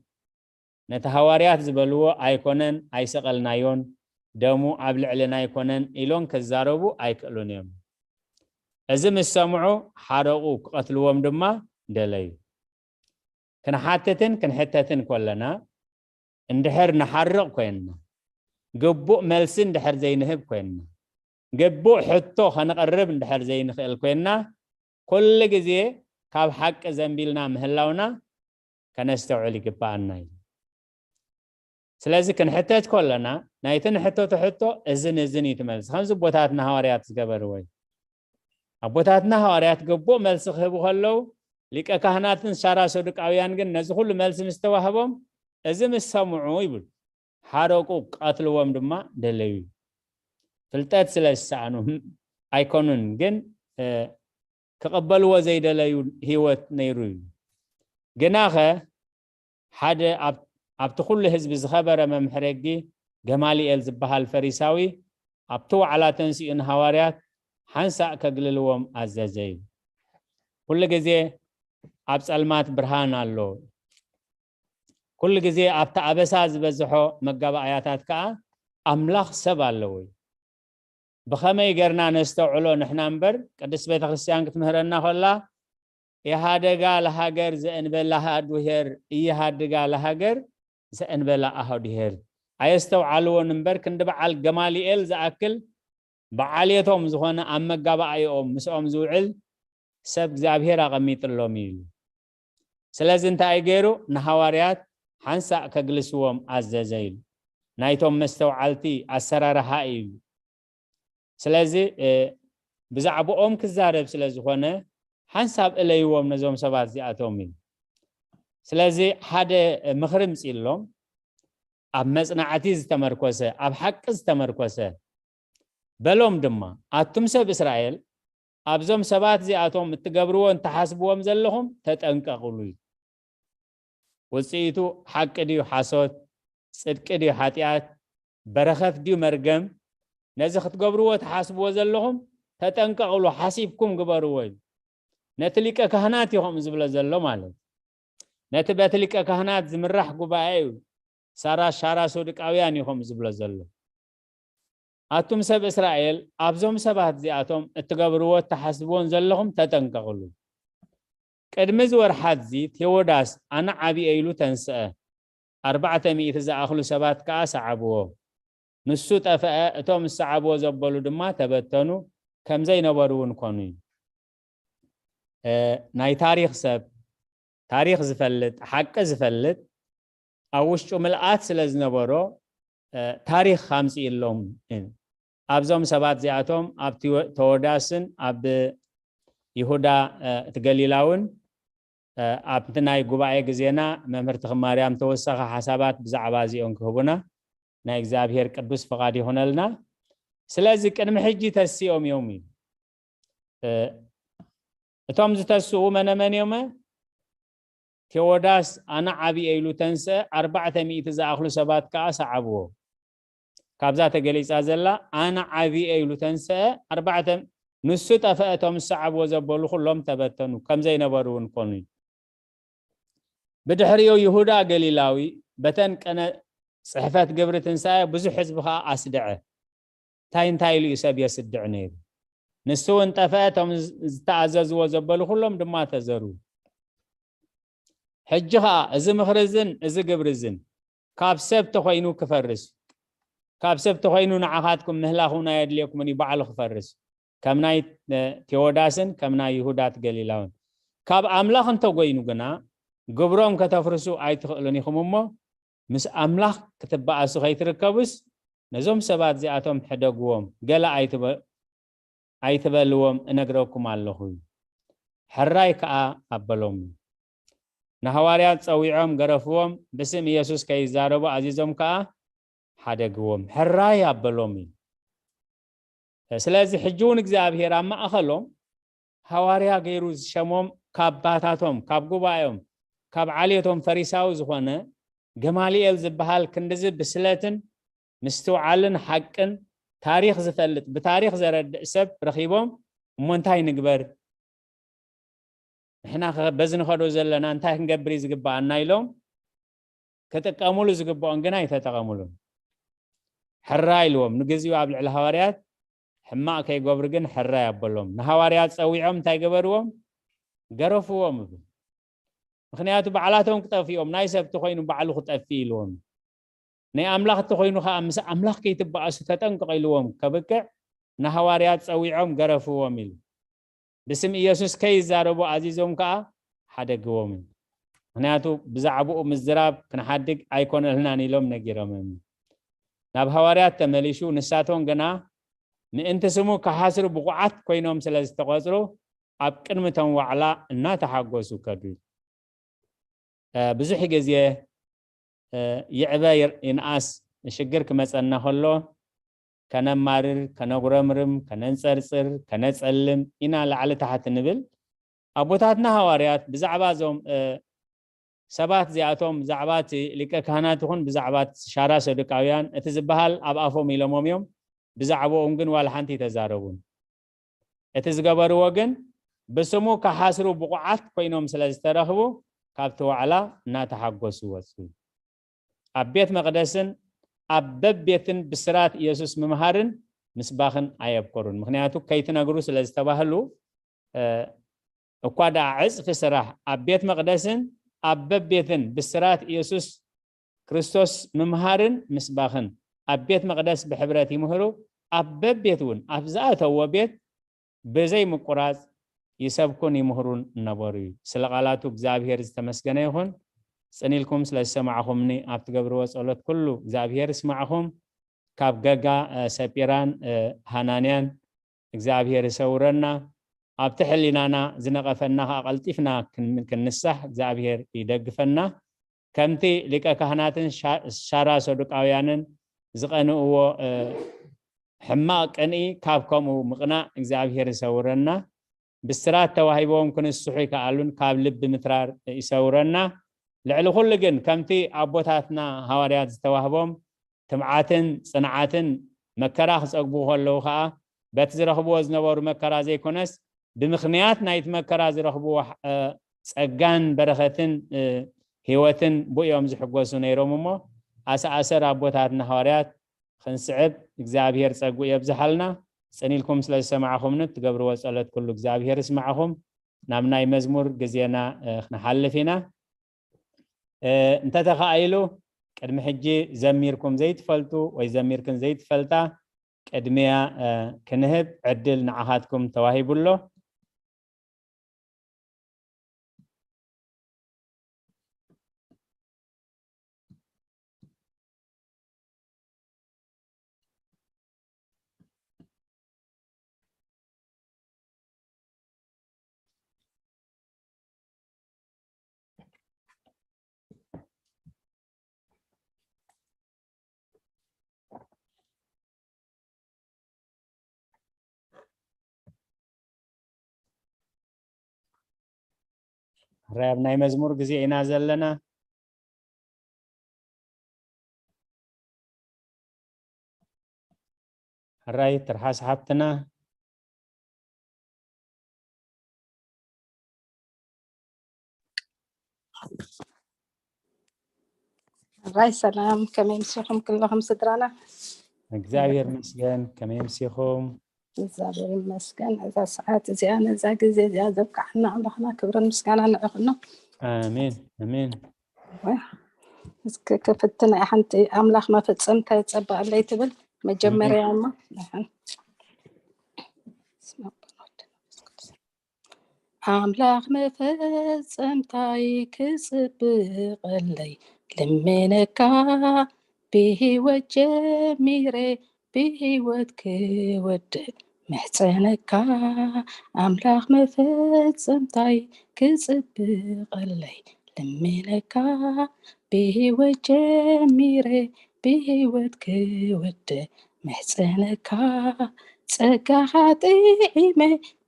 ነቲ ሃዋርያት ዝበልዎ ኣይኮነን ኣይሰቐልናዮን፣ ደሙ ኣብ ልዕልና ኣይኮነን ኢሎም ክዛረቡ ኣይክእሉን እዮም። እዚ ምስ ሰምዑ ሓረቑ ክቐትልዎም ድማ ደለዩ። ክንሓትትን ክንሕተትን ከለና እንድሕር ንሓርቕ ኮይንና፣ ግቡእ መልሲ እንድሕር ዘይንህብ ኮይንና፣ ግቡእ ሕቶ ከነቕርብ እንድሕር ዘይንኽእል ኮይንና፣ ኩሉ ግዜ ካብ ሓቂ ዘንቢልና ምህላውና ከነስተውዕል ይግብኣና እዩ። ስለዚ ክንሕተት ከለና ናይቲ ንሕተቶ ሕቶ እዝን እዝን እዩ ትመልስ። ከምዚ ኣቦታትና ሃዋርያት ዝገበርዎ እዩ። ኣቦታትና ሃዋርያት ግቡእ መልሲ ክህቡ ከለዉ ሊቀ ካህናትን ሳራ ሰዱቃውያን ግን ነዚ ኩሉ መልሲ ምስ ተዋህቦም እዚ ምስ ሰምዑ ይብል ሓረቁ ቀትልዎም ድማ ደለዩ። ፍልጠት ስለ ዝሰኣኑ ኣይኮኑን፣ ግን ክቕበልዎ ዘይደለዩ ህይወት ነይሩ እዩ። ግናኸ ሓደ ኣብቲ ኩሉ ህዝቢ ዝኸበረ መምሕር ሕጊ ገማልኤል ዝበሃል ፈሪሳዊ ኣብቲ ዋዕላ ተንሲኡ ንሃዋርያት ሓንሳእ ከግልልዎም ኣዘዘ እዩ። ኩሉ ግዜ ኣብ ጸልማት ብርሃን ኣሎ። ኩሉ ግዜ ኣብቲ ኣበሳ ዝበዝሖ መጋባእያታት ከኣ ኣምላኽ ሰብ ኣለዎ እዩ። ብኸመይ ጌርና ነስተውዕሎ ንሕና እምበር፣ ቅድስት ቤተ ክርስቲያን ክትምህረና ከላ፣ ኢሃደጋ ለሃገር ዘእንበላ ኣሃዱሄር፣ ኢሃድጋ ለሃገር ዘእንበላ ኣሃዱሄር። ኣየስተውዓልዎን እምበር፣ ክንዲ በዓል ገማልኤል ዝኣክል ብዓልየቶም ዝኾነ ኣብ መጋባእያኦም ምስኦም ዝውዕል ሰብ እግዚኣብሔር ኣቐሚጥሎም እዩ ኢሉ። ስለዚ እንታይ ገይሩ? ንሃዋርያት ሓንሳእ ከግልስዎም ኣዘዘ ኢሉ። ናይቶም መስተውዓልቲ ኣሰራርሓ እዩ። ስለዚ ብዛዕባኦም ክዛረብ ስለ ዝኾነ ሓንሳብ እለይዎም ነዞም ሰባት እዚኣቶም እዩ። ስለዚ ሓደ ምኽሪ ምፅሎም፣ ኣብ መጽናዕቲ ዝተመርኮሰ፣ ኣብ ሓቂ ዝተመርኮሰ። በሎም ድማ፣ ኣቱም ሰብ እስራኤል፣ ኣብዞም ሰባት እዚኣቶም እትገብርዎን ትሓስብዎም ዘለኹም ተጠንቀቕሉ እዩ። ውጽኢቱ ሓቂ ድዩ ሓሶት፣ ጽድቂ ድዩ ሓጢኣት፣ በረኸት ድዩ መርገም፣ ነዚ ክትገብርዎ ትሓስብዎ ዘለኹም ተጠንቀቕሉ፣ ሓሲብኩም ግበርዎ እዩ። ነቲ ሊቀ ካህናት እዩ ከምኡ ዝብሎ ዘሎ ማለት። ነቲ በቲ ሊቀ ካህናት ዝምራሕ ጉባኤ እዩ። ሳራ ሻራ ሶድቃውያን እዩ ከምኡ ዝብሎ ዘሎ። ኣቱም ሰብ እስራኤል፣ ኣብዞም ሰባት እዚኣቶም እትገብርዎ እትሓስብዎን ዘለኹም ተጠንቀቕሉ። ቅድሚ እዚ ወርሓት እዚ ቴዎዳስ ኣነ ዓብየ ኢሉ ተንስአ። ኣርባዕተ ሚእቲ ዝኣኽሉ ሰባት ከኣ ሰዓብዎ። ንሱ ጠፍአ፣ እቶም ዝሰዓብዎ ዘበሉ ድማ ተበተኑ፣ ከም ዘይነበሩ እውን ኮኑ እዩ። እ፣ ናይ ታሪኽ ሰብ፣ ታሪኽ ዝፈልጥ፣ ሓቂ ዝፈልጥ፣ ኣብ ውሽጡ ምልኣት ስለ ዝነበሮ፣ እ፣ ታሪኽ ኣምፅእሎም እዩ። ኣብዞም ሰባት እዚኣቶም ኣብ ቲወ-፣ ተወዳስን ኣብ ይሁዳ፣ እ፣ እቲ ገሊላውን፣ እ፣ ኣብቲ ናይ ጉባኤ ግዜና መምህር ትኽማርያም ተወሳኺ ሓሳባት ብዛዕባ እዚኦም ክህቡና ናይ እግዚኣብሔር ቅዱስ ፍቓድ ይኹነልና። ስለዚ ቅድሚ ሕጂ ተሲኦም እዮም እዩ። እ፣ እቶም ዝተስኡ መነመን እዮመ? ቴዎዳስ ኣነ ዓብየ ኢሉ ተንስአ፣ ኣርባዕተ ሚእቲ ዝኣኽሉ ሰባት ከኣ ሰዓብዎ። ካብዛ ተገሊጻ ዘላ ኣነ ዓብየ ኢሉ ተንስአ፣ ኣርባዕተ፣ ንሱ ጠፍአ፣ እቶም ዝሰዓብዎ ዘበሉ ኩሎም ተበተኑ፣ ከም ዘይነበሩ እውን ኮኑ። ብድሕሪኡ ይሁዳ ገሊላዊ በተን ቀነ ጽሕፈት ግብሪ ትንሳኤ ብዙሕ ህዝቢ ከኣ ኣስድዐ። እንታይ እንታይ ኢሉ እዩ ሰብ የስድዕ ነይሩ? ንሱ እውን ጠፍአ፣ እቶም ዝተኣዘዝዎ ዘበሉ ኩሎም ድማ ተዘሩ። ሕጂ ኸኣ እዚ ምኽሪ እዝን እዚ ግብሪ እዝን ካብ ሰብ ተኾይኑ ክፈርስ፣ ካብ ሰብ ተኾይኑ ንዓኻትኩም ምህላኹን ኣየድልየኩምን እዩ፣ ባዕሉ ክፈርስ፣ ከም ናይ፣ እ፣ ቴዎዳስን ከም ናይ ይሁዳ ገሊላውን። ካብ ኣምላኽ እንተጎይኑ ግና ግብሮም ከተፍርሱ ኣይትኽእሉን ኢኹም እሞ፣ ምስ ኣምላኽ ክትበኣሱ ከይትርከቡስ፣ ነዞም ሰባት እዚኣቶም ሕደግዎም፣ ገለ ኣይትበ-፣ ኣይትበልዎም፣ እነግረኩም ኣለኹ እዩ። ሕራይ ከኣ ኣበሎም። ንሃዋርያት ጸዊዖም ገረፍዎም፣ ብስም ኢየሱስ ከይዛረቡ ኣዚዞም ከኣ ሓደግዎም፣ ሕራይ ኣበሎም እዩ። ስለዚ ሕጂ እውን እግዚኣብሔር ኣብ ማእኸሎም ሃዋርያ ገይሩ ዝሸሞም ካብ ባታቶም፣ ካብ ጉባኤኦም፣ ካብ ዓሌቶም ፈሪሳዊ ዝኾነ ገማልኤል ዝበሃል ክንድዚ ብስለትን ምስትውዓልን ሓቅን ታሪኽ ዝፈልጥ፣ ብታሪኽ ዘረድእ ሰብ ረኺቦም፣ እሞ እንታይ ንግበር? ንሕና ኸ በዚ ንኸዶ ዘለና እንታይ ክንገብር እዩ ዝግብኣና? ኢሎም ክጥቀሙሉ ዝግብኦም ግን ኣይተጠቐሙሉን። ሕራይ ኢልዎም፣ ንግዚኡ ኣብ ልዕሊ ሃዋርያት ሕማቕ ከይገብሩ ግን ሕራይ ኣበሎም። ንሃዋርያት ጸዊዖም እንታይ ገበርዎም? ገረፍዎም ይብል። ምኽንያቱ ባዕላቶም ክጠፍኡ እዮም፣ ናይ ሰብ ተኾይኑ ባዕሉ ክጠፍእ ኢልዎም። ናይ ኣምላኽ እንተኾይኑ ኸዓ ምስ ኣምላኽ ከይትበኣሱ ተጠንቀቑ ኢልዎም ከብቅዕ ንሃዋርያት ጸዊዖም ገረፍዎም ኢሉ። ብስም ኢየሱስ ከይዛረቡ ኣዚዞም ከኣ ሓደግዎም እዩ። ምኽንያቱ ብዛዕባኡ ምዝራብ ክንሓድግ ኣይኮነልናን ኢሎም ነጊሮም እዮም። ናብ ሃዋርያት ተመሊሹ፣ ንሳቶም ግና ምእንቲ ስሙ ክሓስሩ ብቑዓት ኮይኖም ስለ ዝተቖጽሩ ኣብ ቅድሚ እቶም ዋዕላ እናተሓጎሱ ከዱ። እ፣ ብዙሕ ግዜ፣ እ፣ ይዕበ ይር-፣ ይንኣስ ሽግር ክመጸና ከሎ ከነማርር፣ ከነጉረምርም፣ ከነንጸርጽር፣ ከነጸልም ኢና ላዕሊ ታሕቲ ንብል። ኣቦታትና ሃዋርያት ብዛዕባ እዞም ሰባት እዚኣቶም ብዛዕባ እቲ ሊቀ ካህናት ይኹን ብዛዕባ ሻራ ሰዱቃውያን እቲ ዝበሃል ኣብ ኣፎም ኢሎሞም እዮም። ብዛዕባኦም ግን ዋላ ሓንቲ ይተዛረቡን። እቲ ዝገበርዎ ግን ብስሙ ክሓስሩ ብቑዓት ኮይኖም ስለ ዝተረኽቡ ካብቲ ዋዕላ እናተሓጎሱ ወፁ። ኣብ ቤት መቕደስን ኣብ በቤትን ብስራት ኢየሱስ ምምሃርን ምስባኽን ኣየብቆሩን። ምኽንያቱ ከይትነግሩ ስለ ዝተባህሉ እኳ ደኣ ዕፅፊ ስራሕ ኣብ ቤት መቕደስን ኣብ በቤትን ብስራት ኢየሱስ ክርስቶስ ምምሃርን ምስባኽን ኣብ ቤት መቕደስ ብሕብረት ይምህሩ፣ ኣብ በቤት እውን ኣብ ዝኣተዎ ቤት ብዘይ ምቁራጽ ይሰብኩን ይምህሩን ነበሩ እዩ። ስለ ቃላቱ እግዚኣብሔር ዝተመስገነ ይኹን። ጽን ኢልኩም ስለ ዝሰማዕኹምኒ ኣብ ትገብርዎ ጸሎት ኩሉ እግዚኣብሔር ይስማዕኹም። ካብ ገጋ ሰጲራን ሃናንያን እግዚኣብሔር ይሰውረና። ኣብቲ ሕሊናና ዝነቐፈና ከዓ ቀልጢፍና ክንንሳሕ እግዚኣብሔር ይደግፈና። ከምቲ ሊቀ ካህናትን ሻራ ሰዱቃውያንን ዝቐንእዎ ሕማቕ ቅንኢ ካብ ከምኡ ምቕናእ እግዚኣብሔር ይሰውረና። ብስራት ተዋሂቦም ክንስሑ ይከኣሉን ካብ ልቢ ምትራር ይሰውረና። ልዕሊ ኩሉ ግን ከምቲ ኣቦታትና ሃዋርያት ዝተዋህቦም ትብዓትን ጽንዓትን መከራ ክጸግቡ ከለዉ ከኣ በቲ ዝረኽብዎ ዝነበሩ መከራ ዘይኮነስ ብምኽንያት ናይቲ መከራ ዝረኽብዎ ጸጋን በረኸትን ህይወትን ብኡ እዮም ዝሕጎሱ ነይሮም። እሞ ኣሰኣሰር ኣቦታትና ሃዋርያት ክንስዕብ እግዚኣብሔር ጸግኡ የብዝሓልና። ጽን ኢልኩም ስለ ዝሰማዕኹምኒ ትገብርዎ ጸሎት ኩሉ እግዚኣብሔር ይስማዕኹም። ናብ ናይ መዝሙር ግዜና ክንሓልፍ ኢና። እንተተኻኢሉ ቅድሚ ሕጂ ዘሚርኩም ዘይትፈልጡ ወይ ዘሚርክን ዘይትፈልጣ ቅድሚያ ክንህብ ዕድል ንዓኻትኩም ተዋሂቡ ኣሎ። ሕራይ ኣብ ናይ መዝሙር ግዜ ኢና ዘለና። ሕራይ ትርሓስ ሓብትና። ሕራይ ሰላም፣ ከመይ ምሲኹም ኩለኹም ስድራና? እግዚኣብሔር ይመስገን። ከመይ ምሲኹም? እግዚኣብሔር ይመስገን። እዛ ሰዓት እዚኣ ነዛ ግዜ እዚኣ ዘብቃዕና ኣምላኽና ክብርን ምስጋና ንዕኹኖ። ኣሜን ኣሜን። እስኪ ክፍትና ሓንቲ ኣምላኽ መፈጸምታ ይጸባእለይ ትብል መጀመርያ እሞ ኣምላኽ መፈጸምታይ ክጽብቐለይ ልምነካ ብህይወት ጀሚረ ብህይወት ክወድእ ምሕጸነካ ኣምላኽ መፈጸምታይ ክጽብቐለይ ልምነካ ብህይወት ጀሚረ ብህይወት ክወድእ ምሕጸነካ ጸጋኻ ጥዒመ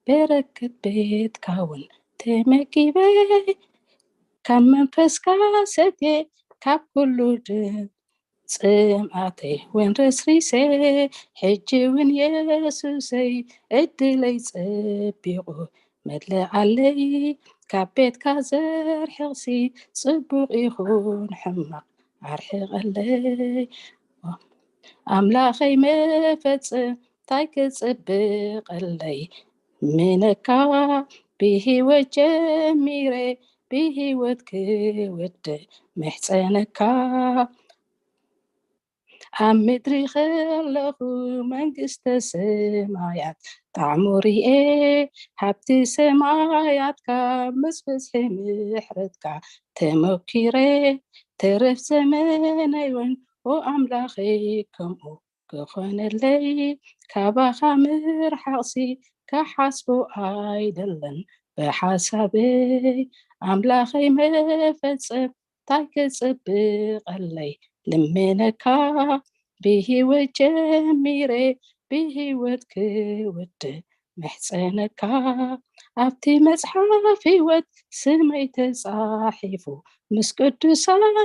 በረከት ቤትካ እውን ተመጊበ ካብ መንፈስካ ሰትየ ካብ ኩሉ ድ ጽምኣተይ እውን ረስሪሰ ሕጂ እውን የሱሰይ ዕድለይ ጸቢቑ መለኣለይ ካብ ቤትካ ዘርሕቕሲ ጽቡቕ ይኹን ሕማቕ ኣርሕቐለይ ኣምላኸይ መፈጸምታይ ክጽብቐለይ ምነካ ብህይወት ጀሚረ ብህይወት ክወድእ ምሕጸነካ ኣብ ምድሪ ከለኹ መንግስተ ሰማያት ጣዕሙ ርኤ ሃብቲ ሰማያትካ ምስ ብዝሒ ምሕረትካ ተመኪረ ተረፍ ዘመነይ እውን ኦ ኣምላኸይ ከምኡ ክኾነለይ ካባኻ ምርሓቕሲ ክሓስቦ ኣይደልን ብሓሳበይ ኣምላኸይ መፈጸም ታይ ክጽብቐለይ ልምነካ ብህይወት ጀሚረ ብህይወት ክውድእ ምሕጸነካ። ኣብቲ መጽሓፍ ህይወት ስመይ ተጻሒፉ ምስ ቅዱሳን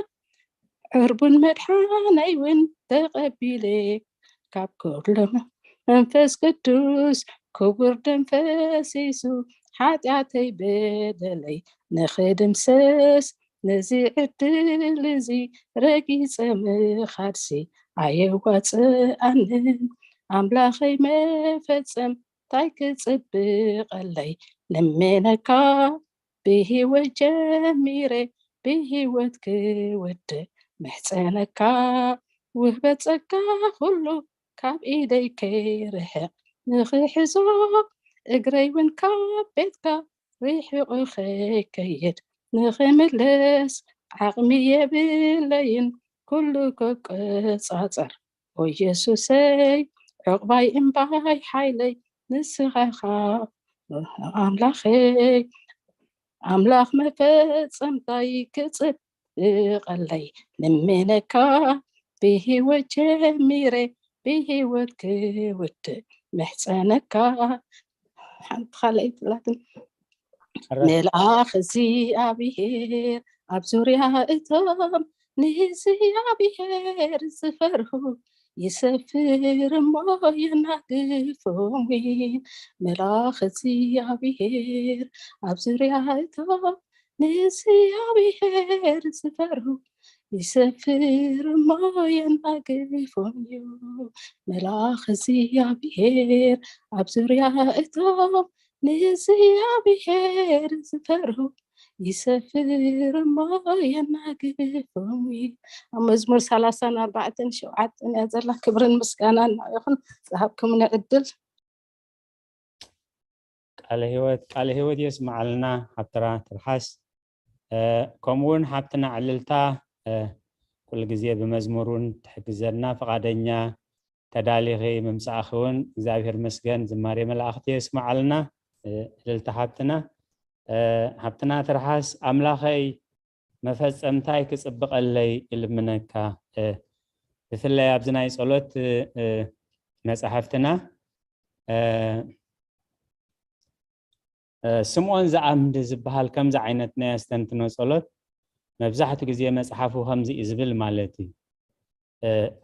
ዕርቡን መድሓነይ እውን ተቐቢለ ካብ ኩሎም መንፈስ ቅዱስ ክቡር ደም ፈሲሱ ሓጢኣተይ በደለይ ንኽድምሰስ ነዚ ዕድል እዚ ረጊጸ ምኻድሲ ኣየዋጽኣንን ኣምላኸይ መፈጸምታይ ክጽብቐለይ ልምነካ ብህይወት ጀሚረ ብህይወት ክውድእ ምሕጸነካ ውህበት ጸጋ ኩሉ ካብ ኢደይ ከይርሕቕ ንኽሕዞ እግረይ እውን ካብ ቤትካ ርሒቑ ከይከይድ ንኽምለስ ዓቕሚ የብለይን ኩሉ ክቆጻጸር። ኦ የሱሰይ ዕቕባይ እምባይ ሓይለይ ንስኻ ኢኻ ኣምላኸይ ኣምላኽ መፈጸምታይ ክጽብቐለይ ልምነካ ብህይወት ጀሚረ ብህይወት ክውድእ ምሕጸነካ ሓንቲ ካልኣይ ትብላትን መልኣኽ እግዚኣብሔር ኣብ ዙርያ እቶም ንእግዚኣብሔር ዝፈርሁ ይሰፍር እሞ የናግፎም። መልኣኽ እግዚኣብሔር ኣብ ዙርያ እቶም ንእግዚኣብሔር ዝፈርሁ ይሰፍር እሞ የናግፎም እዩ። መልኣኽ እግዚኣብሔር ኣብ ዙርያ እቶም ንእግዚኣብሔር ዝፈርሁ ይሰፍር እሞ የናግፎም እዩ። ኣብ መዝሙር ሰላሳን ኣርባዕተን ሸውዓተን እያ ዘላ። ክብርን ምስጋናን ንዕኹም ዝሃብኩምኒ ዕድል። ቃለ ህይወት ቃለ ህይወት የስምዓልና። ሃብትና ትርሓስ። ከምኡ እውን ሓብትና ዕልልታ ኩሉ ግዜ ብመዝሙር እውን ትሕግዘና ፍቓደኛ ተዳሊኺ ምምፃእኺ እውን እግዚኣብሔር መስገን ዝማሬ መላእኽቲ የስምዓልና። እልልታ ሓብትና። ሓብትና ትርሓስ ኣምላኸይ መፈጸምታይ ክጽብቐለይ እልምነካ። ብፍላይ ኣብዚ ናይ ጸሎት መጻሕፍትና ስምዖን ዘኣምድ ዝበሃል ከምዚ ዓይነት ናይ ኣስተንትኖ ጸሎት መብዛሕትኡ ግዜ መጽሓፉ ከምዚ እዩ ዝብል ማለት እዩ።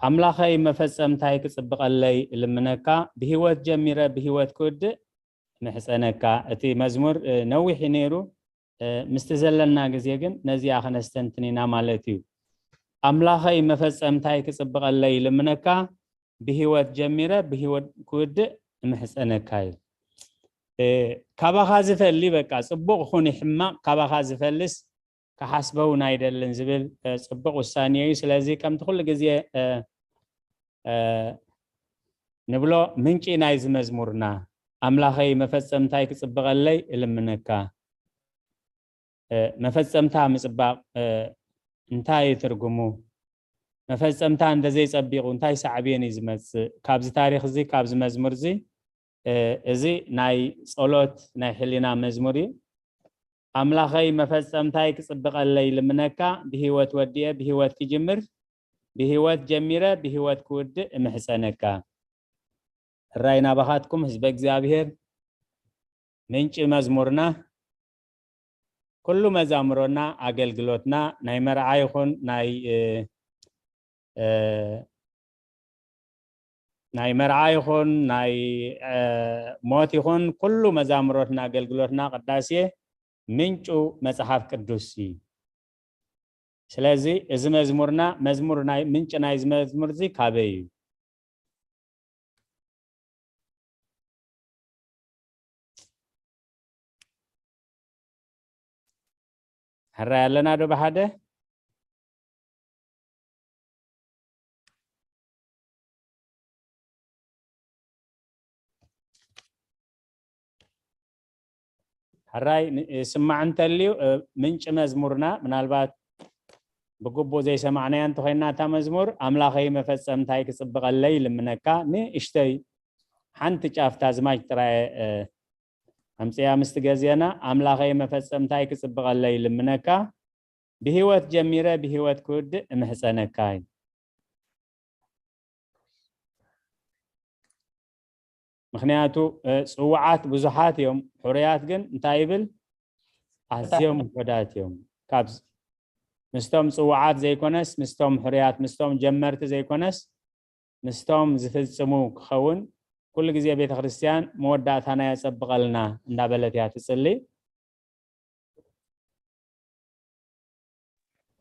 ኣምላኸይ መፈጸምታይ ክጽብቐለይ እልምነካ፣ ብህይወት ጀሚረ ብህይወት ክውድእ ምሕጸነካ። እቲ መዝሙር ነዊሕ እዩ ነይሩ፣ ምስቲ ዘለና ግዜ ግን ነዚኣ ከነስተንትን ኢና ማለት እዩ። ኣምላኸይ መፈጸምታይ ክጽብቐለይ እልምነካ፣ ብህይወት ጀሚረ ብህይወት ክውድእ እምሕጸነካ እዩ። ካባኻ ዝፈሊ በቃ ጽቡቕ ኹን ሕማቕ ካባኻ ዝፈልስ ክሓስበውን ኣይደልን ዝብል ጽቡቕ ውሳኔ እዩ። ስለዚ ከምቲ ኩሉ ግዜ ንብሎ ምንጪ ናይዚ መዝሙርና ኣምላኸይ መፈጸምታይ ክጽብቐለይ እልምነካ። መፈጸምታ ምጽባቕ እንታይ እዩ ትርጉሙ? መፈጸምታ እንተዘይጸቢቑ እንታይ ሳዕቤን እዩ ዝመጽእ? ካብዚ ታሪኽ እዚ ካብዚ መዝሙር እዚ እዚ ናይ ጸሎት ናይ ሕሊና መዝሙር እዩ። ኣምላኸይ መፈጸምታይ ክጽብቐለይ ልምነካ፣ ብህይወት ወዲኤ ብህይወት ክጅምር፣ ብህይወት ጀሚረ ብህይወት ክውድእ እምሕጸነካ። ሕራይ ናባኻትኩም ህዝበ እግዚኣብሔር፣ ምንጪ መዝሙርና፣ ኩሉ መዛምሮና፣ ኣገልግሎትና፣ ናይ መርዓ ይኹን ናይ ናይ መርዓ ይኹን ናይ ሞት ይኹን ኩሉ መዛምሮትና ኣገልግሎትና ቅዳሴ ምንጩ መጽሓፍ ቅዱስ እዩ። ስለዚ እዚ መዝሙርና መዝሙር ናይ ምንጭ ናይዚ መዝሙር እዚ ካበይ እዩ? ሕራይ ኣለና ዶ ብሓደ? ሕራይ ይስማዕ እንተልዩ ምንጭ መዝሙርና ምናልባት ብግቡእ ዘይሰማዕናያ እንተኮይና እታ መዝሙር ኣምላኸይ መፈጸምታይ ክጽብቐለይ ልምነካ ንእሽተይ ሓንቲ ጫፍ ታዝማች ጥራየ ኣምፅያ ምስቲ ገዜና ኣምላኸይ መፈጸምታይ ክጽብቐለይ ልምነካ ብህይወት ጀሚረ ብህይወት ክውድእ እምሕጸነካ እዩ። ምኽንያቱ እ፣ ጽውዓት ብዙሓት እዮም፣ ሕሩያት ግን እንታይ ይብል? ኣዝዮም ውሑዳት እዮም። ካብ ምስቶም ጽውዓት ዘይኮነስ፣ ምስቶም ሕሩያት፣ ምስቶም ጀመርቲ ዘይኮነስ፣ ምስቶም ዝፍጽሙ ክኸውን ኩሉ ግዜ ቤተ ክርስቲያን መወዳእታና የጸብቐልና እንዳበለት እያ ትጽሊ።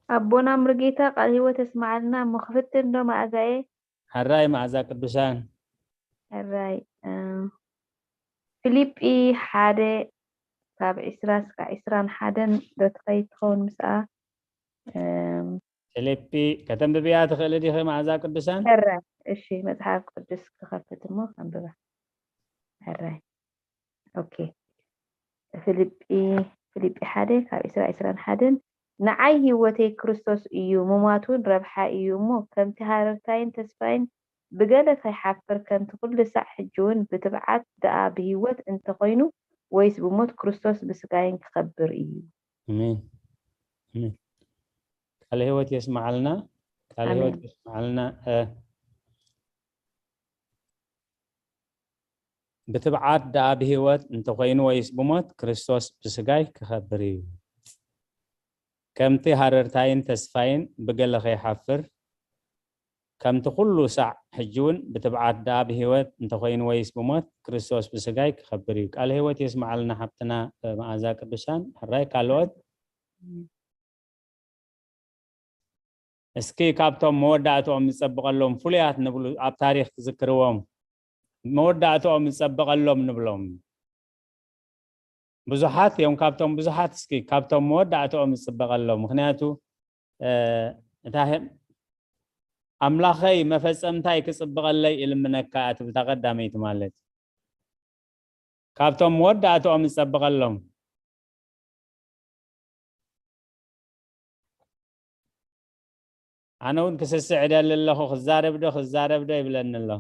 ኣቦና ሙሉጌታ ቃል ህይወት የስማዓልና። እሞ ክፍትን ዶ መኣዛየ? ሕራይ መኣዛ ቅዱሳን። ሕራይ እ፣ ፊልጲ ሓደ ካብ ዕስራ እስካብ ዕስራን ሓደን ዶ ትኸይድ ትኸውን ምስኣ? እም፣ ፊልጲ ከተንብብያ ትኽእሊ ዲኺ መኣዛ ቅዱሳን? ሕራይ እሺ፣ መጽሓፍ ቅዱስ ክኸፍት እሞ ከንብባ። ሕራይ ኦኬ። ፊልጲ ፊልጲ ሓደ ካብ ዕስራ ዕስራን ሓደን ንዓይ ህይወተይ ክርስቶስ እዩ፣ ምሟት እውን ረብሓ እዩ። እሞ ከምቲ ሃረርታይን ተስፋይን ብገለ ከይሓፍር፣ ከምቲ ኩሉ ሳዕ ሕጂ እውን ብትብዓት ደኣ ብህይወት እንተኾይኑ ወይስ ብሞት ክርስቶስ ብስጋይን ክኸብር እዩ። ኣሜን። ኣሜን። ቃለ ህይወት የስማዓልና። ቃለ ኣሜን። ህይወት የስማዓልና። እ፣ ብትብዓት ደኣ ብህይወት እንተኾይኑ ወይስ ብሞት ክርስቶስ ብስጋይ ክኸብር እዩ። ከምቲ ሃረርታይን ተስፋይን ብገለ ከይሓፍር፣ ከምቲ ኩሉ ሳዕ ሕጂ እውን ብትብዓት ደኣ ብህይወት እንተኾይኑ ወይስ ብሞት ክርስቶስ ብስጋይ ክኸብር እዩ። ቃለ ህይወት የስማዓልና ሓብትና እ፣ መኣዛ ቅዱሳን። ሕራይ ካልኦት? እስኪ ካብቶም መወዳእትኦም ዝጸብቐሎም ፍሉያት ንብሉ ኣብ ታሪኽ ትዝክርዎም መወዳእትኦም ዝጸብቐሎም ንብሎም ብዙሓት እዮም። ካብቶም ብዙሓት እስኪ ካብቶም መወዳእትኦም ዝጽበቐሎም ምኽንያቱ እ፣ እታ ሄ- ኣምላኸይ መፈጸምታይ ክጽብቐለይ እልምነካ እያ ትብል እታ ቀዳመይቲ ማለት ካብቶም መወዳእትኦም ዝጸብቐሎም ኣነ እውን ክስስዕ እደሊ ኣለኹ። ክዛረብ ዶ ክዛረብ ዶ ይብለኒ ኣሎ።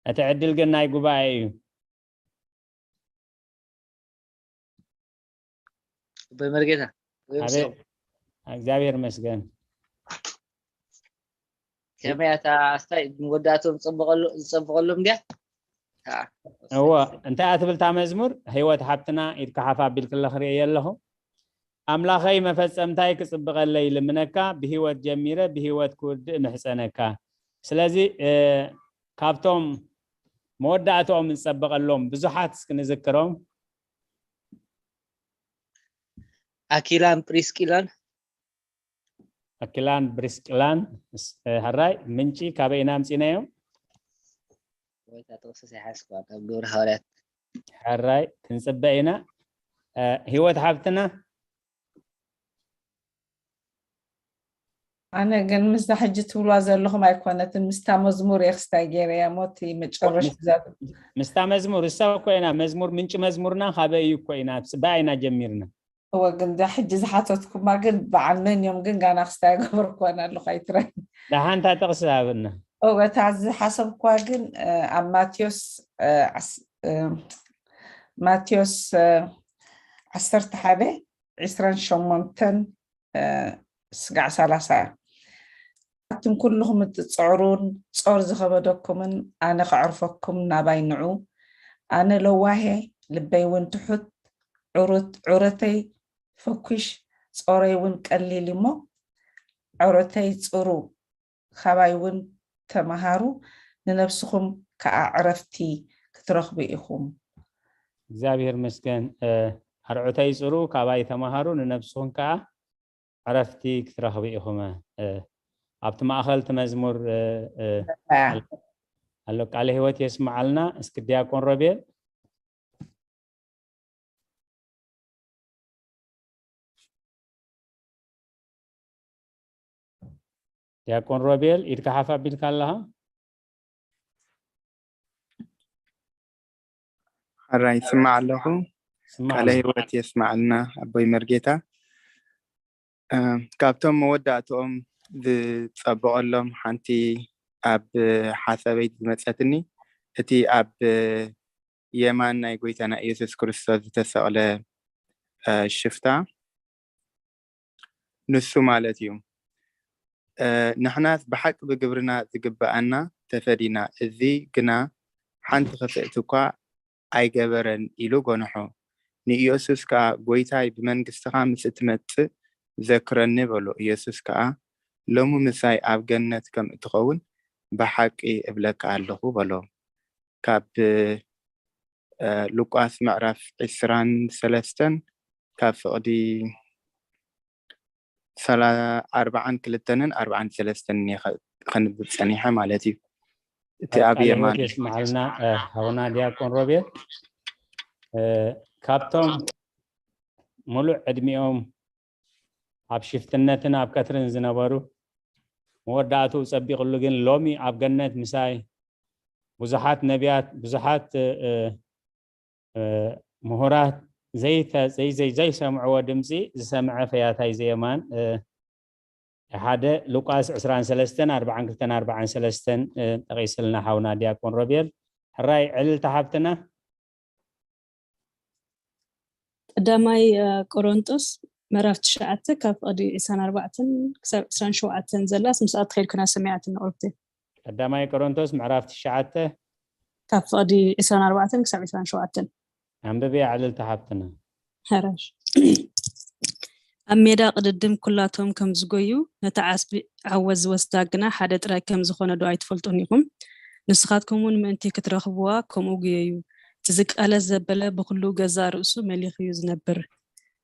እቲ ዕድል ግን ናይ ጉባኤ እዩ። ኣቦይ መርጌታ ወይ ኣቤት። እግዚኣብሔር ይመስገን። ከመይ እታ ኣስታይ መወዳእትኦም ዝጸበቐሉ ዝጸበቐሎም ድያ? እዎ እንታይ እያ ትብል እታ መዝሙር? ህይወት ሓብትና ኢድካ ሓፍ ኣቢልክለ ክርእየ ኣለኹ። ኣምላኸይ መፈጸምታይ ክጽብቐለይ ልምነካ፣ ብህይወት ጀሚረ ብህይወት ክውድእ ምሕጸነካ። ስለዚ እ፣ ካብቶም መወዳእትኦም ዝጸበቐሎም ብዙሓት እስኪ ንዝክሮም። ኣኪላን ፕሪስቂላን ኣኪላን ብሪስቅላን ስ- እ፣ ሕራይ ምንጪ ካበይ ኢና ኣምጺናዮም? ወይ እታ ጥቕሲ ዘይሓዝኩዋ ካብ ግብሪ ሃዋርያት ሕራይ ክንጽበ ኢና። እ፣ ህይወት ሓብትና ኣነ ግን ምስዛ ሕጂ ትብልዋ ዘለኹም ኣይኮነትን፣ ምስታ መዝሙር እየ ክስታይ ገይረያ እሞ እቲ መጨረሻ ምስታ መዝሙር እሳ እኮ ኢና መዝሙር ምንጪ መዝሙርና ካበይ እዩ እኮ ኢና ብኣ ኢና ጀሚርና። እወ ግን እዛ ሕጂ ዝሓተትኩማ ግን በዓል መን እዮም ግን ጋና ክስታይ ገበርኩወን ኣለኹ ኣይትረን። ደሓንታ ጥቕሲ ሃብና። እወ እታ ዝሓሰብኩዋ ግን እ፣ ኣብ ማቴዎስ እ፣ ዓስ- እ፣ ማቴዎስ እ፣ ዓሰርተ ሓደ ዕስራን ሸሞንተን እ፣ ስጋዕ ሰላሳ እያ። ኣቱም ኩልኹም እትጽዕሩን ጾር ዝኸበደኩምን ኣነ ከዕርፈኩም ናባይ ንዑ። ኣነ ለዋሄ ልበይ እውን ትሑት ዑሩት ዑረተይ ፈኲሽ ጾረይ እውን ቀሊል እሞ ዑረተይ ጽሩ ካባይ እውን ተመሃሩ ንነብስኹም ከኣ ዕረፍቲ ክትረኽቡ ኢኹም። እግዚኣብሔር መስገን ኣርዑተይ ጽሩ ካባይ ተመሃሩ ንነብስኹም ከኣ ዕረፍቲ ክትረኽቡ ኢኹም። ኣብቲ ማእኸል እቲ መዝሙር ኣሎ ቃለ ህይወት የስምዓልና። እስኪ ዲያቆን ሮቤል። ዲያቆን ሮቤል ኢድካ ሓፍ ኣቢልካ ኣለኻ? ሕራይ ይስማዕ ኣለኹ። ቃለ ህይወት የስማዓልና ኣቦይ መርጌታ። ካብቶም መወዳእትኦም ዝጸብቐሎም ሓንቲ ኣብ ሓሳበይ ዝመጸትኒ እቲ ኣብ የማን ናይ ጎይታና ኢየሱስ ክርስቶስ ዝተሰቕለ ሽፍታ ንሱ ማለት እዩ። ንሕናስ ብሓቂ ብግብርና ዝግብኣና ተፈዲና፣ እዚ ግና ሓንቲ ክፍእቲ እኳ ኣይገበረን ኢሉ ጎንሖ። ንኢየሱስ ከኣ፣ ጐይታይ፣ ብመንግስትኻ ምስ እትመጽእ ዘክረኒ በሎ። ኢየሱስ ከኣ፣ ሎሚ ምሳይ ኣብ ገነት ከም እትኸውን ብሓቂ እብለካ ኣለኹ በሎ። ካብ ሉቃስ ምዕራፍ ዕስራን ሰለስተን ካብ ፍቕዲ ኣርባዓን ክልተንን ኣርባዓን ሰለስተን ከንብብ ጸኒሐ ማለት እዩ። እቲ ኣብ የማን የስምዓልና። ሃውና ዲያቆን ሮቤል፣ ካብቶም ሙሉእ ዕድሚኦም ኣብ ሽፍትነትን ኣብ ከትርን ዝነበሩ፣ መወዳእትኡ ጸቢቕሉ ግን ሎሚ ኣብ ገነት ምሳይ ብዙሓት ነቢያት፣ ብዙሓት ምሁራት ዘይሰምዕዎ ድምፂ ዝሰምዐ ፈያታይ ዘየማን። ሓደ ሉቃስ ዕስራን ሰለስተን ኣርባዓን ክልተን ኣርባዓን ሰለስተን ጠቒስልና ሓውና ዲያቆን ሮቤል። ሕራይ ዕልልቲ ሓብትና። ቀዳማይ ቆሮንጦስ ምዕራፍ ትሽዓተ ካብ ፍቕዲ ዕስራን ኣርባዕተን ክሳብ ዕስራን ሸውዓተን ዘላስ ምስኣ ትኸይድ ኩና ሰሚዓትን ቁርብቲ። ቀዳማይ ቆሮንቶስ ምዕራፍ ትሽዓተ ካብ ፍቕዲ ዕስራን ኣርባዕተን ክሳብ ዕስራን ሸውዓተን። ኣንብብያ ዕልልቲ ሓብትና። ሕራይ። ኣብ ሜዳ ቅድድም ኩላቶም ከም ዝጎዩ፣ ነቲ ዓስቢ ዓወት ዝወስዳ ግና ሓደ ጥራይ ከም ዝኾነ ዶ ኣይትፈልጡን ኢኹም? ንስኻትኩም እውን ምእንቲ ክትረኽብዋ ከምኡ ጉየዩ። እቲ ዝቃለስ ዘበለ ብኹሉ ገዛእ ርእሱ መሊኹ እዩ ዝነብር።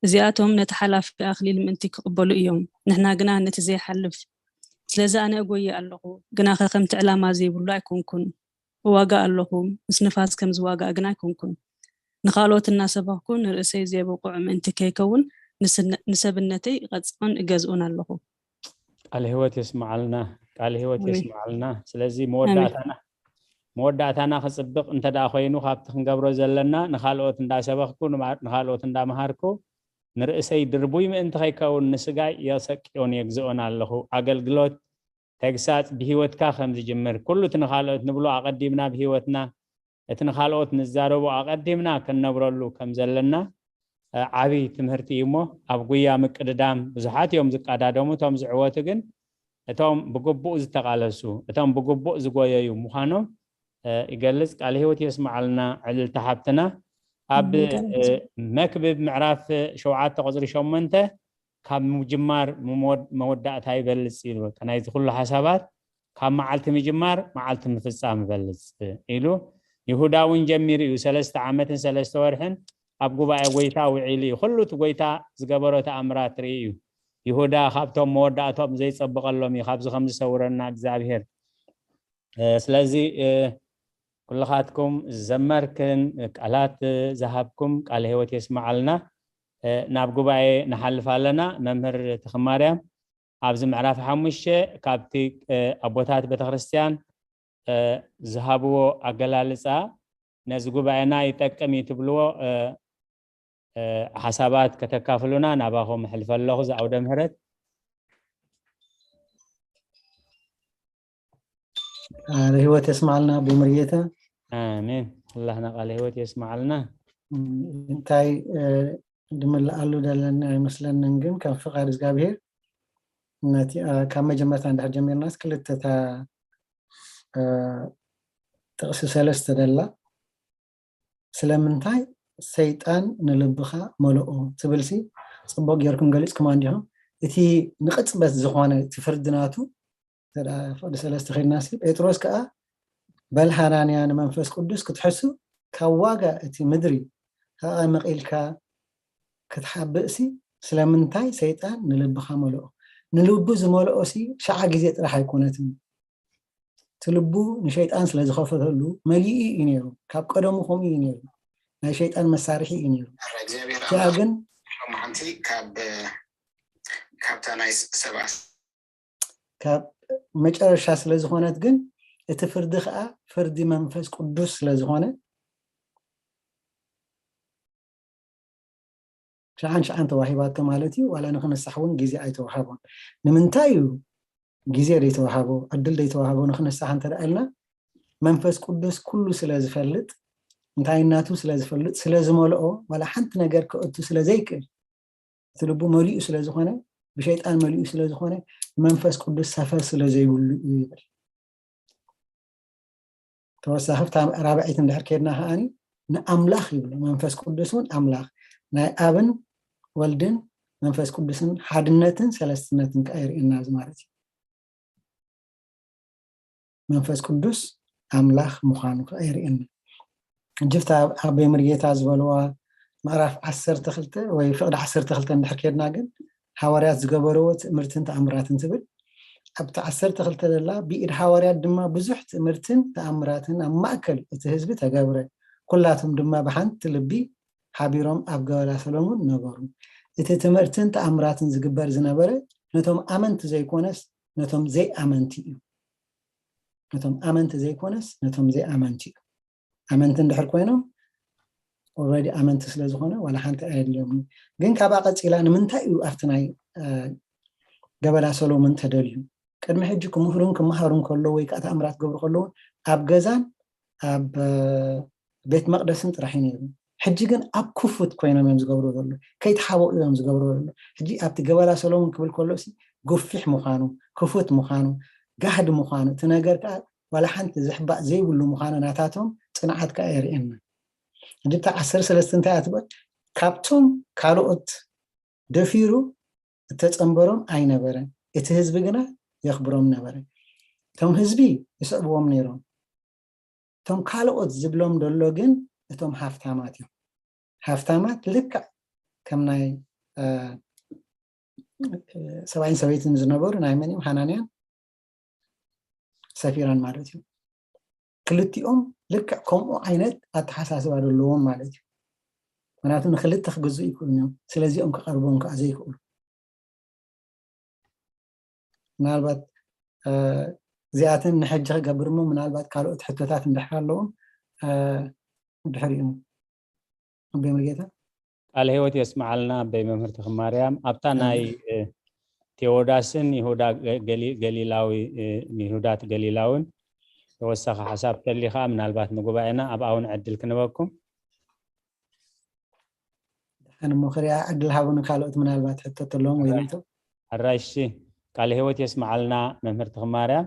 እዚኣቶም ነቲ ሓላፊ ኣኽሊል ምእንቲ ክቕበሉ እዮም፣ ንሕና ግና ነቲ ዘይሓልፍ። ስለዚ ኣነ እጎዪ ኣለኹ፣ ግናኸ ከምቲ ዕላማ ዘይብሉ ኣይኮንኩን። እዋጋ ኣለኹ፣ ምስ ንፋስ ከም ዝዋጋእ ግና ኣይኮንኩን። ንኻልኦት እናሰበኽኩ ንርእሰይ ዘይብቑዕ ምእንቲ ከይከውን ንሰብነተይ እቐጽዖን እገዝኦን ኣለኹ። ቃል ህይወት የስምዓልና፣ ቃል ህይወት የስምዓልና። ስለዚ መወዳእታና መወዳእታና ክጽብቕ እንተ ደኣ ኮይኑ ካብቲ ክንገብሮ ዘለና ንኻልኦት እንዳሰበኽኩ ንኻልኦት እንዳመሃርኩ ንርእሰይ ድርቡይ ምእንቲ ከይከውን ንስጋይ የሰቅዮን የግዝኦን ኣለኹ። ኣገልግሎት ተግሳጽ ብህይወትካ ከም ዝጅምር ኩሉ እቲ ንኻልኦት ንብሎ ኣቐዲምና ብህይወትና እቲ ንኻልኦት ንዛረቦ ኣቐዲምና ክንነብረሉ ከም ዘለና ዓብይ ትምህርቲ እዩ። እሞ ኣብ ጉያ ምቅድዳም ብዙሓት እዮም ዝቀዳደሙ። እቶም ዝዕወቱ ግን እቶም ብግቡእ ዝተቓለሱ፣ እቶም ብግቡእ ዝጎየዩ ምዃኖም ይገልጽ። ቃል ህይወት የስምዓልና ዕልልቲ ሓብትና። ኣብ መክብብ ምዕራፍ ሸውዓተ ቁፅሪ ሸሞንተ ካብ ምጅማር መወዳእታ ይበልጽ ኢሉ፣ በቃ ናይዚ ኩሉ ሓሳባት ካብ መዓልቲ ምጅማር መዓልቲ ምፍጻም ይበልጽ ኢሉ። ይሁዳ እውን ጀሚሩ እዩ። ሰለስተ ዓመትን ሰለስተ ወርሕን ኣብ ጉባኤ ጎይታ ውዒሉ እዩ። ኩሉ እቲ ጎይታ ዝገበሮ ተኣምራት ርኢ እዩ። ይሁዳ ካብቶም መወዳእቶም ዘይጸብቐሎም እዩ። ካብዚ ከም ዝሰውረና እግዚኣብሔር። ስለዚ ኩልኻትኩም ዘመርክን ቃላት ዝሃብኩም ቃል ህይወት የስምዓልና። ናብ ጉባኤ ንሓልፍ ኣለና። መምህር ተኽማርያም ኣብዚ ምዕራፍ ሓሙሽተ ካብቲ ኣቦታት ቤተክርስትያን ዝሃብዎ ኣገላልፃ ነዚ ጉባኤና ይጠቅም እዩ ትብልዎ ሓሳባት ከተካፍሉና ናባኹም ሕልፈ ኣለኹ። ዝኣውደ ምህረት ቃለ ህይወት የስማዕልና። ብሙርጌታ ኣሜን። ኣላህና ቃለ ህይወት የስማዕልና። እንታይ ድምልኣሉ ደለና ኣይመስለንን፣ ግን ከም ፍቓድ እግዚኣብሔር ነቲ ካብ መጀመርታ እንድሕር ጀሚርናስ ክልተታ ጥቕሲ ሰለስተ ደላ ስለምንታይ ሰይጣን ንልብኻ መለኦ ትብልሲ ጽቡቕ ጌርኩም ገሊጽኩም እንዲኹም። እቲ ንቕጽበት ዝኾነ እቲ ፍርዲ ናቱ ፍቕዲ ሰለስተ ኸድናሲ ጴጥሮስ ከኣ በል ሃናንያ ንመንፈስ ቅዱስ ክትሕሱ ካብ ዋጋ እቲ ምድሪ ተቐመቕ ኢልካ ክትሓብእሲ ስለምንታይ ሰይጣን ንልብኻ መለኦ? ንልቡ ዝመልኦሲ ሸዓ ግዜ ጥራሕ ኣይኮነትን። እቲ ልቡ ንሸይጣን ስለ ዝኸፈተሉ መሊኡ እዩ ነይሩ። ካብ ቀደሙ ከምኡ እዩ ነይሩ። ናይ ሸይጣን መሳርሒ እዩ ነይሩ። እዚኣ ግን ሓንቲ ካብ ካብታ ናይ ሰብኣ ካብ መጨረሻ ስለ ዝኾነት ግን እቲ ፍርዲ ከዓ ፍርዲ መንፈስ ቅዱስ ስለ ዝኾነ ሸሓን ሸሓን ተዋሂባቶ ማለት እዩ። ዋላ ንክንሳሕ እውን ግዜ ኣይተዋሃቦን። ንምንታይ እዩ ግዜ ዘይተዋሃቦ ዕድል ዘይተዋሃቦ ንክንሳሕ እንተ ደኣ ኢልና መንፈስ ቅዱስ ኩሉ ስለ ዝፈልጥ እንታይናቱ ስለ ዝፈልጥ ስለ ዝመልኦ ዋላ ሓንቲ ነገር ክእቱ ስለ ዘይክእል እቲ ልቡ መሊኡ ስለ ዝኾነ ብሸይጣን መሊኡ ስለ ዝኾነ፣ መንፈስ ቅዱስ ሰፈር ስለ ዘይብሉ እዩ ይብል። ተወሳኺ ኣብታ ራብዐይቲ እንድሕር ከድና ከዓኒ፣ ንኣምላኽ ይብሎ። መንፈስ ቅዱስ እውን ኣምላኽ፣ ናይ ኣብን ወልድን መንፈስ ቅዱስን ሓድነትን ሰለስትነትን ከኣ የርእየና እዚ ማለት እዩ። መንፈስ ቅዱስ ኣምላኽ ምዃኑ ከኣ የርእየና። ሕጂ ኣብታ ኣቦይ ሙሉጌታ ዝበልዋ ምዕራፍ ዓሰርተ ክልተ ወይ ፍቕዲ ዓሰርተ ክልተ እንድሕር ከድና ግን፣ ሃዋርያት ዝገበርዎ ትእምርትን ተኣምራትን ትብል። ኣብቲ ዓሰርተ ክልተ ዘላ፣ ብኢድ ሃዋርያት ድማ ብዙሕ ትእምርትን ተኣምራትን ኣብ ማእከል እቲ ህዝቢ ተገብረ። ኩላቶም ድማ ብሓንቲ ልቢ ሓቢሮም ኣብ ገበላ ሰሎሙን ነበሩ። እቲ ትምህርትን ተኣምራትን ዝግበር ዝነበረ ነቶም ኣመንቲ ዘይኮነስ ነቶም ዘይኣመንቲ እዩ። ነቶም ኣመንቲ ዘይኮነስ ነቶም ዘይኣመንቲ እዩ። ኣመንቲ እንድሕር ኮይኖም፣ ኦልሬዲ ኣመንቲ ስለ ዝኾነ ዋላ ሓንቲ ኣየድልዮምን። ግን ካብኣ ቀጺላ ንምንታይ እዩ ኣብቲ ናይ ገበላ ሰሎሞን ተደልዩ? ቅድሚ ሕጂ ክምህሩን ክመሃሩን ከለዉ ወይ ከዓ ተኣምራት ክገብሩ ከለዉ ኣብ ገዛን ኣብ ቤት መቕደስን ጥራሕ እዩ ነይሩ። ሕጂ ግን ኣብ ክፉት ኮይኖም እዮም ዝገብሩ ዘሎ፣ ከይተሓበኡ እዮም ዝገብሩ ዘሎ። ሕጂ ኣብቲ ገበላ ሰሎሞን ክብል ከሎ ሲ፣ ጉፊሕ ምዃኑ፣ ክፉት ምዃኑ፣ ጋህዲ ምዃኑ፣ እቲ ነገር ከዓ ዋላ ሓንቲ ዝሕባእ ዘይብሉ ምዃኑ ናታቶም ጽንዓት ከዓ የርእየና። ሕጂ እታ ዓሰርተ ሰለስተ እንታይ እያ ትብል? ካብቶም ካልኦት ደፊሩ እተጸንበሮም ኣይነበረን፣ እቲ ህዝቢ ግና የኽብሮም ነበረ። እቶም ህዝቢ ይስዕብዎም ነይሮም። እቶም ካልኦት ዝብሎም ደሎ ግን እቶም ሃፍታማት እዮም። ሃፍታማት ልክዕ ከም ናይ ሰብኣይን ሰበይትን ዝነበሩ ናይ መን እዮም? ሃናንያን ሰፊራን ማለት እዩ። ክልቲኦም ልክዕ ከምኡ ዓይነት ኣተሓሳስባ ዘለዎም ማለት እዩ። ምክንያቱ ንክልተ ክገዝኡ ይክእሉ እዮም። ስለዚኦም ክቐርቦም ከዓ ዘይክእሉ። ምናልባት እዚኣተን ንሕጂ ክገብር እሞ ምናልባት ካልኦት ሕቶታት እንድሕር ኣለዎም ድሕሪኡ ኣቦይ ሙሉጌታ። ቃለ ህይወት የስምዓልና ኣቦይ መምህር ተኽማርያም። ኣብታ ናይ ቴዎዳስን ይሁዳ ገሊላዊ፣ ይሁዳ ገሊላውን ተወሳኺ ሓሳብ ተሊኻ ምናልባት ንጉባኤና ኣብኣ እውን ዕድል ክንበኩም። ደሓን እሞ ክሪኣ ዕድል ሃቡ ንካልኦት ምናልባት ሕቶ ተለዎም ወይ ሌቶ። ሕራይ እሺ፣ ቃለ ህይወት የስምዓልና መምህር ተኽማርያም።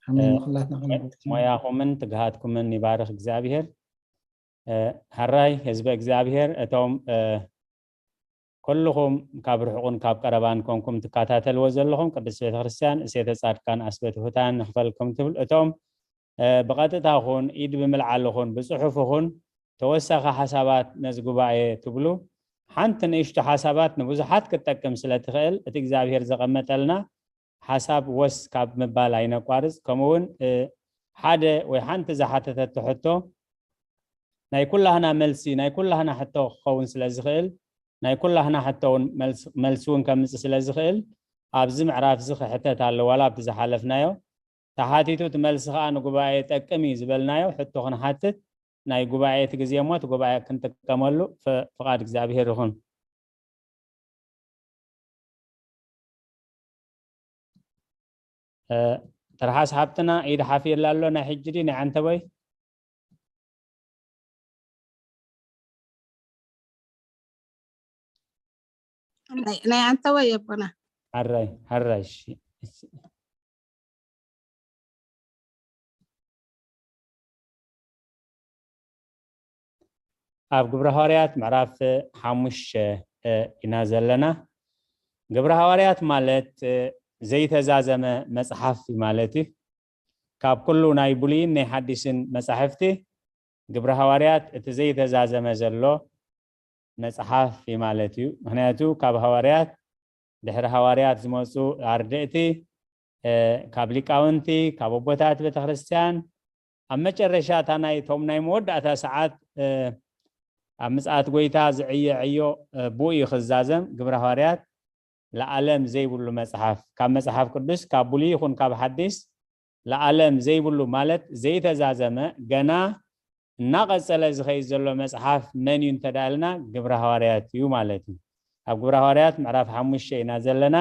ኣሜን። ንኩላትና ቃለ ህይወት የስምዓልና። ሞያኹምን ትግሃትኩምን ይባርኽ እግዚኣብሔር። ሕራይ ህዝበ እግዚኣብሔር፣ እቶም ኩልኹም ካብ ርሑቕን ካብ ቀረባን ኮንኩም ትከታተልዎ ዘለኹም ቅድስት ቤተክርስትያን እሴተ ጻድቃን ኣስበ ትሑታን ንኽፈልኩም ትብል፣ እቶም ብቐጥታ ኹን ኢድ ብምልዓል ኹን ብጽሑፍ ኹን ተወሳኺ ሓሳባት ነዚ ጉባኤ ትብሉ፣ ሓንቲ ንእሽቶ ሓሳባት ንብዙሓት ክትጠቅም ስለ ትኽእል፣ እቲ እግዚኣብሔር ዘቐመጠልና ሓሳብ ወስ ካብ ምባል ኣይነቋርጽ። ከምኡ እውን ሓደ ወይ ሓንቲ ዝሓተተቶ ሕቶ ናይ ኩላህና መልሲ፣ ናይ ኩላህና ሕቶ ክኸውን ስለ ዝኽእል፣ ናይ ኩላህና ሕቶ እውን መልሲ እውን ከምጽእ ስለ ዝኽእል፣ ኣብዚ ምዕራፍ እዚ ክሕተት ኣሎ፣ ዋላ ኣብቲ ዝሓለፍናዮ ተሓቲቱ፣ እቲ መልሲ ከዓ ንጉባኤ ይጠቅም እዩ ዝበልናዮ ሕቶ ክንሓትት፣ ናይ ጉባኤ እቲ ግዜ እሞ እቲ ጉባኤ ክንጥቀመሉ ፍቓድ እግዚኣብሔር ይኹን። ትርሓስ ሓብትና ኢድ ሓፊላ ኣሎ፣ ናይ ሕጂ ድዩ ናይ ዓንተቦይ? ናይ ዓንተቦይ ኣቦና። ሓራይ ሓራይ። እሺ። ኣብ ግብረ ሃዋርያት ምዕራፍ ሓሙሽተ ኢና ዘለና። ግብረ ሃዋርያት ማለት ዘይተዛዘመ መጽሓፍ ማለት እዩ። ካብ ኩሉ ናይ ብሉይን ናይ ሓዲስን መጻሕፍቲ ግብረ ሃዋርያት እቲ ዘይተዛዘመ ዘሎ መጽሓፍ እዩ ማለት እዩ። ምክንያቱ ካብ ሃዋርያት፣ ድሕሪ ሃዋርያት ዝመጹ ኣርድእቲ፣ ካብ ሊቃውንቲ፣ ካብ ኣቦታት ቤተክርስትያን፣ ኣብ መጨረሻ እታ ናይ ቶም ናይ መወዳእታ ሰዓት ኣብ ምጽኣት ጎይታ ዝዕየ ዕዮ ብኡ እዩ ክዛዘም። ግብረ ሃዋርያት ለዓለም ዘይብሉ መጽሓፍ፣ ካብ መጽሓፍ ቅዱስ ካብ ብሉይ ይኹን ካብ ሓዲስ ለዓለም ዘይብሉ ማለት ዘይተዛዘመ፣ ገና እናቐጸለ ዝኸይድ ዘሎ መጽሓፍ መን እዩ እንተዳልና ግብረ ሃዋርያት እዩ ማለት እዩ። ኣብ ግብረ ሃዋርያት ምዕራፍ ሓሙሽተ ኢና ዘለና።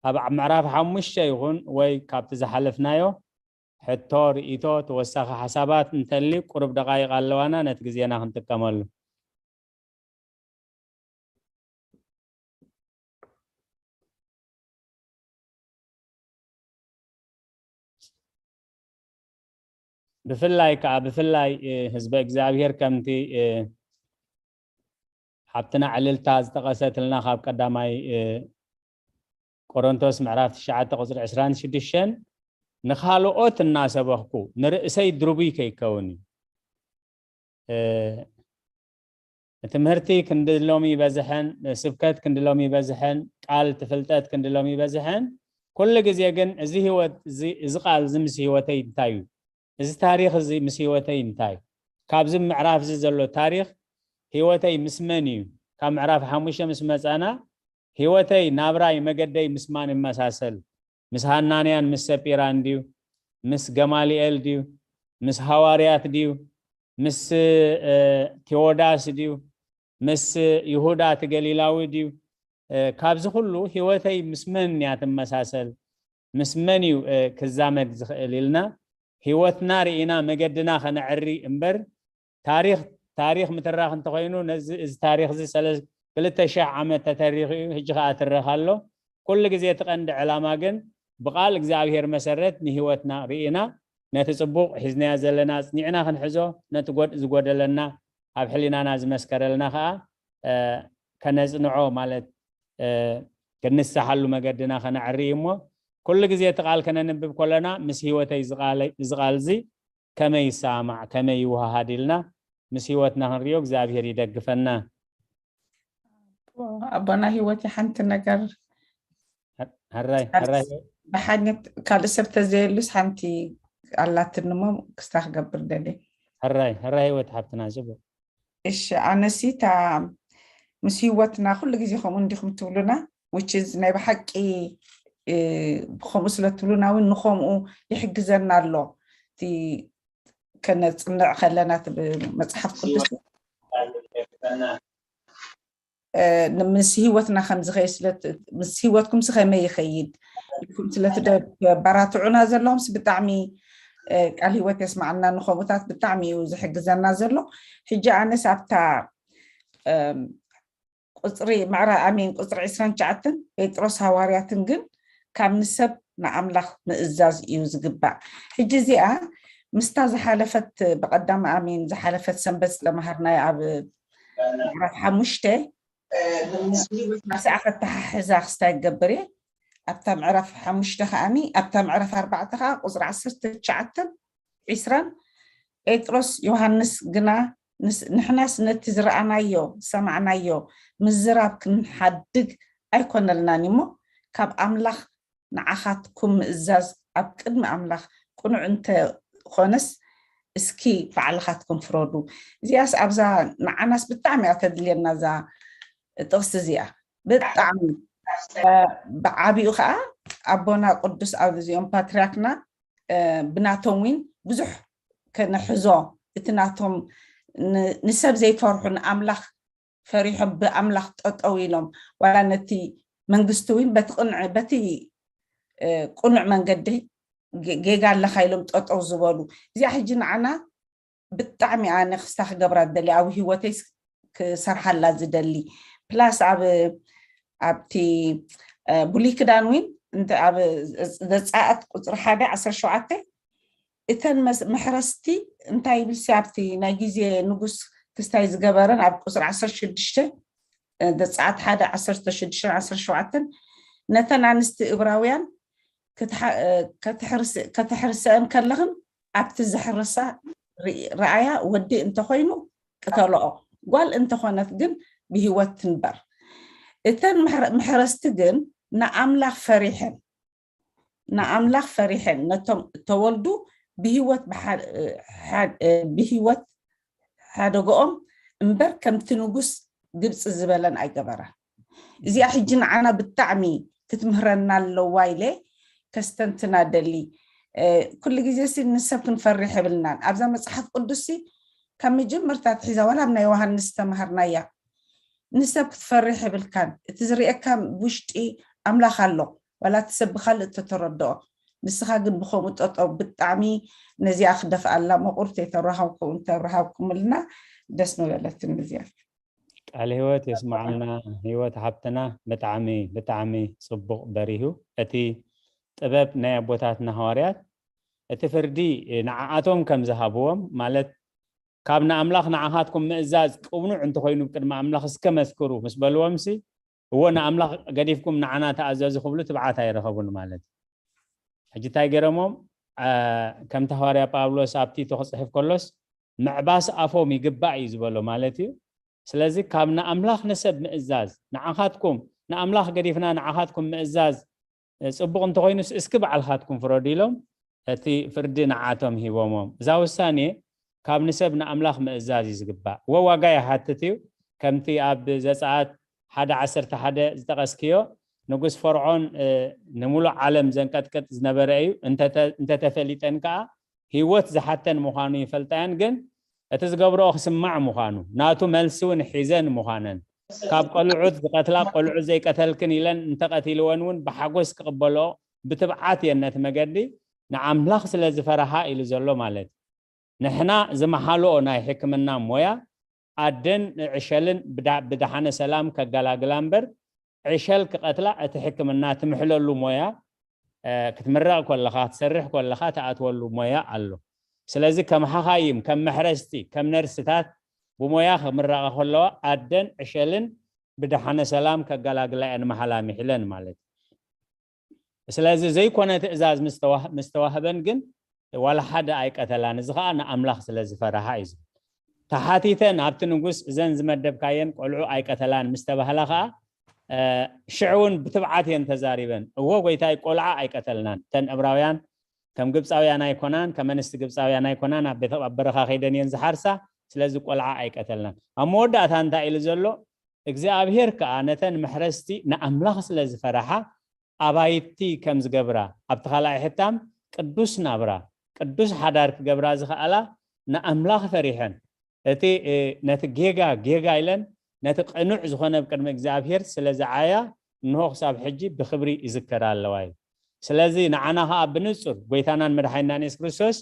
ኣብ ምዕራፍ ሓሙሽተ ይኹን ወይ ካብቲ ዝሓለፍናዮ ሕቶ፣ ርእይቶ፣ ተወሳኺ ሓሳባት እንተልዩ ቁሩብ ደቓይቕ ኣለዋና ነቲ ግዜና ክንጥቀመሉ። ብፍላይ ከዓ ብፍላይ ህዝበ እግዚኣብሔር ከምቲ ሓብትና ዕልልታ ዝጠቐሰትልና ካብ ቀዳማይ ቆሮንቶስ ምዕራፍ ትሽዓተ ቁፅሪ ዕስራን ሽዱሽተን፣ ንኻልኦት እናሰበኽኩ ንርእሰይ ድርቡይ ከይከውን እዩ። ትምህርቲ ክንዲ ሎሚ ይበዝሐን፣ ስብከት ክንዲ ሎሚ ይበዝሐን፣ ቃል ትፍልጠት ክንዲ ሎሚ ይበዝሐን፣ ኩሉ ግዜ ግን እዚ ህይወት እዚ ቃል እዚ ምስ ህይወተይ እንታይ እዩ? እዚ ታሪኽ እዚ ምስ ህይወተይ እንታይ እዩ? ካብዚ ምዕራፍ እዚ ዘሎ ታሪኽ ህይወተይ ምስ መን እዩ? ካብ ምዕራፍ ሓሙሽተ ምስ መጻና ህይወተይ፣ ናብራይ፣ መገደይ ምስ ማን ይመሳሰል? ምስ ሃናንያን ምስ ሰጲራን ድዩ? ምስ ገማልኤል ድዩ? ምስ ሃዋርያት ድዩ? ምስ ቴዎዳስ ድዩ? ምስ ይሁዳ እቲ ገሊላዊ ድዩ? ካብዚ ኩሉ ህይወተይ ምስ መን እያ ትመሳሰል? ምስ መን እዩ ክዛመድ ዝኽእል ኢልና ህይወትና ርኢና መገድና ከነዕሪ እምበር፣ ታሪኽ ታሪኽ ምትራኽ እንተኾይኑ፣ ነዚ እዚ ታሪኽ እዚ ሰለ ክልተ ሺሕ ዓመት ተተሪኹ እዩ፣ ሕጂ ኸኣ ትረኽ ኣሎ። ኩሉ ግዜ እቲ ቀንዲ ዕላማ ግን ብቓል እግዚኣብሔር መሰረት ንህይወትና ርኢና ነቲ ጽቡቕ ሒዝናዮ ዘለና ኣጽኒዕና ክንሕዞ፣ ነቲ ጎድ ዝጎደለና ኣብ ሕሊናና ዝመስከረልና ኸኣ ከነጽንዖ ማለት ክንስሓሉ መገድና ከነዕሪ እዩ። እሞ ኩሉ ግዜ እቲ ቃል ከነንብብ ከለና ምስ ህይወተይ እዚ ቃል እዚ ከመይ ይሰማማዕ ከመይ ይወሃሃድ ኢልና ምስ ህይወትና ክንሪኦ እግዚኣብሔር ይደግፈና። ኣቦና ህይወት ሓንቲ ነገር ሕራይ ሕራይ ብሓነት ካልእ ሰብ ተዘየሉስ ሓንቲ ኣላትንሞ ክስታ ክገብር ደሊ ሕራይ ሕራይ ህይወት ሓብትና ጽቡቅ እሺ ኣነሲታ ምስ ህይወትና ኩሉ ግዜ ከምኡ እንዲኹም ትብሉና which is ናይ ብሓቂ ከምኡ ስለ ትብሉና እውን ንኸምኡ ይሕግዘና ኣሎ እቲ ከነፅንዕ ከለና መፅሓፍ ቅዱስ ምስ ህይወትና ከም ዝኸይድ ምስ ህይወትኩም ከመይ ይኸይድ ኢልኩም ስለትባራትዑና ዘለኹምስ ብጣዕሚ ቃል ህይወት የስማዓልና ንኸምኡታት ብጣዕሚ እዩ ዝሕግዘና ዘሎ ሕጂ ኣነስ ኣብታ ቁፅሪ ምዕራ ኣሜን ቁፅሪ ዕስራን ትሽዓተን ጴጥሮስ ሃዋርያትን ግን ካብ ንሰብ ንኣምላኽ ምእዛዝ እዩ ዝግባእ ሕጂ እዚኣ ምስታ ዝሓለፈት ብቐዳም ኣሜን ዝሓለፈት ሰንበት ዝተምሃርናዮ ኣብ ምዕራፍ ሓሙሽተ ሰዓ ከተሓሕዛ ክስታይ ክገብር እየ ኣብታ ምዕራፍ ሓሙሽተ ከዓኒ ኣብታ ምዕራፍ ኣርባዕተ ከዓ ቁፅሪ ዓሰርተ ትሽዓተን ዒስራን ጴጥሮስ ዮሃንስ ግና ንሕናስ ነቲ ዝረኣናዮ ዝሰማዕናዮ ምዝራብ ክንሓድግ ኣይኮነልናን እሞ ካብ ኣምላኽ ንዓኻትኩም ምእዛዝ ኣብ ቅድሚ ኣምላኽ ቅኑዕ እንተኾነስ እስኪ ባዕልኻትኩም ፍረዱ እዚኣስ ኣብዛ ንዓናስ ብጣዕሚ እያ ተድልየና እዛ ጥቕሲ እዚኣ ብጣዕሚ ብዓቢኡ ከዓ ኣቦና ቅዱስ ኣብዚኦም ፓትርያክና ብናቶም እውን ብዙሕ ከነሕዞ እቲ ናቶም ንሰብ ዘይፈርሑ ንኣምላኽ ፈሪሖም ብኣምላኽ ጠጠው ኢሎም ዋላ ነቲ መንግስቲ እውን በቲ ቅንዕ በቲ ቅኑዕ መንገዲ ጌጋ ኣለኻ ኢሎም ጠጠው ዝበሉ እዚኣ ሕጂ ንዓና ብጣዕሚ ኣነ ክስታ ክገብራ ዝደሊ ኣብ ህይወተይ ክሰርሓላ ዝደሊ ፕላስ ኣብ ኣብቲ ብሉይ ክዳን እውን እንተ ኣብ ዘጻኣት ቁፅሪ ሓደ ዓሰርተ ሸውዓተ እተን መሕረስቲ እንታይ ይብል ሲ ኣብቲ ናይ ግዜ ንጉስ ክስታይ ዝገበረን ኣብ ቁፅሪ ዓሰርተ ሽዱሽተ ዘጻኣት ሓደ ዓሰርተ ሽዱሽተ ዓሰርተ ሸውዓተ ነተን ኣንስቲ እብራውያን ከተሕርሰአን ከለኽን ኣብቲ ዘሕርሳ ረኣያ ወዲ እንተኾይኑ ቅተልኦ ጓል እንተኾነት ግን ብህይወት ትንበር እተን መሕረስቲ ግን ንኣምላኽ ፈሪሐን ንኣምላኽ ፈሪሐን ነቶም እተወልዱ ብህይወት ብህይወት ሓደግኦም እምበር ከምቲ ንጉስ ግብፂ ዝበለን ኣይገበራን እዚኣ ሕጂ ንዓና ብጣዕሚ ክትምህረና ኣለዋ ኢለ ከስተንትና ደሊ ኩሉ ግዜ ሲ ንሰብ ክንፈርሕ የብልናን ኣብዛ መፅሓፍ ቅዱስ ካብ መጀመርታ ትሒዛ ዋላ ኣብ ናይ ዮሃንስ ዝተምሃርናያ ንሰብ ክትፈርሕ የብልካን እቲ ዝርእየካ ውሽጢ ኣምላኽ ኣሎ ዋላ እቲ ሰብ ብካልእ እተተረድኦ ንስኻ ግን ብከምኡ ጠጠው ብጣዕሚ ነዚኣ ክደፍኣላ መቁርቲ የተረሃብኩም እንተብረሃብኩምልና ደስ ምበለትን እዚኣ ቃል ህይወት የስማዓልና ህይወት ሓብትና ብጣዕሚ ብጣዕሚ ፅቡቅ በሪሁ እቲ ጥበብ ናይ ኣቦታትና ሃዋርያት እቲ ፍርዲ ንዓኣቶም ከም ዝሃብዎም፣ ማለት ካብ ንኣምላኽ ንዓኻትኩም ምእዛዝ ቅኑዕ እንተኾይኑ ቅድሚ ኣምላኽ እስከ መስክሩ ምስ በልዎም ሲ፣ እዎ ንኣምላኽ ገዲፍኩም ንዓና ተኣዘዙ ክብሉ ትብዓት ኣይረኸቡን ማለት እዩ። ሕጂ እንታይ ገይሮሞም? ከምቲ ሃዋርያ ጳውሎስ ኣብ ቲቶ ክፅሕፍ ከሎስ ምዕባስ ኣፎም ይግባእ እዩ ዝበሎ ማለት እዩ። ስለዚ ካብ ንኣምላኽ ንሰብ ምእዛዝ ንዓኻትኩም ንኣምላኽ ገዲፍና ንዓኻትኩም ምእዛዝ ፅቡቕ እንተኾይኑስ እስኪ ባዕልኻትኩም ፍረዱ ኢሎም እቲ ፍርዲ ንዓቶም ሂቦሞም። እዛ ውሳኔ ካብ ንሰብ ንኣምላኽ ምእዛዝ እዩ ዝግባእ። እወ ዋጋ ይሓትት እዩ። ከምቲ ኣብ ዘፀኣት ሓደ ዓሰርተ ሓደ ዝጠቐስክዮ ንጉስ ፈርዖን ንምሉእ ዓለም ዘንቀጥቅጥ ዝነበረ እዩ። እንተተፈሊጠን ከዓ ህይወት ዝሓተን ምዃኑ ይፈልጣ እየን። ግን እቲ ዝገብረኦ ክስማዕ ምዃኑ ናቱ መልሲ እውን ሒዘን ምዃነን ካብ ቆልዑት ዝቀትላ ቆልዑት ዘይቀተልክን ኢለን እንተቀቲልወን እውን ብሓጎስ ክቕበልኦ ብትብዓት እየን ነቲ መገዲ ንኣምላኽ ስለ ዝፈርሃ ኢሉ ዘሎ ማለት እዩ። ንሕና ዝመሃልኦ ናይ ሕክምና ሞያ ኣደን ዕሸልን ብደሓነ ሰላም ከገላግላ እምበር ዕሸል ክቐትላ እቲ ሕክምና ትምሕለሉ ሞያ ክትምረቕ ከለኻ ክትሰርሕ ከለኻ ትኣትወሉ ሞያ ኣሎ። ስለዚ ከም ሓኻይም ከም መሕረስቲ ከም ነርስታት ብሞያ ክምረቓ ከለዋ ኣደን ዕሸልን ብደሓነ ሰላም ከገላግላ እየን መሃላ ምሒለን ማለት እዩ። ስለዚ ዘይኮነ ትእዛዝ ምስተዋህበን ግን ዋላ ሓደ ኣይቀተላን። እዚ ከዓ ንኣምላኽ ስለ ዝፈርሃ እዩ ዝብል። ተሓቲተን ኣብቲ ንጉስ እዘን ዝመደብካየን ቆልዑ ኣይቀተላን ምስተባህላ ከዓ ሽዑ እውን ብትብዓት እየን ተዛሪበን፣ እዎ ጎይታይ ቆልዓ ኣይቀተልናን። እተን ዕብራውያን ከም ግብፃውያን ኣይኮናን፣ ከም ኣንስቲ ግብፃውያን ኣይኮናን፣ ኣብ በረኻ ከይደን እየን ዝሓርሳ። ስለዚ ቆልዓ ኣይቀተልናን። ኣብ መወዳእታ እንታይ ኢሉ ዘሎ? እግዚኣብሄር ከዓ ነተን መሕረስቲ ንኣምላኽ ስለ ዝፈርሓ ኣባይቲ ከም ዝገብራ ኣብቲ ካልኣይ ሕታም ቅዱስ ናብራ ቅዱስ ሓዳር ክገብራ ዝኸኣላ ንኣምላኽ ፈሪሐን እቲ ነቲ ጌጋ ጌጋ ኢለን ነቲ ቅኑዕ ዝኾነ ቅድሚ እግዚኣብሄር ስለ ዝዓያ እንሆ ክሳብ ሕጂ ብክብሪ ይዝከራ ኣለዋ እዩ። ስለዚ ንዓና ከዓ ብንጹር ጎይታናን መድሓኒናን የሱስ ክርስቶስ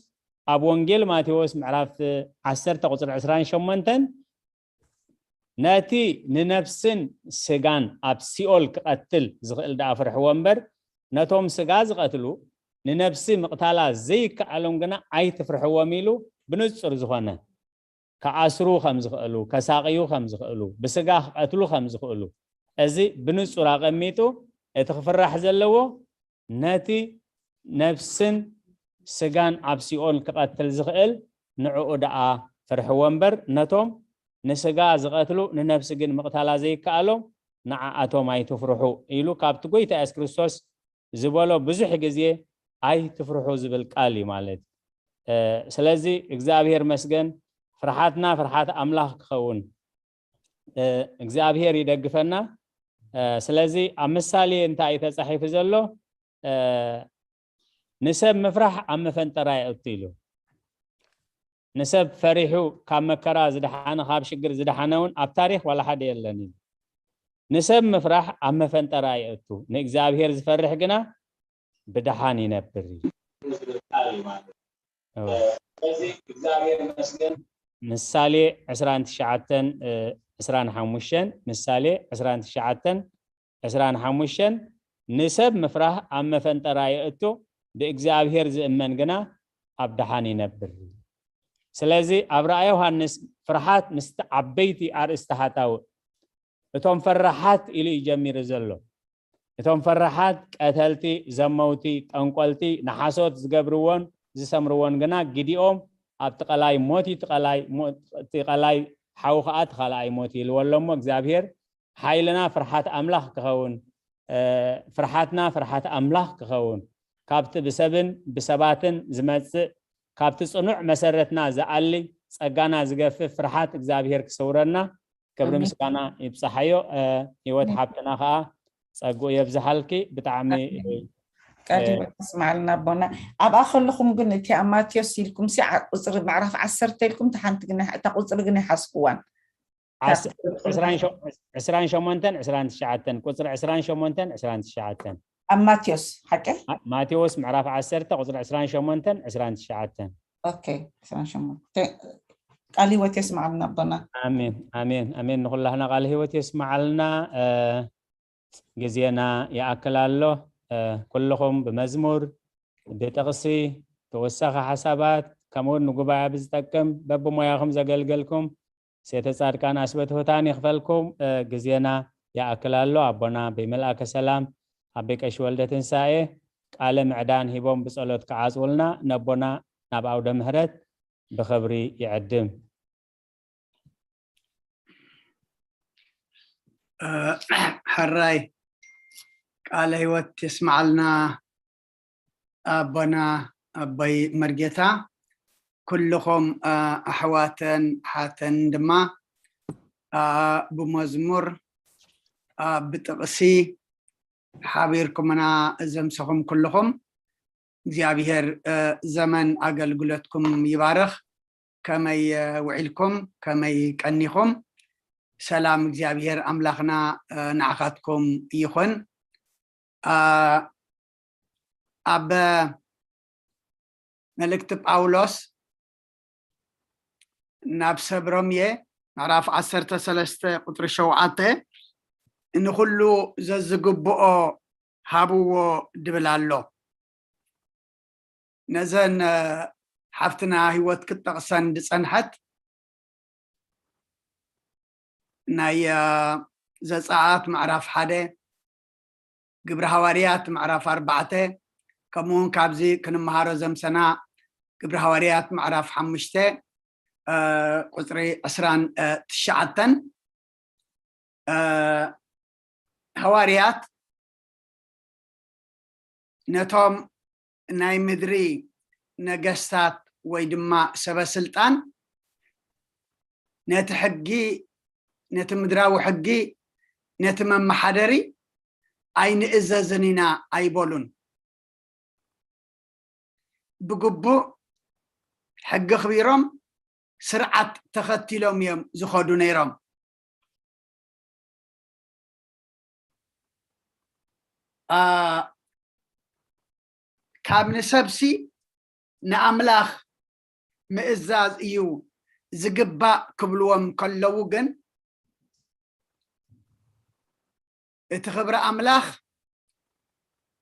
ኣብ ወንጌል ማቴዎስ ምዕራፍ ዓሰርተ ቁፅሪ ዕስራን ሸሞንተን ነቲ ንነፍስን ስጋን ኣብ ሲኦል ክቐትል ዝኽእል ደኣ ፍርሕዎ እምበር ነቶም ስጋ ዝቐትሉ ንነፍሲ ምቕታላ ዘይከኣሎም ግና ኣይትፍርሕዎም ኢሉ ብንጹር ዝኾነ ክኣስሩ ከም ዝኽእሉ ከሳቕዩ ከም ዝኽእሉ ብስጋ ክቐትሉ ከም ዝኽእሉ እዚ ብንጹር ኣቐሚጡ እቲ ክፍራሕ ዘለዎ ነቲ ነፍስን ስጋን ኣብ ሲኦል ክቐትል ዝኽእል ንዕኡ ደኣ ፍርሕዎ እምበር ነቶም ንስጋ ዝቐትሉ ንነፍሲ ግን ምቕታላ ዘይከኣሎም ንዓኣቶም ኣይትፍርሑ ኢሉ ካብቲ ጎይታ የሱስ ክርስቶስ ዝበሎ ብዙሕ ግዜ ኣይትፍርሑ ዝብል ቃል እዩ ማለት። ስለዚ እግዚኣብሔር መስገን ፍርሓትና ፍርሓት ኣምላኽ ክኸውን እግዚኣብሔር ይደግፈና። ስለዚ ኣብ ምሳሌ እንታይ እዩ ተጻሒፉ ዘሎ? ንሰብ ምፍራሕ ኣብ መፈንጠራ የእቱ ኢሉ። ንሰብ ፈሪሑ ካብ መከራ ዝደሓነ ካብ ሽግር ዝደሓነ እውን ኣብ ታሪኽ ዋላ ሓደ የለን ኢሉ። ንሰብ ምፍራሕ ኣብ መፈንጠራ የእቱ፣ ንእግዚኣብሔር ዝፈርሕ ግና ብደሓን ይነብር እዩ። ምሳሌ ዕስራን ትሽዓተን ዕስራን ሓሙሽተን ምሳሌ ዕስራን ትሽዓተን ዕስራን ሓሙሽተን ንሰብ ምፍራህ ኣብ መፈንጠራ የእቱ፣ ብእግዚኣብሔር ዝእመን ግና ኣብ ደሓን ይነብር። ስለዚ ኣብ ራእይ ዮሃንስ ፍርሃት ምስቲ ዓበይቲ ኣርእስቲ ሃታዊ እቶም ፈራሓት ኢሉ እዩ ጀሚሩ ዘሎ። እቶም ፈራሓት ቀተልቲ፣ ዘመውቲ፣ ጠንቆልቲ፣ ንሓሶት ዝገብርዎን ዝሰምርዎን ግና ግዲኦም ኣብቲ ቀላይ ሞት እዩ፣ እቲ ቀላይ ሓዊ ከዓ እቲ ካልኣይ ሞት ይልዎ ኣሎ እሞ እግዚኣብሔር ሓይልና ፍርሓት ኣምላኽ ክኸውን ፍርሓትና ፍርሓት ኣምላኽ ክኸውን ካብቲ ብሰብን ብሰባትን ዝመፅእ ካብቲ ፅኑዕ መሰረትና ዝኣሊ ፀጋና ዝገፍፍ ፍርሓት እግዚኣብሔር ክሰውረና ክብሪ ምስጋና ይብፃሓዮ። ህይወት ሓብትና ከዓ ፀጉኡ የብዝሓልኪ። ብጣዕሚ ቃል ህይወት ተስማዓልና ኣቦና። ኣብኣ ከለኹም ግን እቲ ኣብ ማቴዎስ ኢልኩም ሲ ቁፅሪ ምዕራፍ ዓሰርተ ኢልኩም እታ ሓንቲ ግን እታ ቁፅሪ ግን ይሓዝኩዋን ዕስራን ሸሞንተን ዕስራን ትሽዓተን ቁፅሪ ዕስራን ሸሞንተን ዕስራን ትሽዓተን ኣብ ማቴዎስ ሓቀይ ማቴዎስ ምዕራፍ ዓሰርተ ቁፅሪ ዕስራን ሸሞንተን ዕስራን ትሽዓተን ኦኬ ዕስራን ሸሞንተ ቃል ህይወት የስማዓልና ኣቦና። ኣሜን ኣሜን ኣሜን። ንኩላህና ቃል ህይወት የስማዓልና። ግዜና ይኣክል ኣሎ። ኩልኹም ብመዝሙር ብጥቕሲ ተወሳኺ ሓሳባት፣ ከምኡውን ንጉባኤ ብዝጠቅም በብሞያኹም ዘገልገልኩም ሴተ ጻድቃን ኣስበትሁታን ይኽፈልኩም። ግዜና ይኣክል ኣሎ። ኣቦና ብመልኣከ ሰላም ኣቤ ቀሺ ወልደ ትንሳኤ ቃለ ምዕዳን ሂቦም ብጸሎት ክዓጽውልና ነቦና ናብ ኣውደ ምህረት ብኽብሪ ይዕድም። ሕራይ ቃለ ህይወት የስምዓልና ኣቦና ኣቦይ መርጌታ። ኩልኹም ኣሕዋተን ሓተን ድማ ብመዝሙር ብጥቕሲ ሓቢርኩምና ዘምሰኹም ኩልኹም እግዚኣብሔር ዘመን ኣገልግሎትኩም ይባርኽ። ከመይ ውዒልኩም? ከመይ ቀኒኹም? ሰላም እግዚኣብሔር ኣምላኽና ንዓኻትኩም ይኹን። ኣብ መልእክቲ ጳውሎስ ናብ ሰብ ሮምየ ምዕራፍ ዓሰርተ ሰለስተ ቁፅሪ ሸውዓተ ንኩሉ ዘዝግብኦ ሃብዎ ድብል ኣሎ። ነዘን ሓፍትና ህይወት ክትጠቕሰን ዝፀንሐት ናይ ዘፀኣት ምዕራፍ ሓደ፣ ግብሪ ሃዋርያት ምዕራፍ ኣርባዕተ፣ ከምኡውን ካብዚ ክንመሃሮ ዘምሰና ግብሪ ሃዋርያት ምዕራፍ ሓሙሽተ ቁፅሪ ዕስራን ትሽዓተን። ሃዋርያት ነቶም ናይ ምድሪ ነገስታት ወይ ድማ ሰበ ስልጣን ነቲ ሕጊ፣ ነቲ ምድራዊ ሕጊ፣ ነቲ መመሓደሪ ኣይንእዘዝን ኢና ኣይበሉን። ብግቡእ ሕጊ ኣኽቢሮም ስርዓት ተኸቲሎም እዮም ዝኸዱ ነይሮም። ካብ ንሰብሲ ንኣምላኽ ምእዛዝ እዩ ዝግባእ ክብልዎም ከለዉ ግን እቲ ክብሪ ኣምላኽ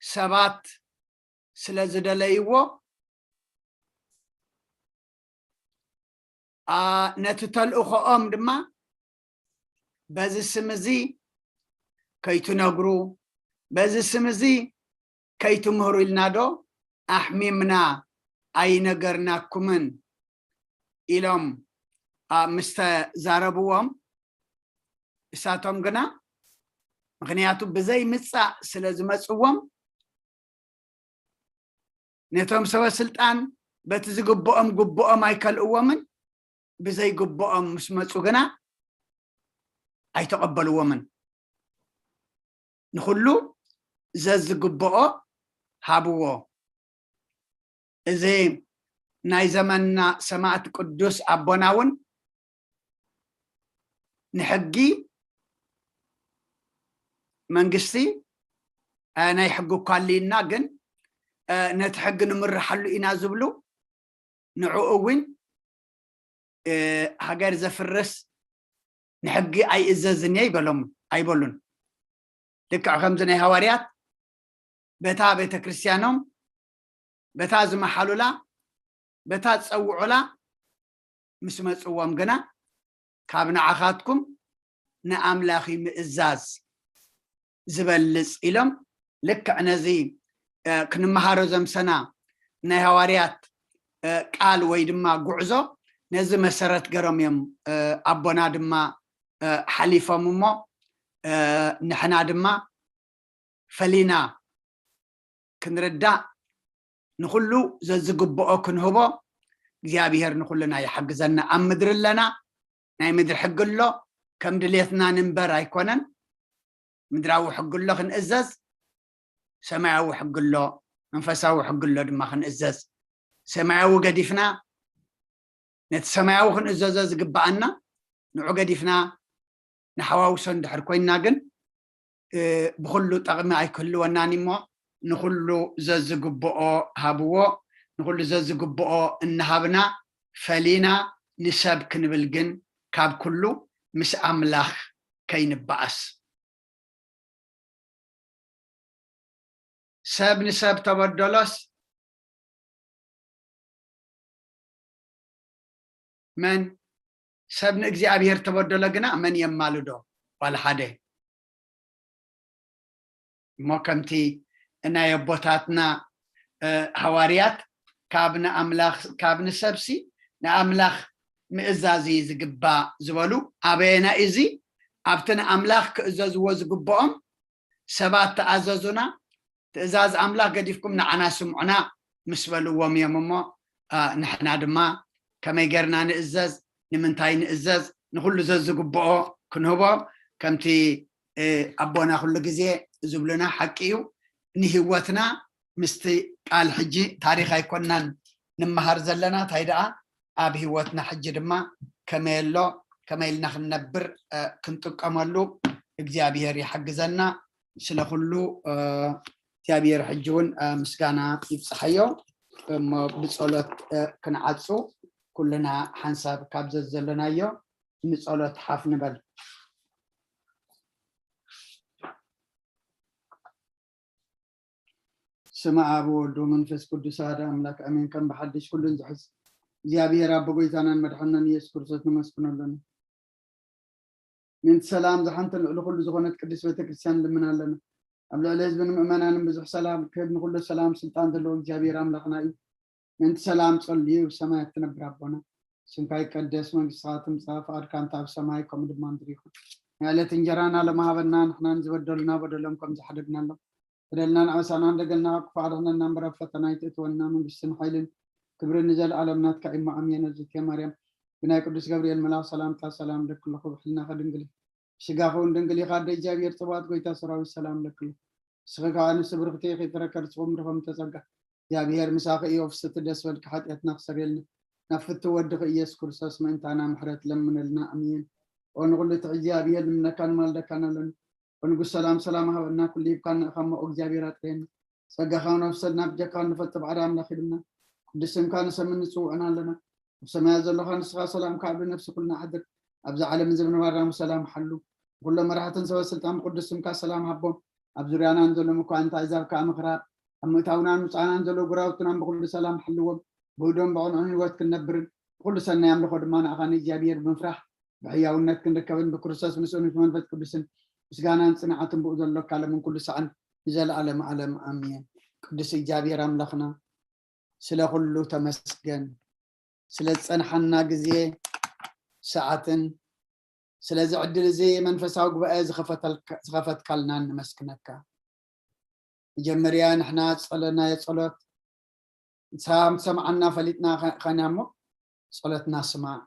ሰባት ስለ ዝደለይዎ ነቲ ተልእኾኦም ድማ በዚ ስም እዚ ከይትነግሩ፣ በዚ ስም እዚ ከይትምህሩ ኢልና ዶ ኣሕሚምና ኣይነገርናኩምን ኢሎም ምስ ተዛረብዎም፣ እሳቶም ግና ምኽንያቱ ብዘይ ምጻእ ስለ ዝመጽዎም ነቶም ሰበ ስልጣን በቲ ዝግብኦም ግብኦም ኣይከልእዎምን፣ ብዘይ ግብኦም ምስ መጹ ግና ኣይተቐበልዎምን። ንኹሉ ዘዝግብኦ ሃብዎ። እዚ ናይ ዘመንና ሰማዕት ቅዱስ ኣቦና እውን ንሕጊ መንግስቲ ናይ ሕጊ እኳ ኣልዩና ግን ነቲ ሕጊ ንምርሓሉ ኢና ዝብሉ ንዕኡ እውን ሃገር ዘፍርስ ንሕጊ ኣይእዘዝን እየ ይበሎም ኣይበሉን። ልክዕ ከምዚ ናይ ሃዋርያት በታ ቤተ ክርስቲያኖም በታ ዝመሓሉላ በታ ዝፀውዑላ ምስ መፅዎም ግና ካብ ንዓኻትኩም ንኣምላኽ ምእዛዝ ዝበልፅ ኢሎም ልክዕ ነዚ ክንመሃሮ ዘምሰና ናይ ሃዋርያት ቃል ወይ ድማ ጉዕዞ ነዚ መሰረት ገሮም እዮም ኣቦና ድማ ሓሊፎም እሞ ንሕና ድማ ፈሊና ክንርዳእ ንኩሉ ዘዝግብኦ ክንህቦ እግዚኣብሔር ንኩልና ይሓግዘና። ኣብ ምድሪ ኣለና ናይ ምድሪ ሕጊ ኣሎ ከም ድሌትና ንንበር ኣይኮነን። ምድራዊ ሕጊ ኣሎ ክንእዘዝ ሰማያዊ ሕጊ ኣሎ መንፈሳዊ ሕጊ ኣሎ ድማ ክንእዘዝ። ሰማያዊ ገዲፍና ነቲ ሰማያዊ ክንእዘዞ ዝግብኣና ንዑ ገዲፍና ንሓዋውሶ እንድሕር ኮይንና ግን ብኩሉ ጠቕሚ ኣይክህልወናን እሞ ንኩሉ ዘዝግብኦ ሃብዎ። ንኩሉ ዘዝግብኦ እናሃብና ፈሊና ንሰብ ክንብል ግን ካብ ኩሉ ምስ ኣምላኽ ከይንበኣስ። ሰብ ንሰብ ተበደሎስ መን ሰብ ንእግዚኣብሔር ተበደሎ ግና መን የማልዶ? ዋላ ሓደ። እሞ ከምቲ ናይ ኣቦታትና ሃዋርያት ካብ ንኣምላኽ ካብ ንሰብሲ ንኣምላኽ ምእዛዝ እዩ ዝግባእ ዝበሉ ኣበየና እዚ ኣብቲ ንኣምላኽ ክእዘዝዎ ዝግብኦም ሰባት ተኣዘዙና፣ ትእዛዝ ኣምላኽ ገዲፍኩም ንዓና ስምዑና ምስ በልዎም እዮም እሞ ንሕና ድማ ከመይ ጌርና ንእዘዝ፣ ንምንታይ ንእዘዝ፣ ንኩሉ ዘዝግብኦ ክንህቦ ከምቲ ኣቦና ኩሉ ግዜ ዝብሉና ሓቂ እዩ። ንህይወትና ምስቲ ቃል ሕጂ ታሪኽ ኣይኮናን ንመሃር ዘለና፣ እንታይ ደኣ ኣብ ህይወትና ሕጂ ድማ ከመይ ኣሎ ከመይ ኢልና ክንነብር ክንጥቀመሉ እግዚኣብሔር ይሓግዘና። ስለ ኩሉ እግዚኣብሔር ሕጂ እውን ምስጋና ይብፅሓዮ። እሞ ብፀሎት ክንዓፁ ኩልና ሓንሳብ ካብ ዘዘለናዮ ንፀሎት ሓፍ ንበል። ስመ ኣብ ወወልድ ወመንፈስ ቅዱስ ኣሐደ ኣምላክ ኣሜን። ከም ብሓድሽ ኩሉን ዝሕዝ እግዚኣብሔር ኣቦ ጎይታናን መድሓንናን ኢየሱስ ክርስቶስ ነመስግኖ ኣለና። ምእንቲ ሰላም ዝሓንትን ልዕሊ ኩሉ ዝኾነት ቅድስት ቤተክርስትያን ንልምን ኣለና። ኣብ ልዕሊ ህዝብን ምእመናንን ብዙሕ ሰላም ክህብ ንኩሉ ሰላም ስልጣን ዘለዎ እግዚኣብሔር ኣምላኽና እዩ። ምእንቲ ሰላም ጸልዩ ብሰማያት ትነብር ኣቦና፣ ስምካ ይቀደስ፣ መንግስትኻ ትምጻእ፣ ፍቓድካ እንተ ኣብ ሰማይ ከምኡ ድማ ምድሪ ይኹን። ናይ ዕለት እንጀራና ሎሚ ሃበና፣ ንሕና ንዝበደሉና በደሎም ከም ዝሓደግናሎም በደልናን ኣበሳናን ደገልና ካብ ክፉእ ኣድሕነና እምበር ኣብ ፈተና ኣይትእትወና፣ መንግስትን ሓይልን ክብርን ንዘለኣለም ናትካ እዩ እሞ ኣሜን። እግዝእትየ ማርያም ብናይ ቅዱስ ገብርኤል መልኣኽ ሰላምታ ሰላም እለኪ ኣለኹ፣ ብሕልናኺ ድንግል ኢኺ፣ ብስጋኺ እውን ድንግል ኢኻ፣ ኣደ እግዚኣብሔር ጽባኦት ጎይታ ሰራዊት ሰላም እለኪ ኣለኹ። ንስኺ ከኣ ኣንስቲ ብርኽቲ ኢኺ፣ ፍረ ከርስኺ እውን ብሩኽ እዩ ጸጋ፣ እግዚኣብሔር ምሳኺ እዩ። ፍስሕቲ ደስ በልኪ፣ ሓጢኣትና ክሰርየልና ናብ ፍትው ወድኺ ኢየሱስ ክርስቶስ ምእንታና ምሕረት ለምነልና፣ ኣሜን። ኦ ንኹሉ ትሕዚ እግዚኣብሔር ንምነካ ንማልደካን ኣለና። ወንጉስ ሰላም ሰላም ሃበና፣ ኩሉ ሂብካና ኢኻ እሞ እግዚኣብሔር ኣጥርየና። ጸጋኻ ነፍሰና ብጀካ ንፈልጥ ባዕዳ ኣምላኽ ኢልና ቅዱስ ስምካ ንሰምን ንጽውዕና ኣለና። ኣብ ሰማያት ዘለኻ ንስኻ ሰላም ካብ ነፍሲ ኩልና ኣሕድር። ኣብዚ ዓለም እዚ ምንባርና ሰላም ሓሉ። ንኩሎም መራሕትን ሰበ ስልጣን ብቅዱስ ስምካ ሰላም ሃቦም። ኣብ ዙርያና ንዘሎ ምኳ እንታይ ዛብ ከዓ ምኽራብ ኣብ ምእታውናን ምጻናን ዘሎ ጉራውትናን ብኩሉ ሰላም ሓልዎም። ብህዶም ብቕንዑን ህይወት ክንነብርን ብኩሉ ሰናይ ኣምልኾ ድማ ንኣኻ ንእግዚኣብሔር ብምፍራሕ ብሕያውነት ክንርከብን ብክርስቶስ ምስኡን ምስ መንፈስ ቅዱስን ምስጋናን ጽንዓትን ብኡ ዘሎ ካለምን ኩሉ ሰዓን ንዘለኣለም ዓለም ኣሜን። ቅዱስ እግዚኣብሔር ኣምላኽና ስለ ኩሉ ተመስገን፣ ስለ ዝጸንሓና ግዜ ሰዓትን ስለዚ ዕድል እዚ መንፈሳዊ ጉባኤ ዝኸፈተልካ- ዝኸፈትካልና ንመስግነካ። መጀመርያ ንሕና ዝጸለናዮ ጸሎት ንስኻ ከም ትሰምዓና ፈሊጥና ኸ- ኸና እሞ ጸሎትና ስማዕ።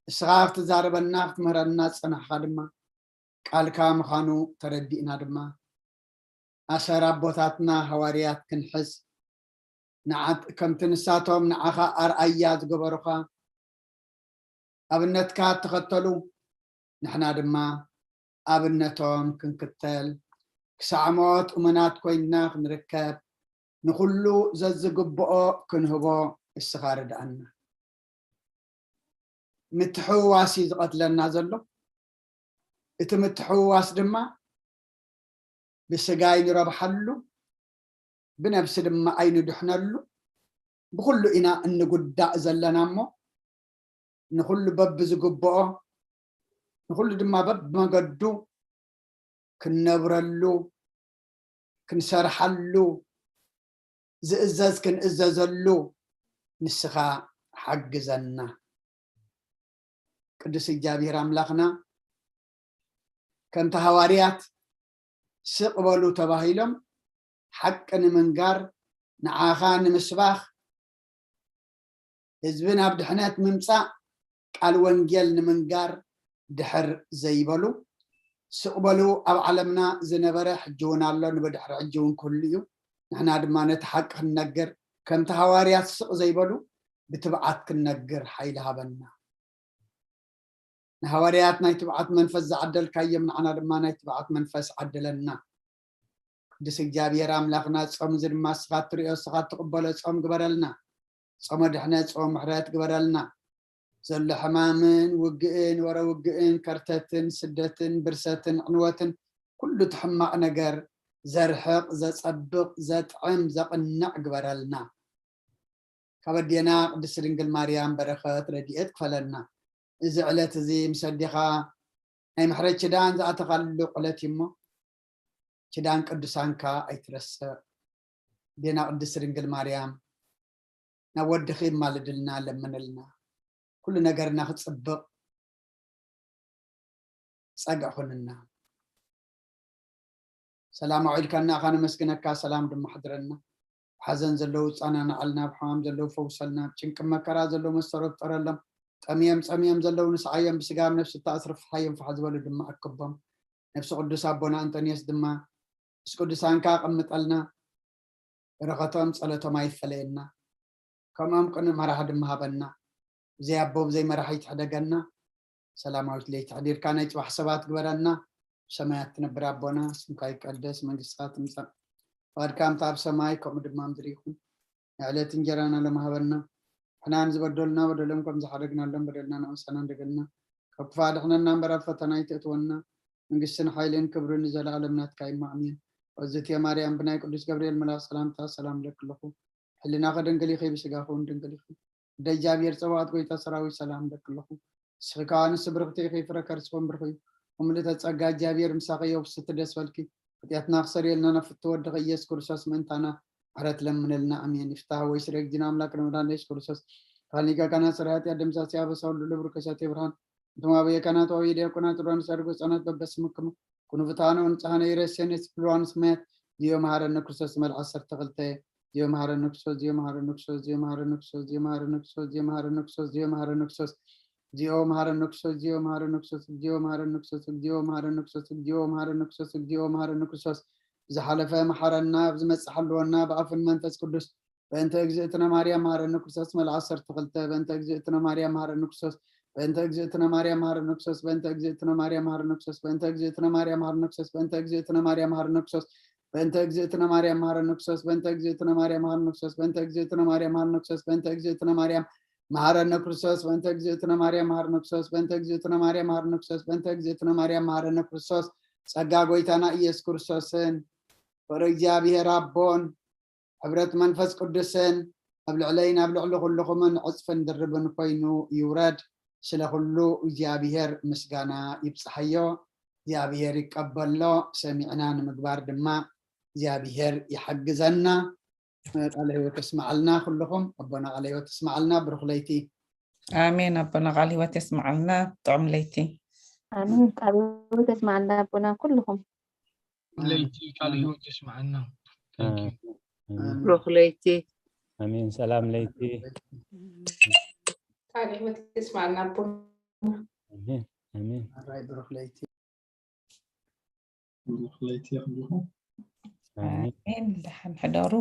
ንስኻ ክትዛረበና ክትምህረና ዝጸናሕካ ድማ ቃልካ ምዃኑ ተረዲእና ድማ ኣሰር ኣቦታትና ሃዋርያት ክንሕዝ ንዓት ከምቲ ንሳቶም ንዓኻ ኣርኣያ ዝገበሩኻ ኣብነትካ እተኸተሉ ንሕና ድማ ኣብነቶም ክንክተል ክሳዕ ሞት እሙናት ኮይንና ክንርከብ ንኹሉ ዘዝግብኦ ክንህቦ እስኻ ርድኣና። ምትሕውዋስ እዩ ዝቐትለና ዘሎ። እቲ ምትሕውዋስ ድማ ብስጋ ኣይንረብሓሉ፣ ብነብሲ ድማ ኣይንድሕነሉ። ብኹሉ ኢና እንጉዳእ ዘለና እሞ ንኹሉ በብዝግብኦ ንኹሉ ድማ በብመገዱ ክንነብረሉ ክንሰርሓሉ ዝእዘዝ ክንእዘዘሉ ንስኻ ሓግዘና። ቅዱስ እግዚኣብሔር ኣምላኽና ከምቲ ሃዋርያት ስቕ በሉ ተባሂሎም ሓቂ ንምንጋር ንዓኻ ንምስባኽ ህዝቢ ናብ ድሕነት ምምፃእ ቃል ወንጌል ንምንጋር ድሕር ዘይበሉ ስቕ በሉ ኣብ ዓለምና ዝነበረ ሕጂ እውን ኣሎ ንብድሕሪ ሕጂ እውን ክህሉ እዩ። ንሕና ድማ ነቲ ሓቂ ክንነግር ከምቲ ሃዋርያት ስቕ ዘይበሉ ብትብዓት ክንነግር ሓይሊ ሃበና። ንሃዋርያት ናይ ትብዓት መንፈስ ዝዓደልካዮም ንዓና ድማ ናይ ትብዓት መንፈስ ዓድለና። ቅዱስ እግዚኣብሔር ኣምላኽና ጾም እዚ ድማ እስኻ ትርእዮ እስኻ ትቕበሎ ጾም ግበረልና። ጾመ ድሕነት ጾመ ምሕረት ግበረልና። ዘሎ ሕማምን ውግእን ወረ ውግእን ከርተትን ስደትን ብርሰትን ዕንወትን ኩሉ እቲ ሕማቕ ነገር ዘርሕቕ ዘጸብቕ ዘጥዕም ዘቕንዕ ግበረልና። ካብ ኣዴና ቅድስቲ ድንግል ማርያም በረኸት ረድኤት ክፈለና። እዚ ዕለት እዚ ምስ ኣዴኻ ናይ ምሕረት ኪዳን ዝኣተኻሉ ዕለት እዩ እሞ፣ ኪዳን ቅዱሳንካ ኣይትረስዕ። ኣዴና ቅድስቲ ድንግል ማርያም ናብ ወድኺ ማልድልና፣ ለምንልና። ኩሉ ነገርና ክጽብቕ ጸግዕ ኩንና። ሰላም ኣውዒልካና ኢኻ፣ ነመስግነካ። ሰላም ድማ ሓድረና። ብሓዘን ዘለዉ ጻናናዓልና፣ ብሕማም ዘለዉ ፈውሰልና፣ ኣብ ጭንቂ መከራ ዘለዉ መስተሮብ ጠረሎም፣ ጠምዮም ጸምዮም ዘለዉ ንስዓዮም፣ ብስጋ ኣብ ነፍሲ እተኣስሩ ፍትሓዮም፣ ፋሕ ዝበሉ ድማ ኣክቦም። ነፍሲ ቅዱስ ኣቦና ኣንጠንዮስ ድማ ምስ ቅዱሳንካ ኣቐምጠልና። በረኸቶም ጸሎቶም ኣይፈለየና። ከምኦም ቅኑዕ መራሒ ድማ ሃበና። ብዘይ ኣቦ ብዘይ መራሒ ይትሕደገና። ሰላማዊት ለይቲ ሕዲርካ ናይ ጽባሕ ሰባት ግበረና። ብሰማያት ትነብር ኣቦና፣ ስምካ ይቀደስ፣ መንግስትካ ትምጻእ፣ ፍቃድካ ከምቲ ኣብ ሰማይ ከምኡ ድማ ምድሪ ይኹን። ናይ ዕለት እንጀራና ሎም ሃበና። ንሕና ንዝበደሉና በደሎም ከም ዝሓደግናሎም በደልና ንኣምሳና እንደገና፣ ካብ ክፉእ ኣድሕነና እምበር ኣብ ፈተና ኣይተእትወና። መንግስትን ሓይልን ክብርን ንዘለኣለም ናትካ እዩ፣ ኣሜን። ወዝትየ ማርያም፣ ብናይ ቅዱስ ገብርኤል መልኣክ ሰላምታ ሰላም እለኪ ኣለኹ። ሕልናኺ ድንግል ኢኺ፣ ብስጋኺ እውን ድንግል ኢኺ። ወደ እግዚኣብሔር ጸባኦት፣ ጎይታ ሰራዊት፣ ሰላም እለኪ ኣለኹ። ንስኺ ከኣ ኣንስቲ ብርኽቲ ኢኺ፣ ፍረ ከርስኺ እውን ብሩኽ እዩ። ምልእተ ጸጋ፣ እግዚኣብሔር ምሳኺ እዩ፣ ብስቲ ደስ በልኪ። ሓጢኣትና ክሰርየልና ናብ ፍትው ወድኺ ኢየሱስ ክርስቶስ ምእንታና ምሕረት ለምንልና፣ ኣሜን። ይፍታህ ወይ ስረይ፣ እግዚእነ ኣምላክ ለመድኃኒነ ኢየሱስ ክርስቶስ፣ ካል ሊቀ ካህናት ሠራይ ኃጢአት ደምሳሲ፣ አበሳ ሁሉ ለብሩክ ከሳቴ ብርሃን፣ እንቱም አበየ ካህናት ወአበየ ዲያቆናት፣ ሩራን ሳድጎ ሕፃናት በበስምክሙ ኩኑ ፍትሐነ ወንጽሐነ ይረሴነ ስብልዋን ስማያት። ዚዮ መሐረነ ክርስቶስ መልዓ ዓሰርተ ክልተ። ዚዮ መሐረነ ክርስቶስ፣ ዚዮ መሐረነ ክርስቶስ፣ ዚዮ መሐረነ ክርስቶስ፣ ዚዮ መሐረነ ክርስቶስ፣ ዚዮ መሐረነ ክርስቶስ፣ ዚዮ መሐረነ ክርስቶስ፣ ዚዮ መሐረነ ክርስቶስ፣ ዚዮ መሐረነ ክርስቶስ፣ ዚዮ መሐረነ ክርስቶስ፣ ዚዮ መሐረነ ክርስቶስ፣ ዚዮ መሐረነ ክርስቶስ፣ ዚዮ መሐረነ ክርስቶስ። ዝሓለፈ መሐረና፣ ኣብ ዝመጽእ ሓልወና፣ ብኣፍን መንፈስ ቅዱስ። በእንተ እግዝእትነ ማርያም መሐረነ ክርስቶስ መልዓ ዓሰርተ ክልተ። በእንተ እግዝእትነ ማርያም መሐረነ ክርስቶስ። በእንተ እግዝእትነ ማርያም መሐረነ ክርስቶስ። በእንተ እግዝእትነ ማርያም መሐረነ ክርስቶስ። በእንተ እግዝእትነ ማርያም መሐረነ ክርስቶስ። በእንተ እግዝእትነ ማርያም መሐረነ ክርስቶስ። በእንተ እግዝእትነ ማርያም መሐረነ ክርስቶስ። በእንተ እግዝእትነ ማርያም መሐረነ ክርስቶስ። በእንተ እግዝእትነ ማርያም መሐረነ ክርስቶስ። በእንተ እግዝእትነ ማርያም መሐረነ ክርስቶስ። በእንተ እግዝእትነ ማርያም መሐረነ ክርስቶስ። በእንተ እግዝእትነ ማርያም መሐረነ ክርስቶስ። በእንተ እግዝእትነ ማርያም መሐረነ ክርስቶስ። ጸጋ ጎይታና ኢየሱስ ክርስቶስን ፍቅሪ እግዚኣብሔር ኣቦን ሕብረት መንፈስ ቅዱስን ኣብ ልዕለይን ኣብ ልዕሊ ኩልኹምን ዕጽፍን ድርብን ኮይኑ ይውረድ። ስለ ኩሉ እግዚኣብሔር ምስጋና ይብጽሓዮ። እግዚኣብሔር ይቀበሎ። ሰሚዕና ንምግባር ድማ እግዚኣብሔር ይሓግዘና። ቃለ ህይወት የስመዓልና። ኩልኹም ኣቦና ቃለ ህይወት የስመዓልና። ብሩኽ ለይቲ። ኣሜን። ኣቦና ቃለ ህይወት የስመዓልና። ጥዑም ለይቲ። ኣሜን። ቃለ ህይወት የስመዓልና ኣቦና ኩልኹም። ለይቲ ቃለ ህይወት የስመዓልና። Thank you። ኣሜን። ብሩኽ ለይቲ። ኣሜን። ሰላም ለይቲ። ቃለ ህይወት የስመዓልና ኣቦና። ኣሜን። ኣሜን። ኣራይ ብሩኽ ለይቲ። ብሩኽ ለይቲ ይኹንልኹም። ኣሜን። ኣሜን። ደሓን ሕደሩ።